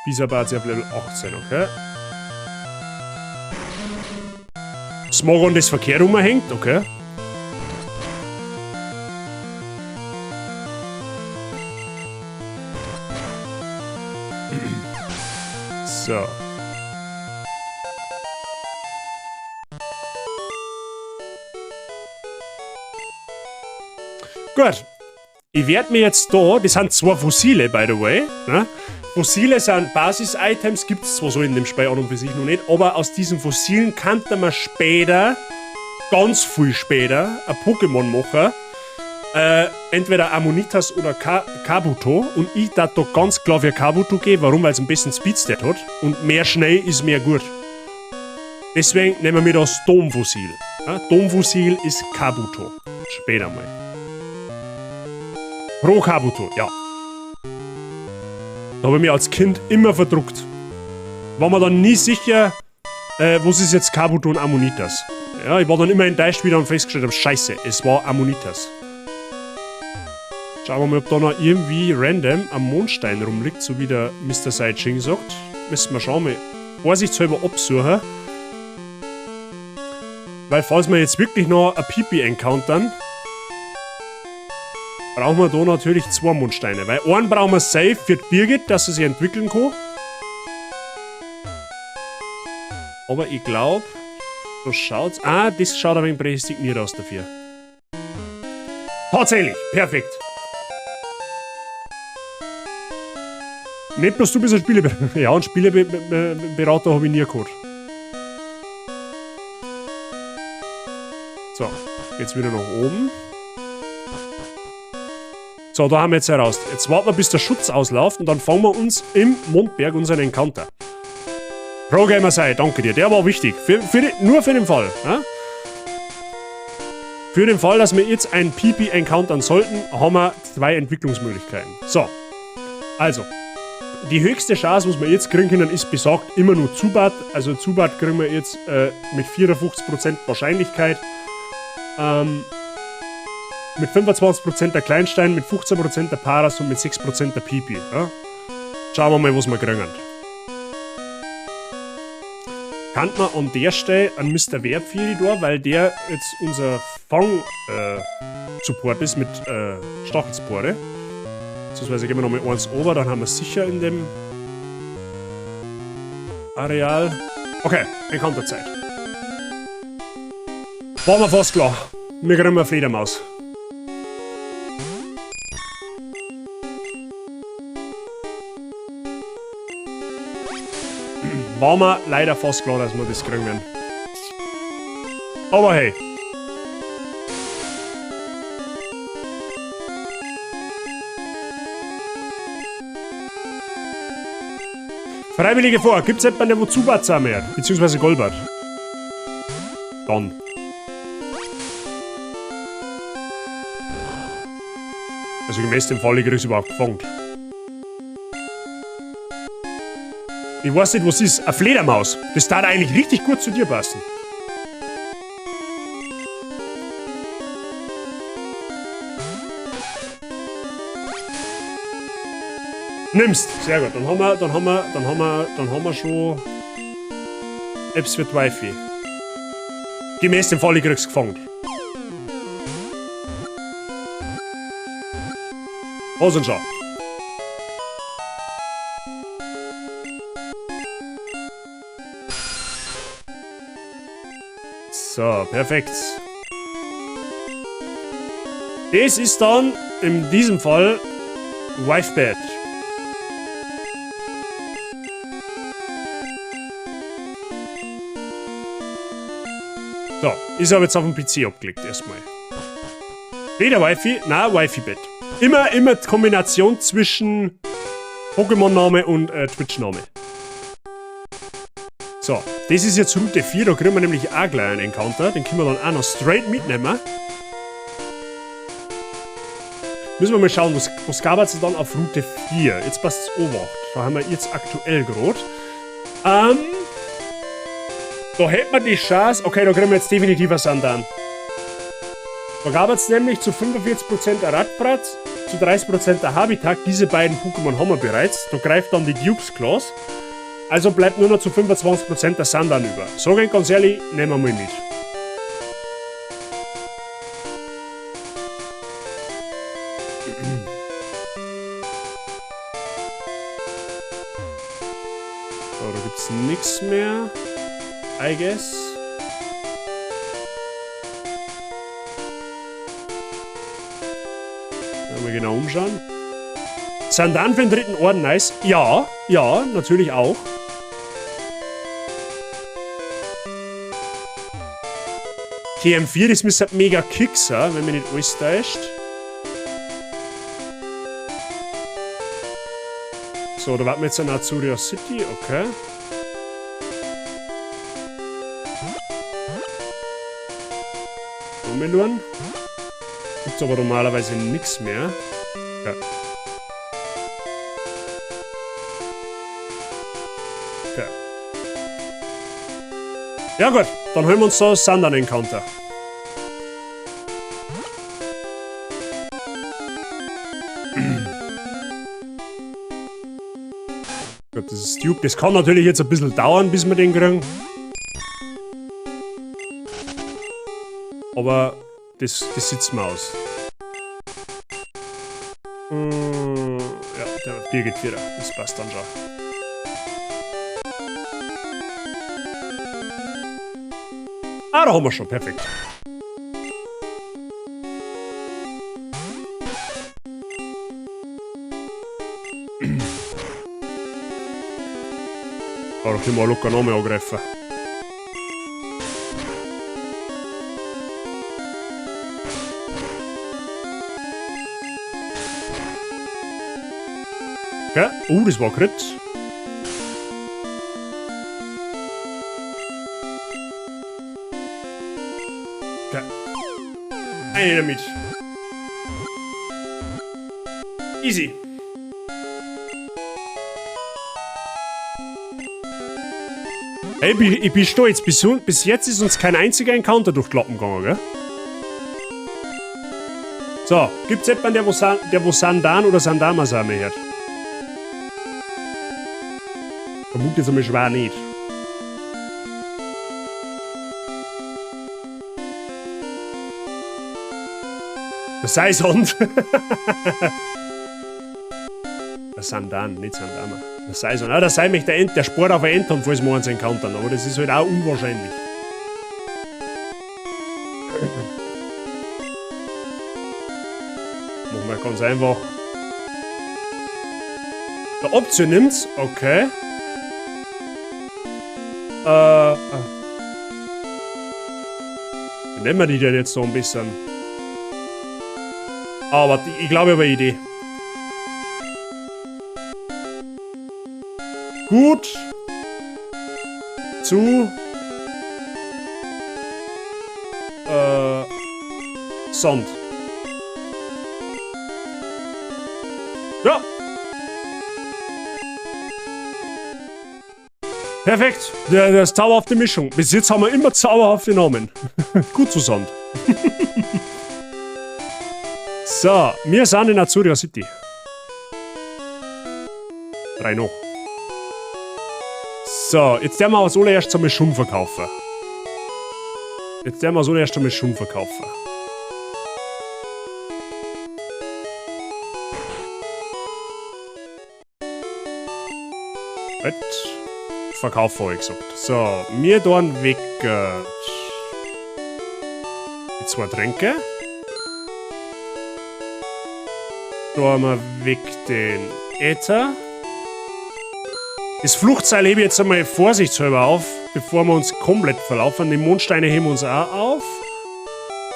Bisa auf Level 18, okay. Smogon, das verkehrt rumhängt, okay. So. Gut. Ich werde mir jetzt da, das sind zwei Fossile, by the way. Ne? Fossile sind Basis-Items, gibt es zwar so in dem Spiel an und für sich noch nicht, aber aus diesen Fossilen kann man später, ganz viel später, ein Pokémon machen. Äh, entweder Ammonitas oder Ka Kabuto. Und ich da da ganz klar für Kabuto gehen. Warum? Weil es ein bisschen Speedstat hat. Und mehr schnell ist mehr gut. Deswegen nehmen wir das Domfossil. Ja, Domfossil ist Kabuto. Später mal. Pro Kabuto, ja. Da habe ich mich als Kind immer verdruckt. War mir dann nie sicher, was ist jetzt Kabuto und Ammonitas. Ja, ich war dann immer enttäuscht, wie ich dann festgestellt habe, scheiße, es war Ammonitas. Schauen wir mal, ob da noch irgendwie random am Mondstein rumliegt, so wie der Mr. Saijing sagt. Müssen wir schauen, mal vorsichtshalber absuchen. Weil falls wir jetzt wirklich noch ein Pipi encountern, brauchen wir da natürlich 2 Mondsteine. Weil einen brauchen wir safe für die Birgit, dass sie sich entwickeln kann. Aber ich glaub, da schaut's... Ah, das schaut ein wenig prädestiniert aus dafür. Tatsächlich, perfekt. Nicht bloß du bist ein Spieleberater. Ja, einen Spieleberater hab ich nie gehabt. So, jetzt wieder nach oben. So, da haben wir jetzt heraus. Jetzt warten wir, bis der Schutz ausläuft und dann fangen wir uns im Mondberg unseren Encounter. Pro Gamer sei, danke dir. Der war wichtig. Nur für den Fall. Ja? Für den Fall, dass wir jetzt ein Pipi encountern sollten, haben wir 2 Entwicklungsmöglichkeiten. So. Also. Die höchste Chance, was wir jetzt kriegen können, ist besagt immer nur Zubat. Also Zubat kriegen wir jetzt mit 54% Wahrscheinlichkeit. Mit 25% der Kleinstein, mit 15% der Paras und mit 6% der Pipi. Ja? Schauen wir mal, was wir kriegen. Kann man an der Stelle einen Mister Wertvieri da, weil der jetzt unser Fang-Support ist mit Stachelspore. Beziehungsweise gehen wir nochmal eins over, dann haben wir sicher in dem Areal. Okay, Encounterzeit. War mir fast klar. Wir kriegen eine Fledermaus. War mir leider fast klar, dass wir das kriegen werden. Aber hey. Freiwillige vor. Gibt's jemanden, der wo Zubat mehr? Beziehungsweise Golbat. Dann. Also gemäß dem Fall, ich krieg's überhaupt gefangen. Ich weiß nicht, was ist. Eine Fledermaus. Das darf eigentlich richtig gut zu dir passen. Nimmst. Sehr gut. Dann haben wir schon Apps für die Wifi. Gemäß dem Fall, ich krieg's gefangen. Was denn schon? So, perfekt. Das ist dann in diesem Fall Wifebed. So, ist aber jetzt auf dem PC abgelegt erstmal. Weder Wifi, nein, Wifi-Bett. Immer die Kombination zwischen Pokémon-Name und Twitch-Name. So, das ist jetzt Route 4, da kriegen wir nämlich auch gleich einen Encounter. Den können wir dann auch noch straight mitnehmen. Müssen wir mal schauen, was gab es dann auf Route 4? Jetzt passt's Obacht. Da haben wir jetzt aktuell grad. Da hätten wir die Chance. Okay, da kriegen wir jetzt definitiv einen Sandan. Da gab es nämlich zu 45% der Radbrat, zu 30% der Habitak. Diese beiden Pokémon haben wir bereits. Da greift dann die Dukes Claws. Also bleibt nur noch zu 25% der Sandan über. Sag ich ganz ehrlich, nehmen wir mal mit. So, da gibt's nix mehr. I guess. Mal genau umschauen. Sandan für den dritten Orden, nice. Ja, ja, natürlich auch. TM4, das müsste mega Kick sein, wenn mich nicht alles täuscht. So, da warten wir jetzt an Azuria City, okay. Rumeluan. Gibt's aber normalerweise nix mehr. Ja. Okay. Ja gut, dann holen wir uns da Sandan Encounter. Gut, das ist Dupe. Das kann natürlich jetzt ein bisschen dauern, bis wir den kriegen. Aber das sitzen wir aus. Ja, der Birgit wieder. Das passt dann schon. Ah, da haben wir schon. Perfekt. Da können wir locker noch mehr angreifen. Okay. Das war Crit. Okay. Eine damit. Easy. Hey, ich bin stolz. Bis jetzt ist uns kein einziger Encounter durch die Lappen gegangen, gell? So, gibt's jemanden, der wo Sandan oder Sandamasame hört? Vermute jetzt einmal schwer nicht. Der Seisond. Der Sandan, nicht Sandama. Der Seisond. Ah, der sei mich der Ent, der spart auf ein Enton, falls wir uns encountern, aber das ist halt auch unwahrscheinlich. Machen wir ganz einfach. Der Option nimmt's, okay. Wie nennen wir die denn jetzt so ein bisschen? Aber ich glaube, ich habe eine Idee. Gut. Zu. Sand. Ja. Perfekt. Der ist zauberhafte Mischung. Bis jetzt haben wir immer zauberhafte Namen. Gut zu Sand. So, wir sind in Azuria City. 3 noch. So, jetzt werden wir als allererst einmal Schum verkaufen. Jetzt werden wir als allererst einmal Schum verkaufen. Gut. Verkauf, hab ich gesagt. So, mir tun weg. Die 2 Tränke. Da haben wir weg den Äther. Das Fluchtseil hebe ich jetzt einmal vorsichtshalber auf, bevor wir uns komplett verlaufen. Die Mondsteine heben wir uns auch auf.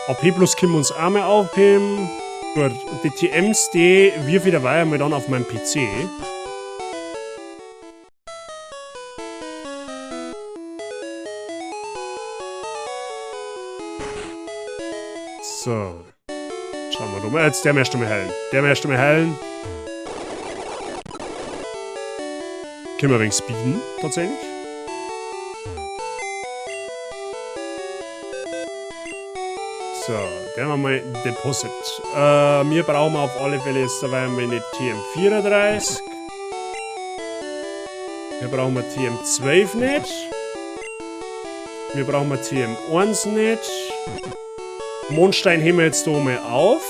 AP Plus können wir uns auch mal aufheben. Gut, und die TMs, die wirf ich dabei einmal dann auf meinem PC. So. Schauen wir doch mal. Jetzt der möchte mal heilen. Der möchte mal heilen. Können wir ein wenig speeden, tatsächlich. So, der haben wir mal Deposit. Wir brauchen auf alle Fälle jetzt dabei einmal eine TM34. Wir brauchen wir TM12 nicht. Wir brauchen wir TM1 nicht. Mondstein heben wir jetzt da mal auf.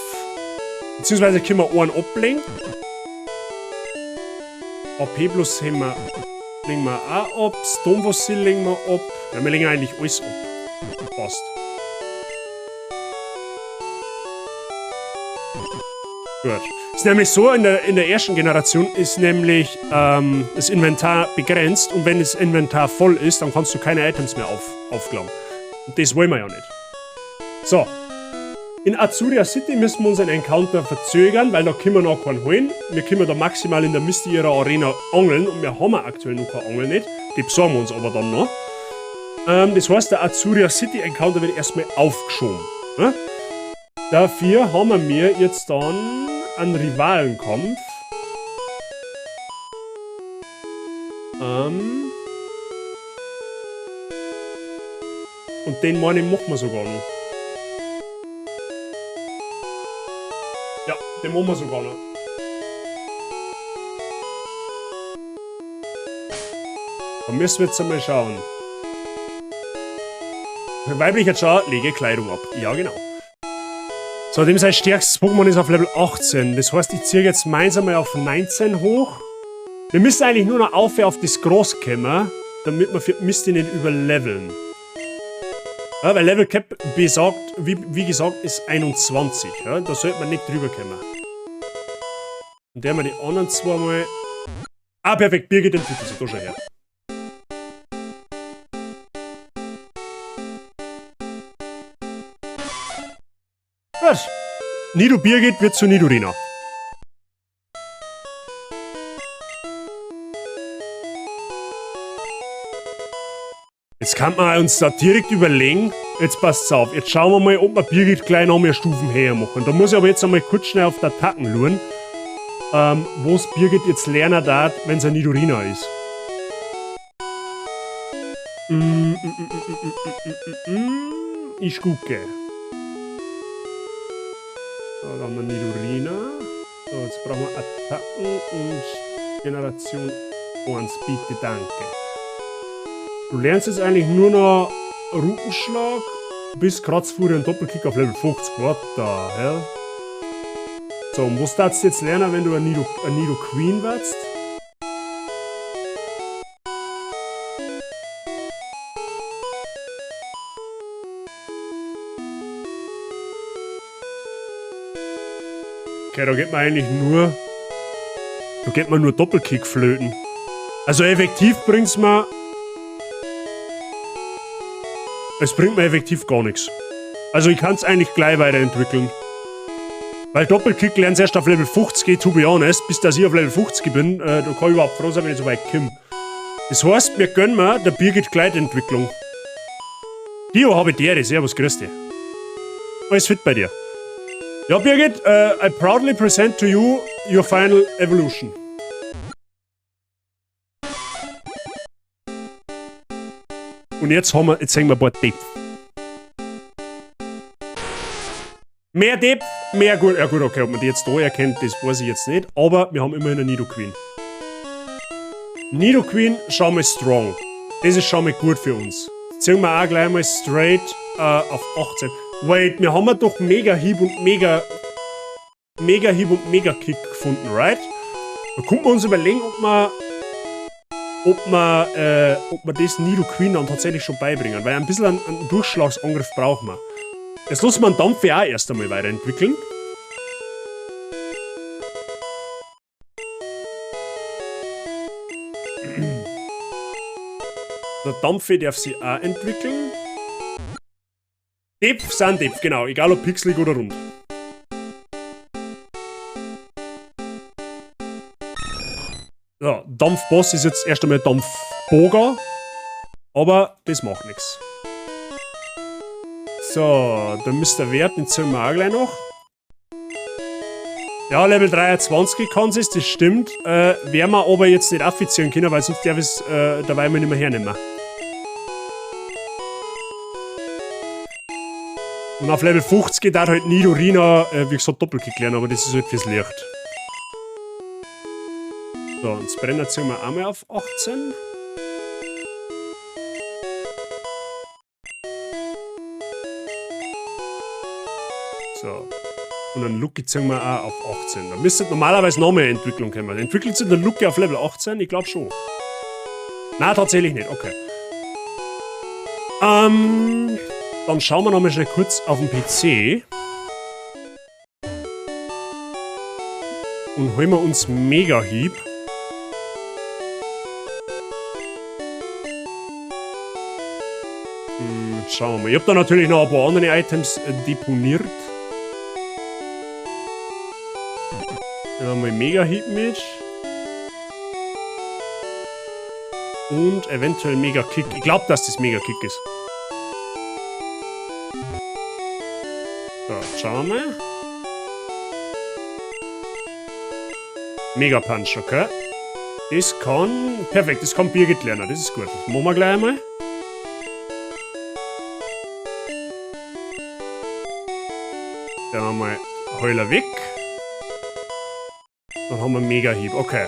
Beziehungsweise können wir einen ablegen. AP Plus heben wir, legen wir auch ab. Stonefossil legen wir ab. Ja, wir legen eigentlich alles ab. Passt. Gut. Ist nämlich so, in der ersten Generation ist nämlich das Inventar begrenzt und wenn das Inventar voll ist, dann kannst du keine Items mehr aufklauen. Und das wollen wir ja nicht. So. In Azuria City müssen wir unseren Encounter verzögern, weil da können wir noch keinen holen. Wir können da maximal in der Misty ihrer Arena angeln und wir haben aktuell noch keine Angel nicht. Die besorgen wir uns aber dann noch. Das heißt, der Azuria City Encounter wird erstmal aufgeschoben. Ne? Dafür haben wir jetzt dann einen Rivalenkampf. Und den meine ich, machen wir sogar noch. Ja, den machen wir sogar noch. Da müssen wir jetzt einmal schauen. Weiblicher Char, lege Kleidung ab. Ja, genau. So, dem sein stärkstes Pokémon ist auf Level 18. Das heißt, ich ziehe jetzt meins einmal auf 19 hoch. Wir müssen eigentlich nur noch auf das Groß kommen, damit wir für Misty nicht überleveln. Ja, weil Level Cap besagt, wie gesagt, ist 21. Ja, da sollte man nicht drüber kommen. Und der mal die anderen zwei mal. Ah, perfekt, Birgit entwickelt sich da schon her. Gut. Nido Birgit wird zu Nidorina. Jetzt kann man uns da direkt überlegen, jetzt passt's auf, jetzt schauen wir mal, ob wir Birgit gleich noch mehr Stufen höher machen. Da muss ich aber jetzt einmal kurz schnell auf die Attacken schauen, wo's Birgit jetzt lernen darf, wenn's eine Nidorina ist. Ich gucke. So, da haben wir Nidorina. So, jetzt brauchen wir Attacken und Generation 1, bitte, danke. Du lernst jetzt eigentlich nur noch Rutenschlag bis Kratzfurie und Doppelkick auf Level 50. What the hell? So, und was darfst du jetzt lernen, wenn du ein Nido Queen wirst? Okay, da geht man eigentlich nur... Da geht man nur Doppelkick flöten. Also effektiv bringt's mir... Es bringt mir effektiv gar nichts. Also ich kann's eigentlich gleich weiterentwickeln. Weil Doppelkick lernst erst auf Level 50, to be honest, bis dass ich auf Level 50 bin, da kann ich überhaupt froh sein, wenn ich so weit komme. Das heißt, wir gönnen mir der Birgit Gleitentwicklung. Dio, habe ich dir, servus, grüß dich. Alles fit bei dir. Ja, Birgit, I proudly present to you your final evolution. Und jetzt haben wir, jetzt sehen wir ein paar Depth. Mehr Depth, mehr gut. Ja gut, okay, ob man die jetzt da erkennt, das weiß ich jetzt nicht. Aber wir haben immerhin eine Nidoqueen. Nidoqueen, schau mal strong. Das ist schon mal gut für uns. Ziehen wir auch gleich mal straight auf 18. Wait, wir haben ja doch Mega Hieb und Mega Hieb und Mega Kick gefunden, right? Da könnten wir uns überlegen, ob wir das Nidoqueen dann tatsächlich schon beibringen, weil ein bisschen einen Durchschlagsangriff brauchen wir. Jetzt lassen wir einen Dampf ja auch erst einmal weiterentwickeln. Der Dampfe darf sich auch entwickeln. Depf sind Depf, genau, egal ob pixelig oder rund. So, Dampfboss ist jetzt erst einmal Dampfboger, aber das macht nix. So, da müsste der Wert, den ziehen wir auch gleich noch. Ja, Level 23 kann es, das stimmt. Werden wir aber jetzt nicht affizieren können, weil sonst darf ich es dabei mal nicht mehr hernehmen. Und auf Level 50 geht halt Nidorina, wie gesagt, Doppelkick lernen, aber das ist halt fürs Licht. So, und das Brenner ziehen wir einmal auf 18. So. Und dann Lucky ziehen wir auch auf 18. Da müsste normalerweise noch mehr Entwicklung kommen. Entwickelt sich der Lucky auf Level 18? Ich glaub schon. Nein, tatsächlich nicht. Okay. Dann schauen wir nochmal schnell kurz auf den PC. Und holen wir uns Mega Hieb. Schauen wir mal. Ich hab da natürlich noch ein paar andere Items deponiert. Nehmen wir mal Mega Hieb mit. Und eventuell Mega Kick. Ich glaub, dass das Mega Kick ist. So, schauen wir mal. Mega Punch, okay. Das kann... Perfekt, das kann Birgit lernen, das ist gut. Das machen wir gleich einmal. mal Heuler weg. Dann haben wir Mega-Hieb. Okay.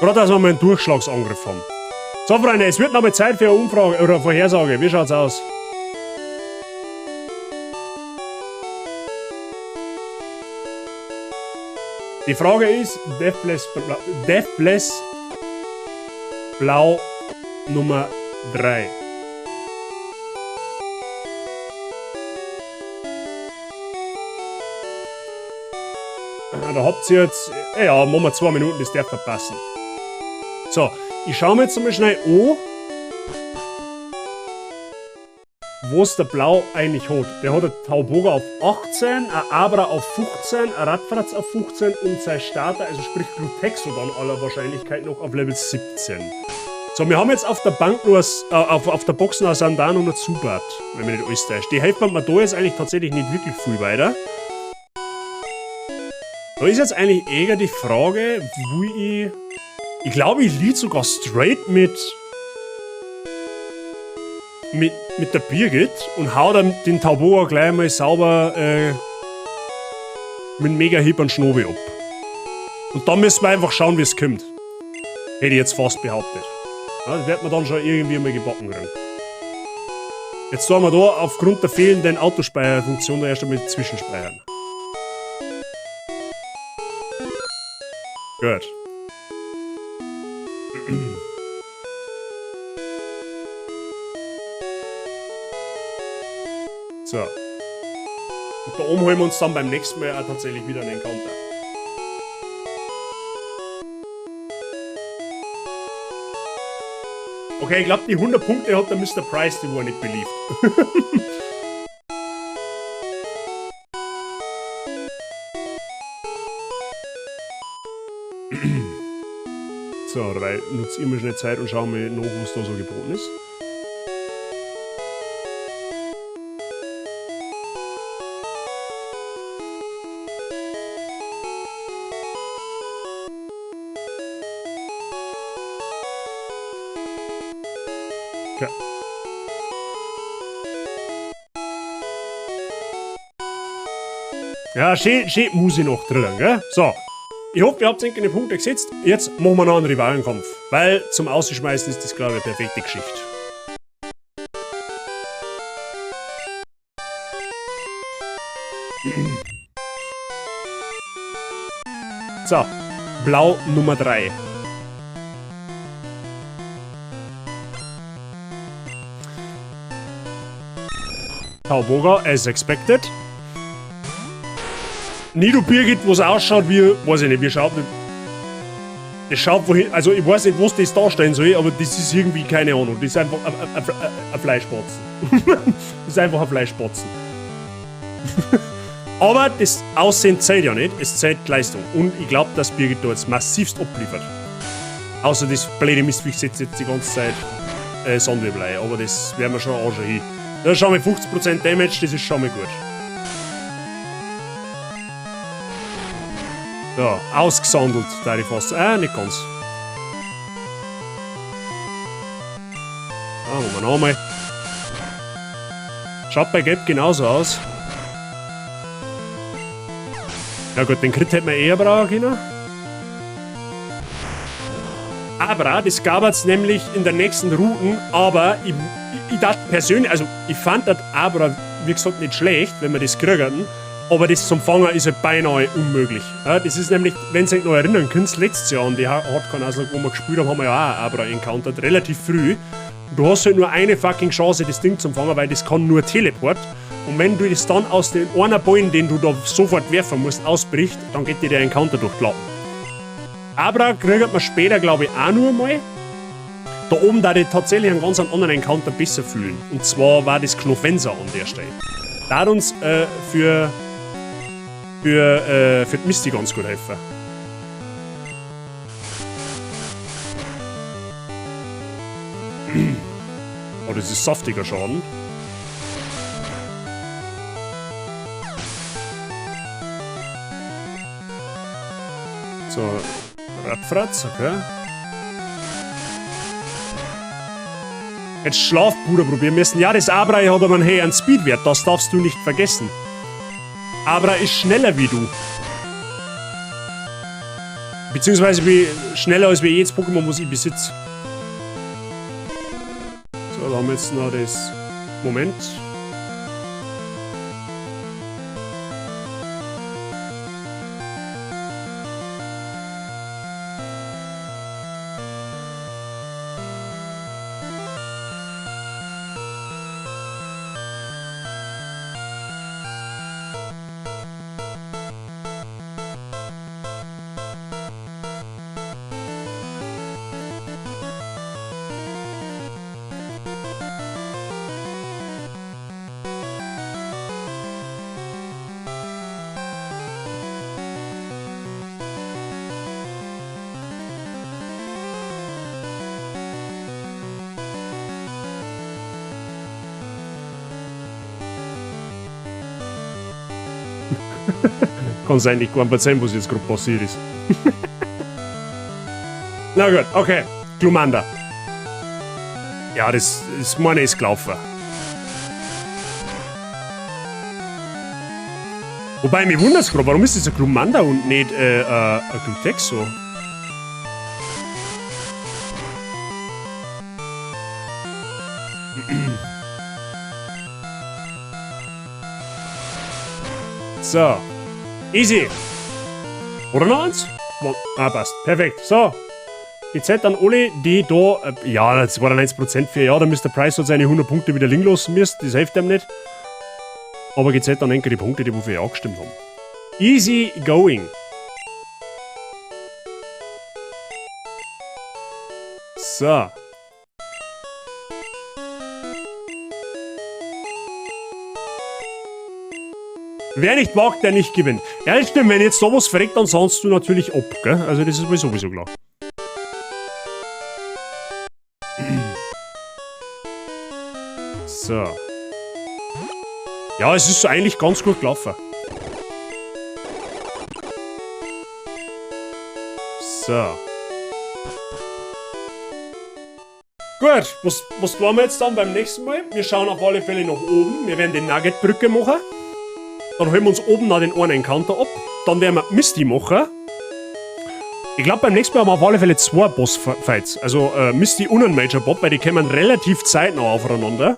Gerade, dass wir mal einen Durchschlagsangriff haben. So, Freunde, es wird nochmal Zeit für eine Umfrage oder eine Vorhersage. Wie schaut's aus? Die Frage ist, Deathless Blau Nummer 3. Da habt ihr jetzt, ja, machen wir 2 Minuten, das darf verpassen. So, ich schau mir jetzt mal schnell an, was der Blau eigentlich hat. Der hat einen Tauboga auf 18, ein Abra auf 15, ein Radfratz auf 15 und sein Starter, also sprich Glutexo dann aller Wahrscheinlichkeit noch auf Level 17. So, wir haben jetzt auf der Bank nur, auf der Box noch ein Sandan und ein Zubat, wenn mich nicht alles täuscht. Die helfen mir da jetzt eigentlich tatsächlich nicht wirklich viel weiter. Da ist jetzt eigentlich eher die Frage, wie ich... Ich glaube, ich lead sogar straight mit der Birgit und hau dann den Tauboga gleich mal sauber mit dem Mega-Hieb an Schnobi ab. Und dann müssen wir einfach schauen, wie es kommt. Hätte ich jetzt fast behauptet. Ja, das wird man dann schon irgendwie mal gebacken kriegen. Jetzt tun wir da aufgrund der fehlenden Autospeicherfunktion da erst einmal zwischenspeichern. Gut. So. Und da oben holen wir uns dann beim nächsten Mal auch tatsächlich wieder einen Encounter. Okay, ich glaub, die 100 Punkte hat der Mister Price, die war nicht beliebt. So, dabei nutze ich immer schnell Zeit und schaue mir nach, was da so geboten ist. Okay. Ja, schön muss ich noch drin, gell? So. Ich hoffe, ihr habt in die Punkte gesetzt. Jetzt machen wir noch einen Rivalenkampf. Weil zum Ausschmeißen ist das, glaube ich, eine perfekte Geschichte. So. Blau Nummer 3. Tauboga, as expected. Nido Birgit, wo's ausschaut wie, weiß ich nicht, wie schaut das? Das schaut wohin, also ich weiß nicht, was das darstellen soll, aber das ist irgendwie, keine Ahnung, das ist einfach ein Fleischbatzen. Das ist einfach ein Fleischbatzen. Aber das Aussehen zählt ja nicht, es zählt Leistung. Und ich glaub, dass Birgit da jetzt massivst abliefert. Außer das blöde Mistviech setzt jetzt die ganze Zeit Sandwirbel ein, aber das werden wir schon anschauen hin. Da schauen wir 50% Damage, das ist schon mal gut. Ja, ausgesandelt, da ich fast. Nicht ganz. Da machen wir nochmal. Schaut bei Gelb genauso aus. Ja gut, den Crit hätten wir eher brauchen können. Aber das gab es nämlich in der nächsten Route, aber ich dachte persönlich, also ich fand das Abra, wie gesagt, nicht schlecht, wenn wir das kriegen, aber das zum Fangen ist halt beinahe unmöglich. Ja, das ist nämlich, wenn ihr euch noch erinnern könnt, letztes Jahr an die Hardcore-Nuzlocke, wo wir gespielt haben, haben wir ja auch Abra encountert, relativ früh. Du hast halt nur eine fucking Chance, das Ding zum Fangen, weil das kann nur Teleport. Und wenn du das dann aus den einer Ballen, den du da sofort werfen musst, ausbricht, dann geht dir der Encounter durch die Lappen. Abra kriegt man später, glaub ich, auch nur mal. Da oben da ich tatsächlich einen ganz anderen Encounter besser fühlen. Und zwar war das Knofensa an der Stelle. Da hat uns für die Misty ganz gut helfen. Oh, das ist saftiger Schaden. So, Radfratz, okay. Jetzt Schlafpuder probieren müssen. Ja, das Abra hat aber einen höheren Speedwert, das darfst du nicht vergessen. Abra ist schneller wie du. Beziehungsweise wie schneller als wie jedes Pokémon, was ich besitze. So, da haben wir jetzt noch das. Moment. Kann sein, ich kann verzeihen, was jetzt gerade passiert ist. Na gut, okay. Glumanda. Ja, das ist meine ist gelaufen. Wobei, mich wundert's gerade, warum ist das ein Glumanda und nicht ein Glutexo? So. Easy. Oder noch eins? Ah, passt. Perfekt. So. Die Zeit an alle, die da, ja, 92% für, ja, der Mr. Price hat seine 100 Punkte wieder liegen lassen müssen, das hilft ihm nicht. Aber die Zeit dann die Punkte, die wofür ja gestimmt haben. Easy going. So. Wer nicht wagt, der nicht gewinnt. Ja, das stimmt, wenn jetzt da was verreckt, dann sahnst du natürlich ab, gell? Also das ist wohl sowieso klar. So. Ja, es ist eigentlich ganz gut gelaufen. So. Gut, was tun wir jetzt dann beim nächsten Mal? Wir schauen auf alle Fälle nach oben. Wir werden die Nugget-Brücke machen. Dann holen wir uns oben noch den einen Encounter ab. Dann werden wir Misty machen. Ich glaub, beim nächsten Mal haben wir auf alle Fälle 2 Boss-Fights. Also Misty und ein Major Bob, weil die kommen relativ zeitnah aufeinander.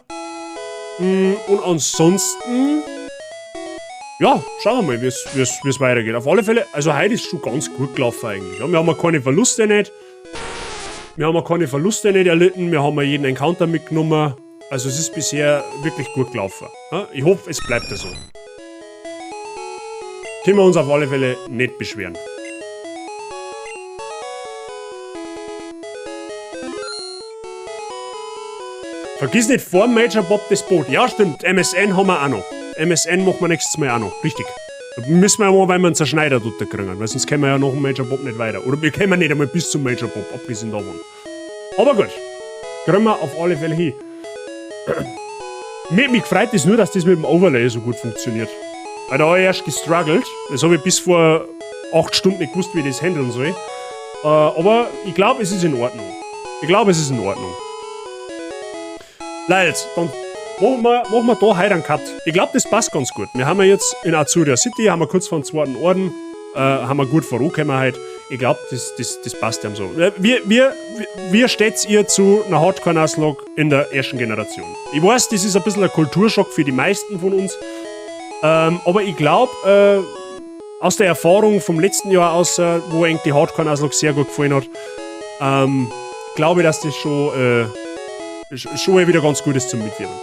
Und ansonsten... Ja, schauen wir mal, wie's weitergeht. Auf alle Fälle, also heute ist schon ganz gut gelaufen eigentlich. Ja, wir haben ja keine Verluste nicht. Wir haben ja keine Verluste nicht erlitten. Wir haben ja jeden Encounter mitgenommen. Also es ist bisher wirklich gut gelaufen. Ja, ich hoffe, es bleibt so. Können wir uns auf alle Fälle nicht beschweren. Vergiss nicht vor Major Bob das Boot. Ja, stimmt. MSN haben wir auch noch. MSN machen wir nächstes Mal auch noch. Richtig. Da müssen wir ja mal, weil wir einen Zerschneider dort kriegen, weil sonst kommen wir ja nach dem Major Bob nicht weiter. Oder wir kommen nicht einmal bis zum Major Bob, abgesehen davon. Aber gut. Kriegen wir auf alle Fälle hin. Mich freut es nur, dass das mit dem Overlay so gut funktioniert. Weil da hab ich erst gestruggelt. Das hab ich bis vor 8 Stunden nicht gewusst, wie ich das handeln soll. Aber ich glaub, es ist in Ordnung. Ich glaub, es ist in Ordnung. Leute, dann machen wir da heute einen Cut. Ich glaub, das passt ganz gut. Wir haben ja jetzt in Azuria City, haben wir kurz vor dem zweiten Orden, haben wir gut vorangekommen heute. Ich glaub, das passt ja so. Wie steht's ihr zu einer Hardcore-Nuzlocke in der ersten Generation? Ich weiß, das ist ein bisschen ein Kulturschock für die meisten von uns. Aber ich glaub, aus der Erfahrung vom letzten Jahr aus, wo eigentlich die Hardcore-Nuzlocke sehr gut gefallen hat, glaube ich, dass das schon mal wieder ganz gut ist zum Mitwirken.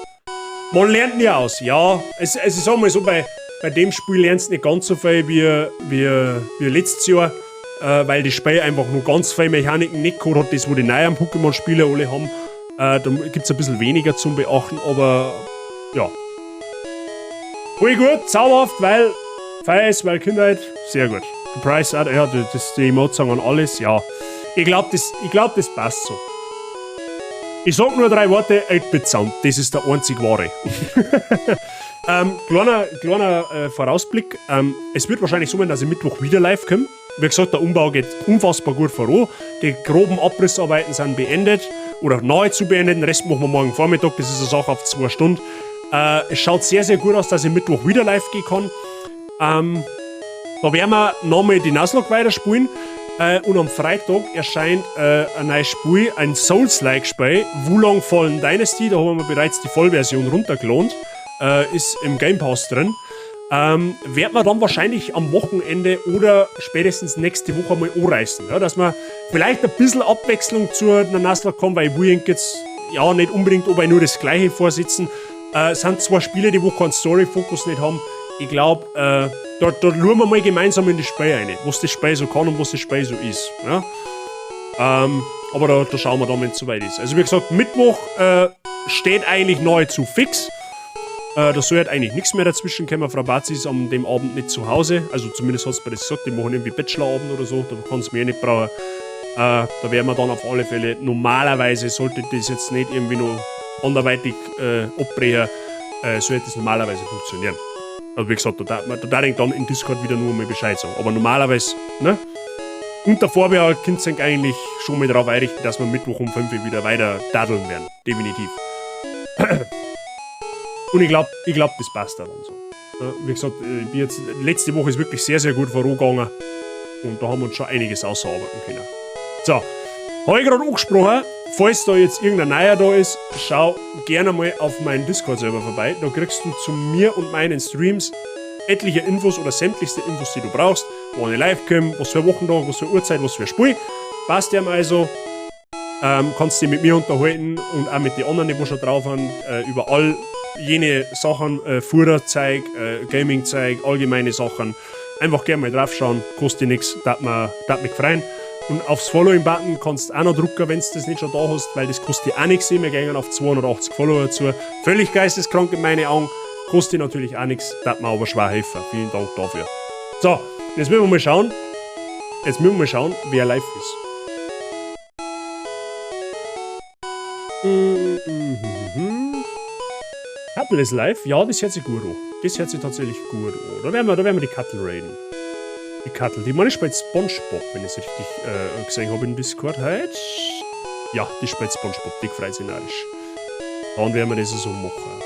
Man lernt nie aus, ja. Es ist auch mal so, bei dem Spiel lernst du nicht ganz so viel wie letztes Jahr, weil das Spiel einfach nur ganz viele Mechaniken nicht gehabt hat, das wo die neuen Pokémon-Spieler alle haben. Da gibt's ein bisschen weniger zum Beachten, aber ja. Voll gut, zauberhaft, weil Feis, weil Kindheit, sehr gut. The Price, ja, das, die Emotes sagen und alles, ja. Ich glaub, das passt so. Ich sag nur 3 Worte, 8-Bit Sound, das ist der einzig wahre. Kleiner Vorausblick, es wird wahrscheinlich so sein, dass ich Mittwoch wieder live komme. Wie gesagt, der Umbau geht unfassbar gut voran. Die groben Abrissarbeiten sind beendet oder nahezu beendet. Den Rest machen wir morgen Vormittag, das ist eine Sache auf 2 Stunden. Es schaut sehr, sehr gut aus, dass ich Mittwoch wieder live gehen kann. Da werden wir nochmal die Nuzlocke weiterspielen. Und am Freitag erscheint ein neues Spiel, ein Souls-like Spiel, Wo Long Fallen Dynasty. Da haben wir bereits die Vollversion runtergeladen. Ist im Game Pass drin. Werden wir dann wahrscheinlich am Wochenende oder spätestens nächste Woche mal anreißen. Ja, dass wir vielleicht ein bisschen Abwechslung zu einer Nuzlocke kommen, weil ich will jetzt ja nicht unbedingt obei nur das Gleiche vorsitzen. Sind zwei Spiele, die wo keinen Story-Fokus nicht haben. Ich glaube, da schauen wir mal gemeinsam in das Spiel rein, was das Spiel so kann und was das Spiel so ist. Ja? Aber da schauen wir dann, wenn es soweit ist. Also wie gesagt, Mittwoch steht eigentlich nahezu fix. Da soll halt eigentlich nichts mehr dazwischen kommen. Frau Batzi ist an dem Abend nicht zu Hause. Also zumindest hat sie mir das gesagt, die machen irgendwie Bachelorabend oder so. Da kann es mir eh nicht brauchen. Da werden wir dann auf alle Fälle, normalerweise sollte das jetzt nicht irgendwie noch anderweitig abbrechen, sollte das normalerweise funktionieren. Aber wie gesagt, da darf ich dann in Discord wieder nur mal Bescheid sagen. Aber normalerweise, ne? Unter Vorbehalt könnt ihr eigentlich schon mal darauf einrichten, dass wir Mittwoch um 5 Uhr wieder weiter daddeln werden. Definitiv. Und ich glaub, das passt dann so. Ja, wie gesagt, ich bin jetzt, letzte Woche ist wirklich sehr, sehr gut vorangegangen. Und da haben wir uns schon einiges ausarbeiten können. So, habe ich gerade angesprochen, falls da jetzt irgendein Neuer da ist, schau gerne mal auf meinen Discord-Server vorbei. Da kriegst du zu mir und meinen Streams etliche Infos oder sämtlichste Infos, die du brauchst. Wann ich live komme, was für Wochentag, was für Uhrzeit, was für Spiel. Passt dir also. Kannst dich mit mir unterhalten und auch mit den anderen, die wo schon drauf sind, über all jene Sachen, Fuhrerzeug, Gaming-Zeug, allgemeine Sachen. Einfach gerne mal draufschauen, kostet nichts, darf mich freuen. Und aufs Following-Button kannst du auch noch drücken, wenn du das nicht schon da hast, weil das kostet dir auch nichts. Wir gehen auf 280 Follower zu. Völlig geisteskrank in meine Augen. Kostet dir natürlich auch nichts, darf mir aber schwer helfen. Vielen Dank dafür. So, jetzt müssen wir mal schauen. Jetzt müssen wir mal schauen, wer live ist. Kattel ist live? Ja, das hört sich gut an. Das hört sich tatsächlich gut an. Da werden wir die Kattel raiden. Die Kattel, die meine spielt SpongeBob, wenn ich es richtig gesehen habe in Discord heute. Ja, die spielt SpongeBob, die freut sich narrisch. Dann werden wir das so machen.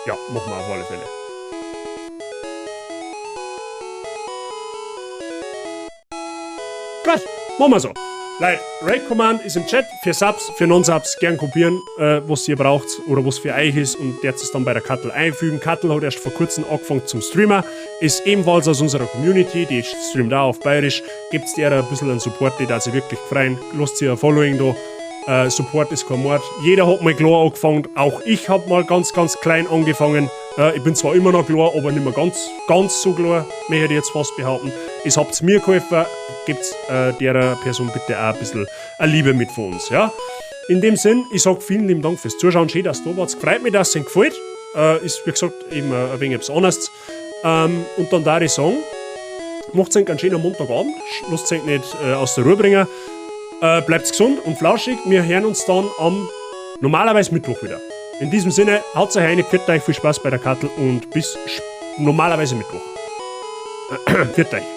Ja, machen wir auf alle Fälle. Gut, machen wir so. Leute, Raid Command ist im Chat für Subs, für Non-Subs, gern kopieren, was ihr braucht oder was für euch ist und der es dann bei der Kattel einfügen. Kattel hat erst vor kurzem angefangen zum Streamer, ist ebenfalls aus unserer Community, die streamt auch auf Bayerisch. Gebt's der ein bisschen einen Support, die da sich wirklich freuen. Lasst sie ein Following da. Support ist kein Mord. Jeder hat mal klar angefangen, auch ich hab mal ganz, ganz klein angefangen. Ich bin zwar immer noch klar, aber nicht mehr ganz, ganz so klar, möchte ich jetzt fast behaupten. Es habt's mir geholfen, gebt's der Person bitte auch ein bisschen eine Liebe mit von uns. Ja? In dem Sinn, ich sag vielen lieben Dank fürs Zuschauen. Schön, dass du da warst. Freut mich, dass es euch gefällt. Ist, wie gesagt, eben ein wenig etwas anderes. Und dann darf ich sagen, macht's euch einen schönen Montagabend. Lasst euch nicht aus der Ruhe bringen. Bleibt gesund und flauschig. Wir hören uns dann am normalerweise Mittwoch wieder. In diesem Sinne, haut euch rein, pfiat euch, viel Spaß bei der Kattel und bis normalerweise Mittwoch. Pfiat euch.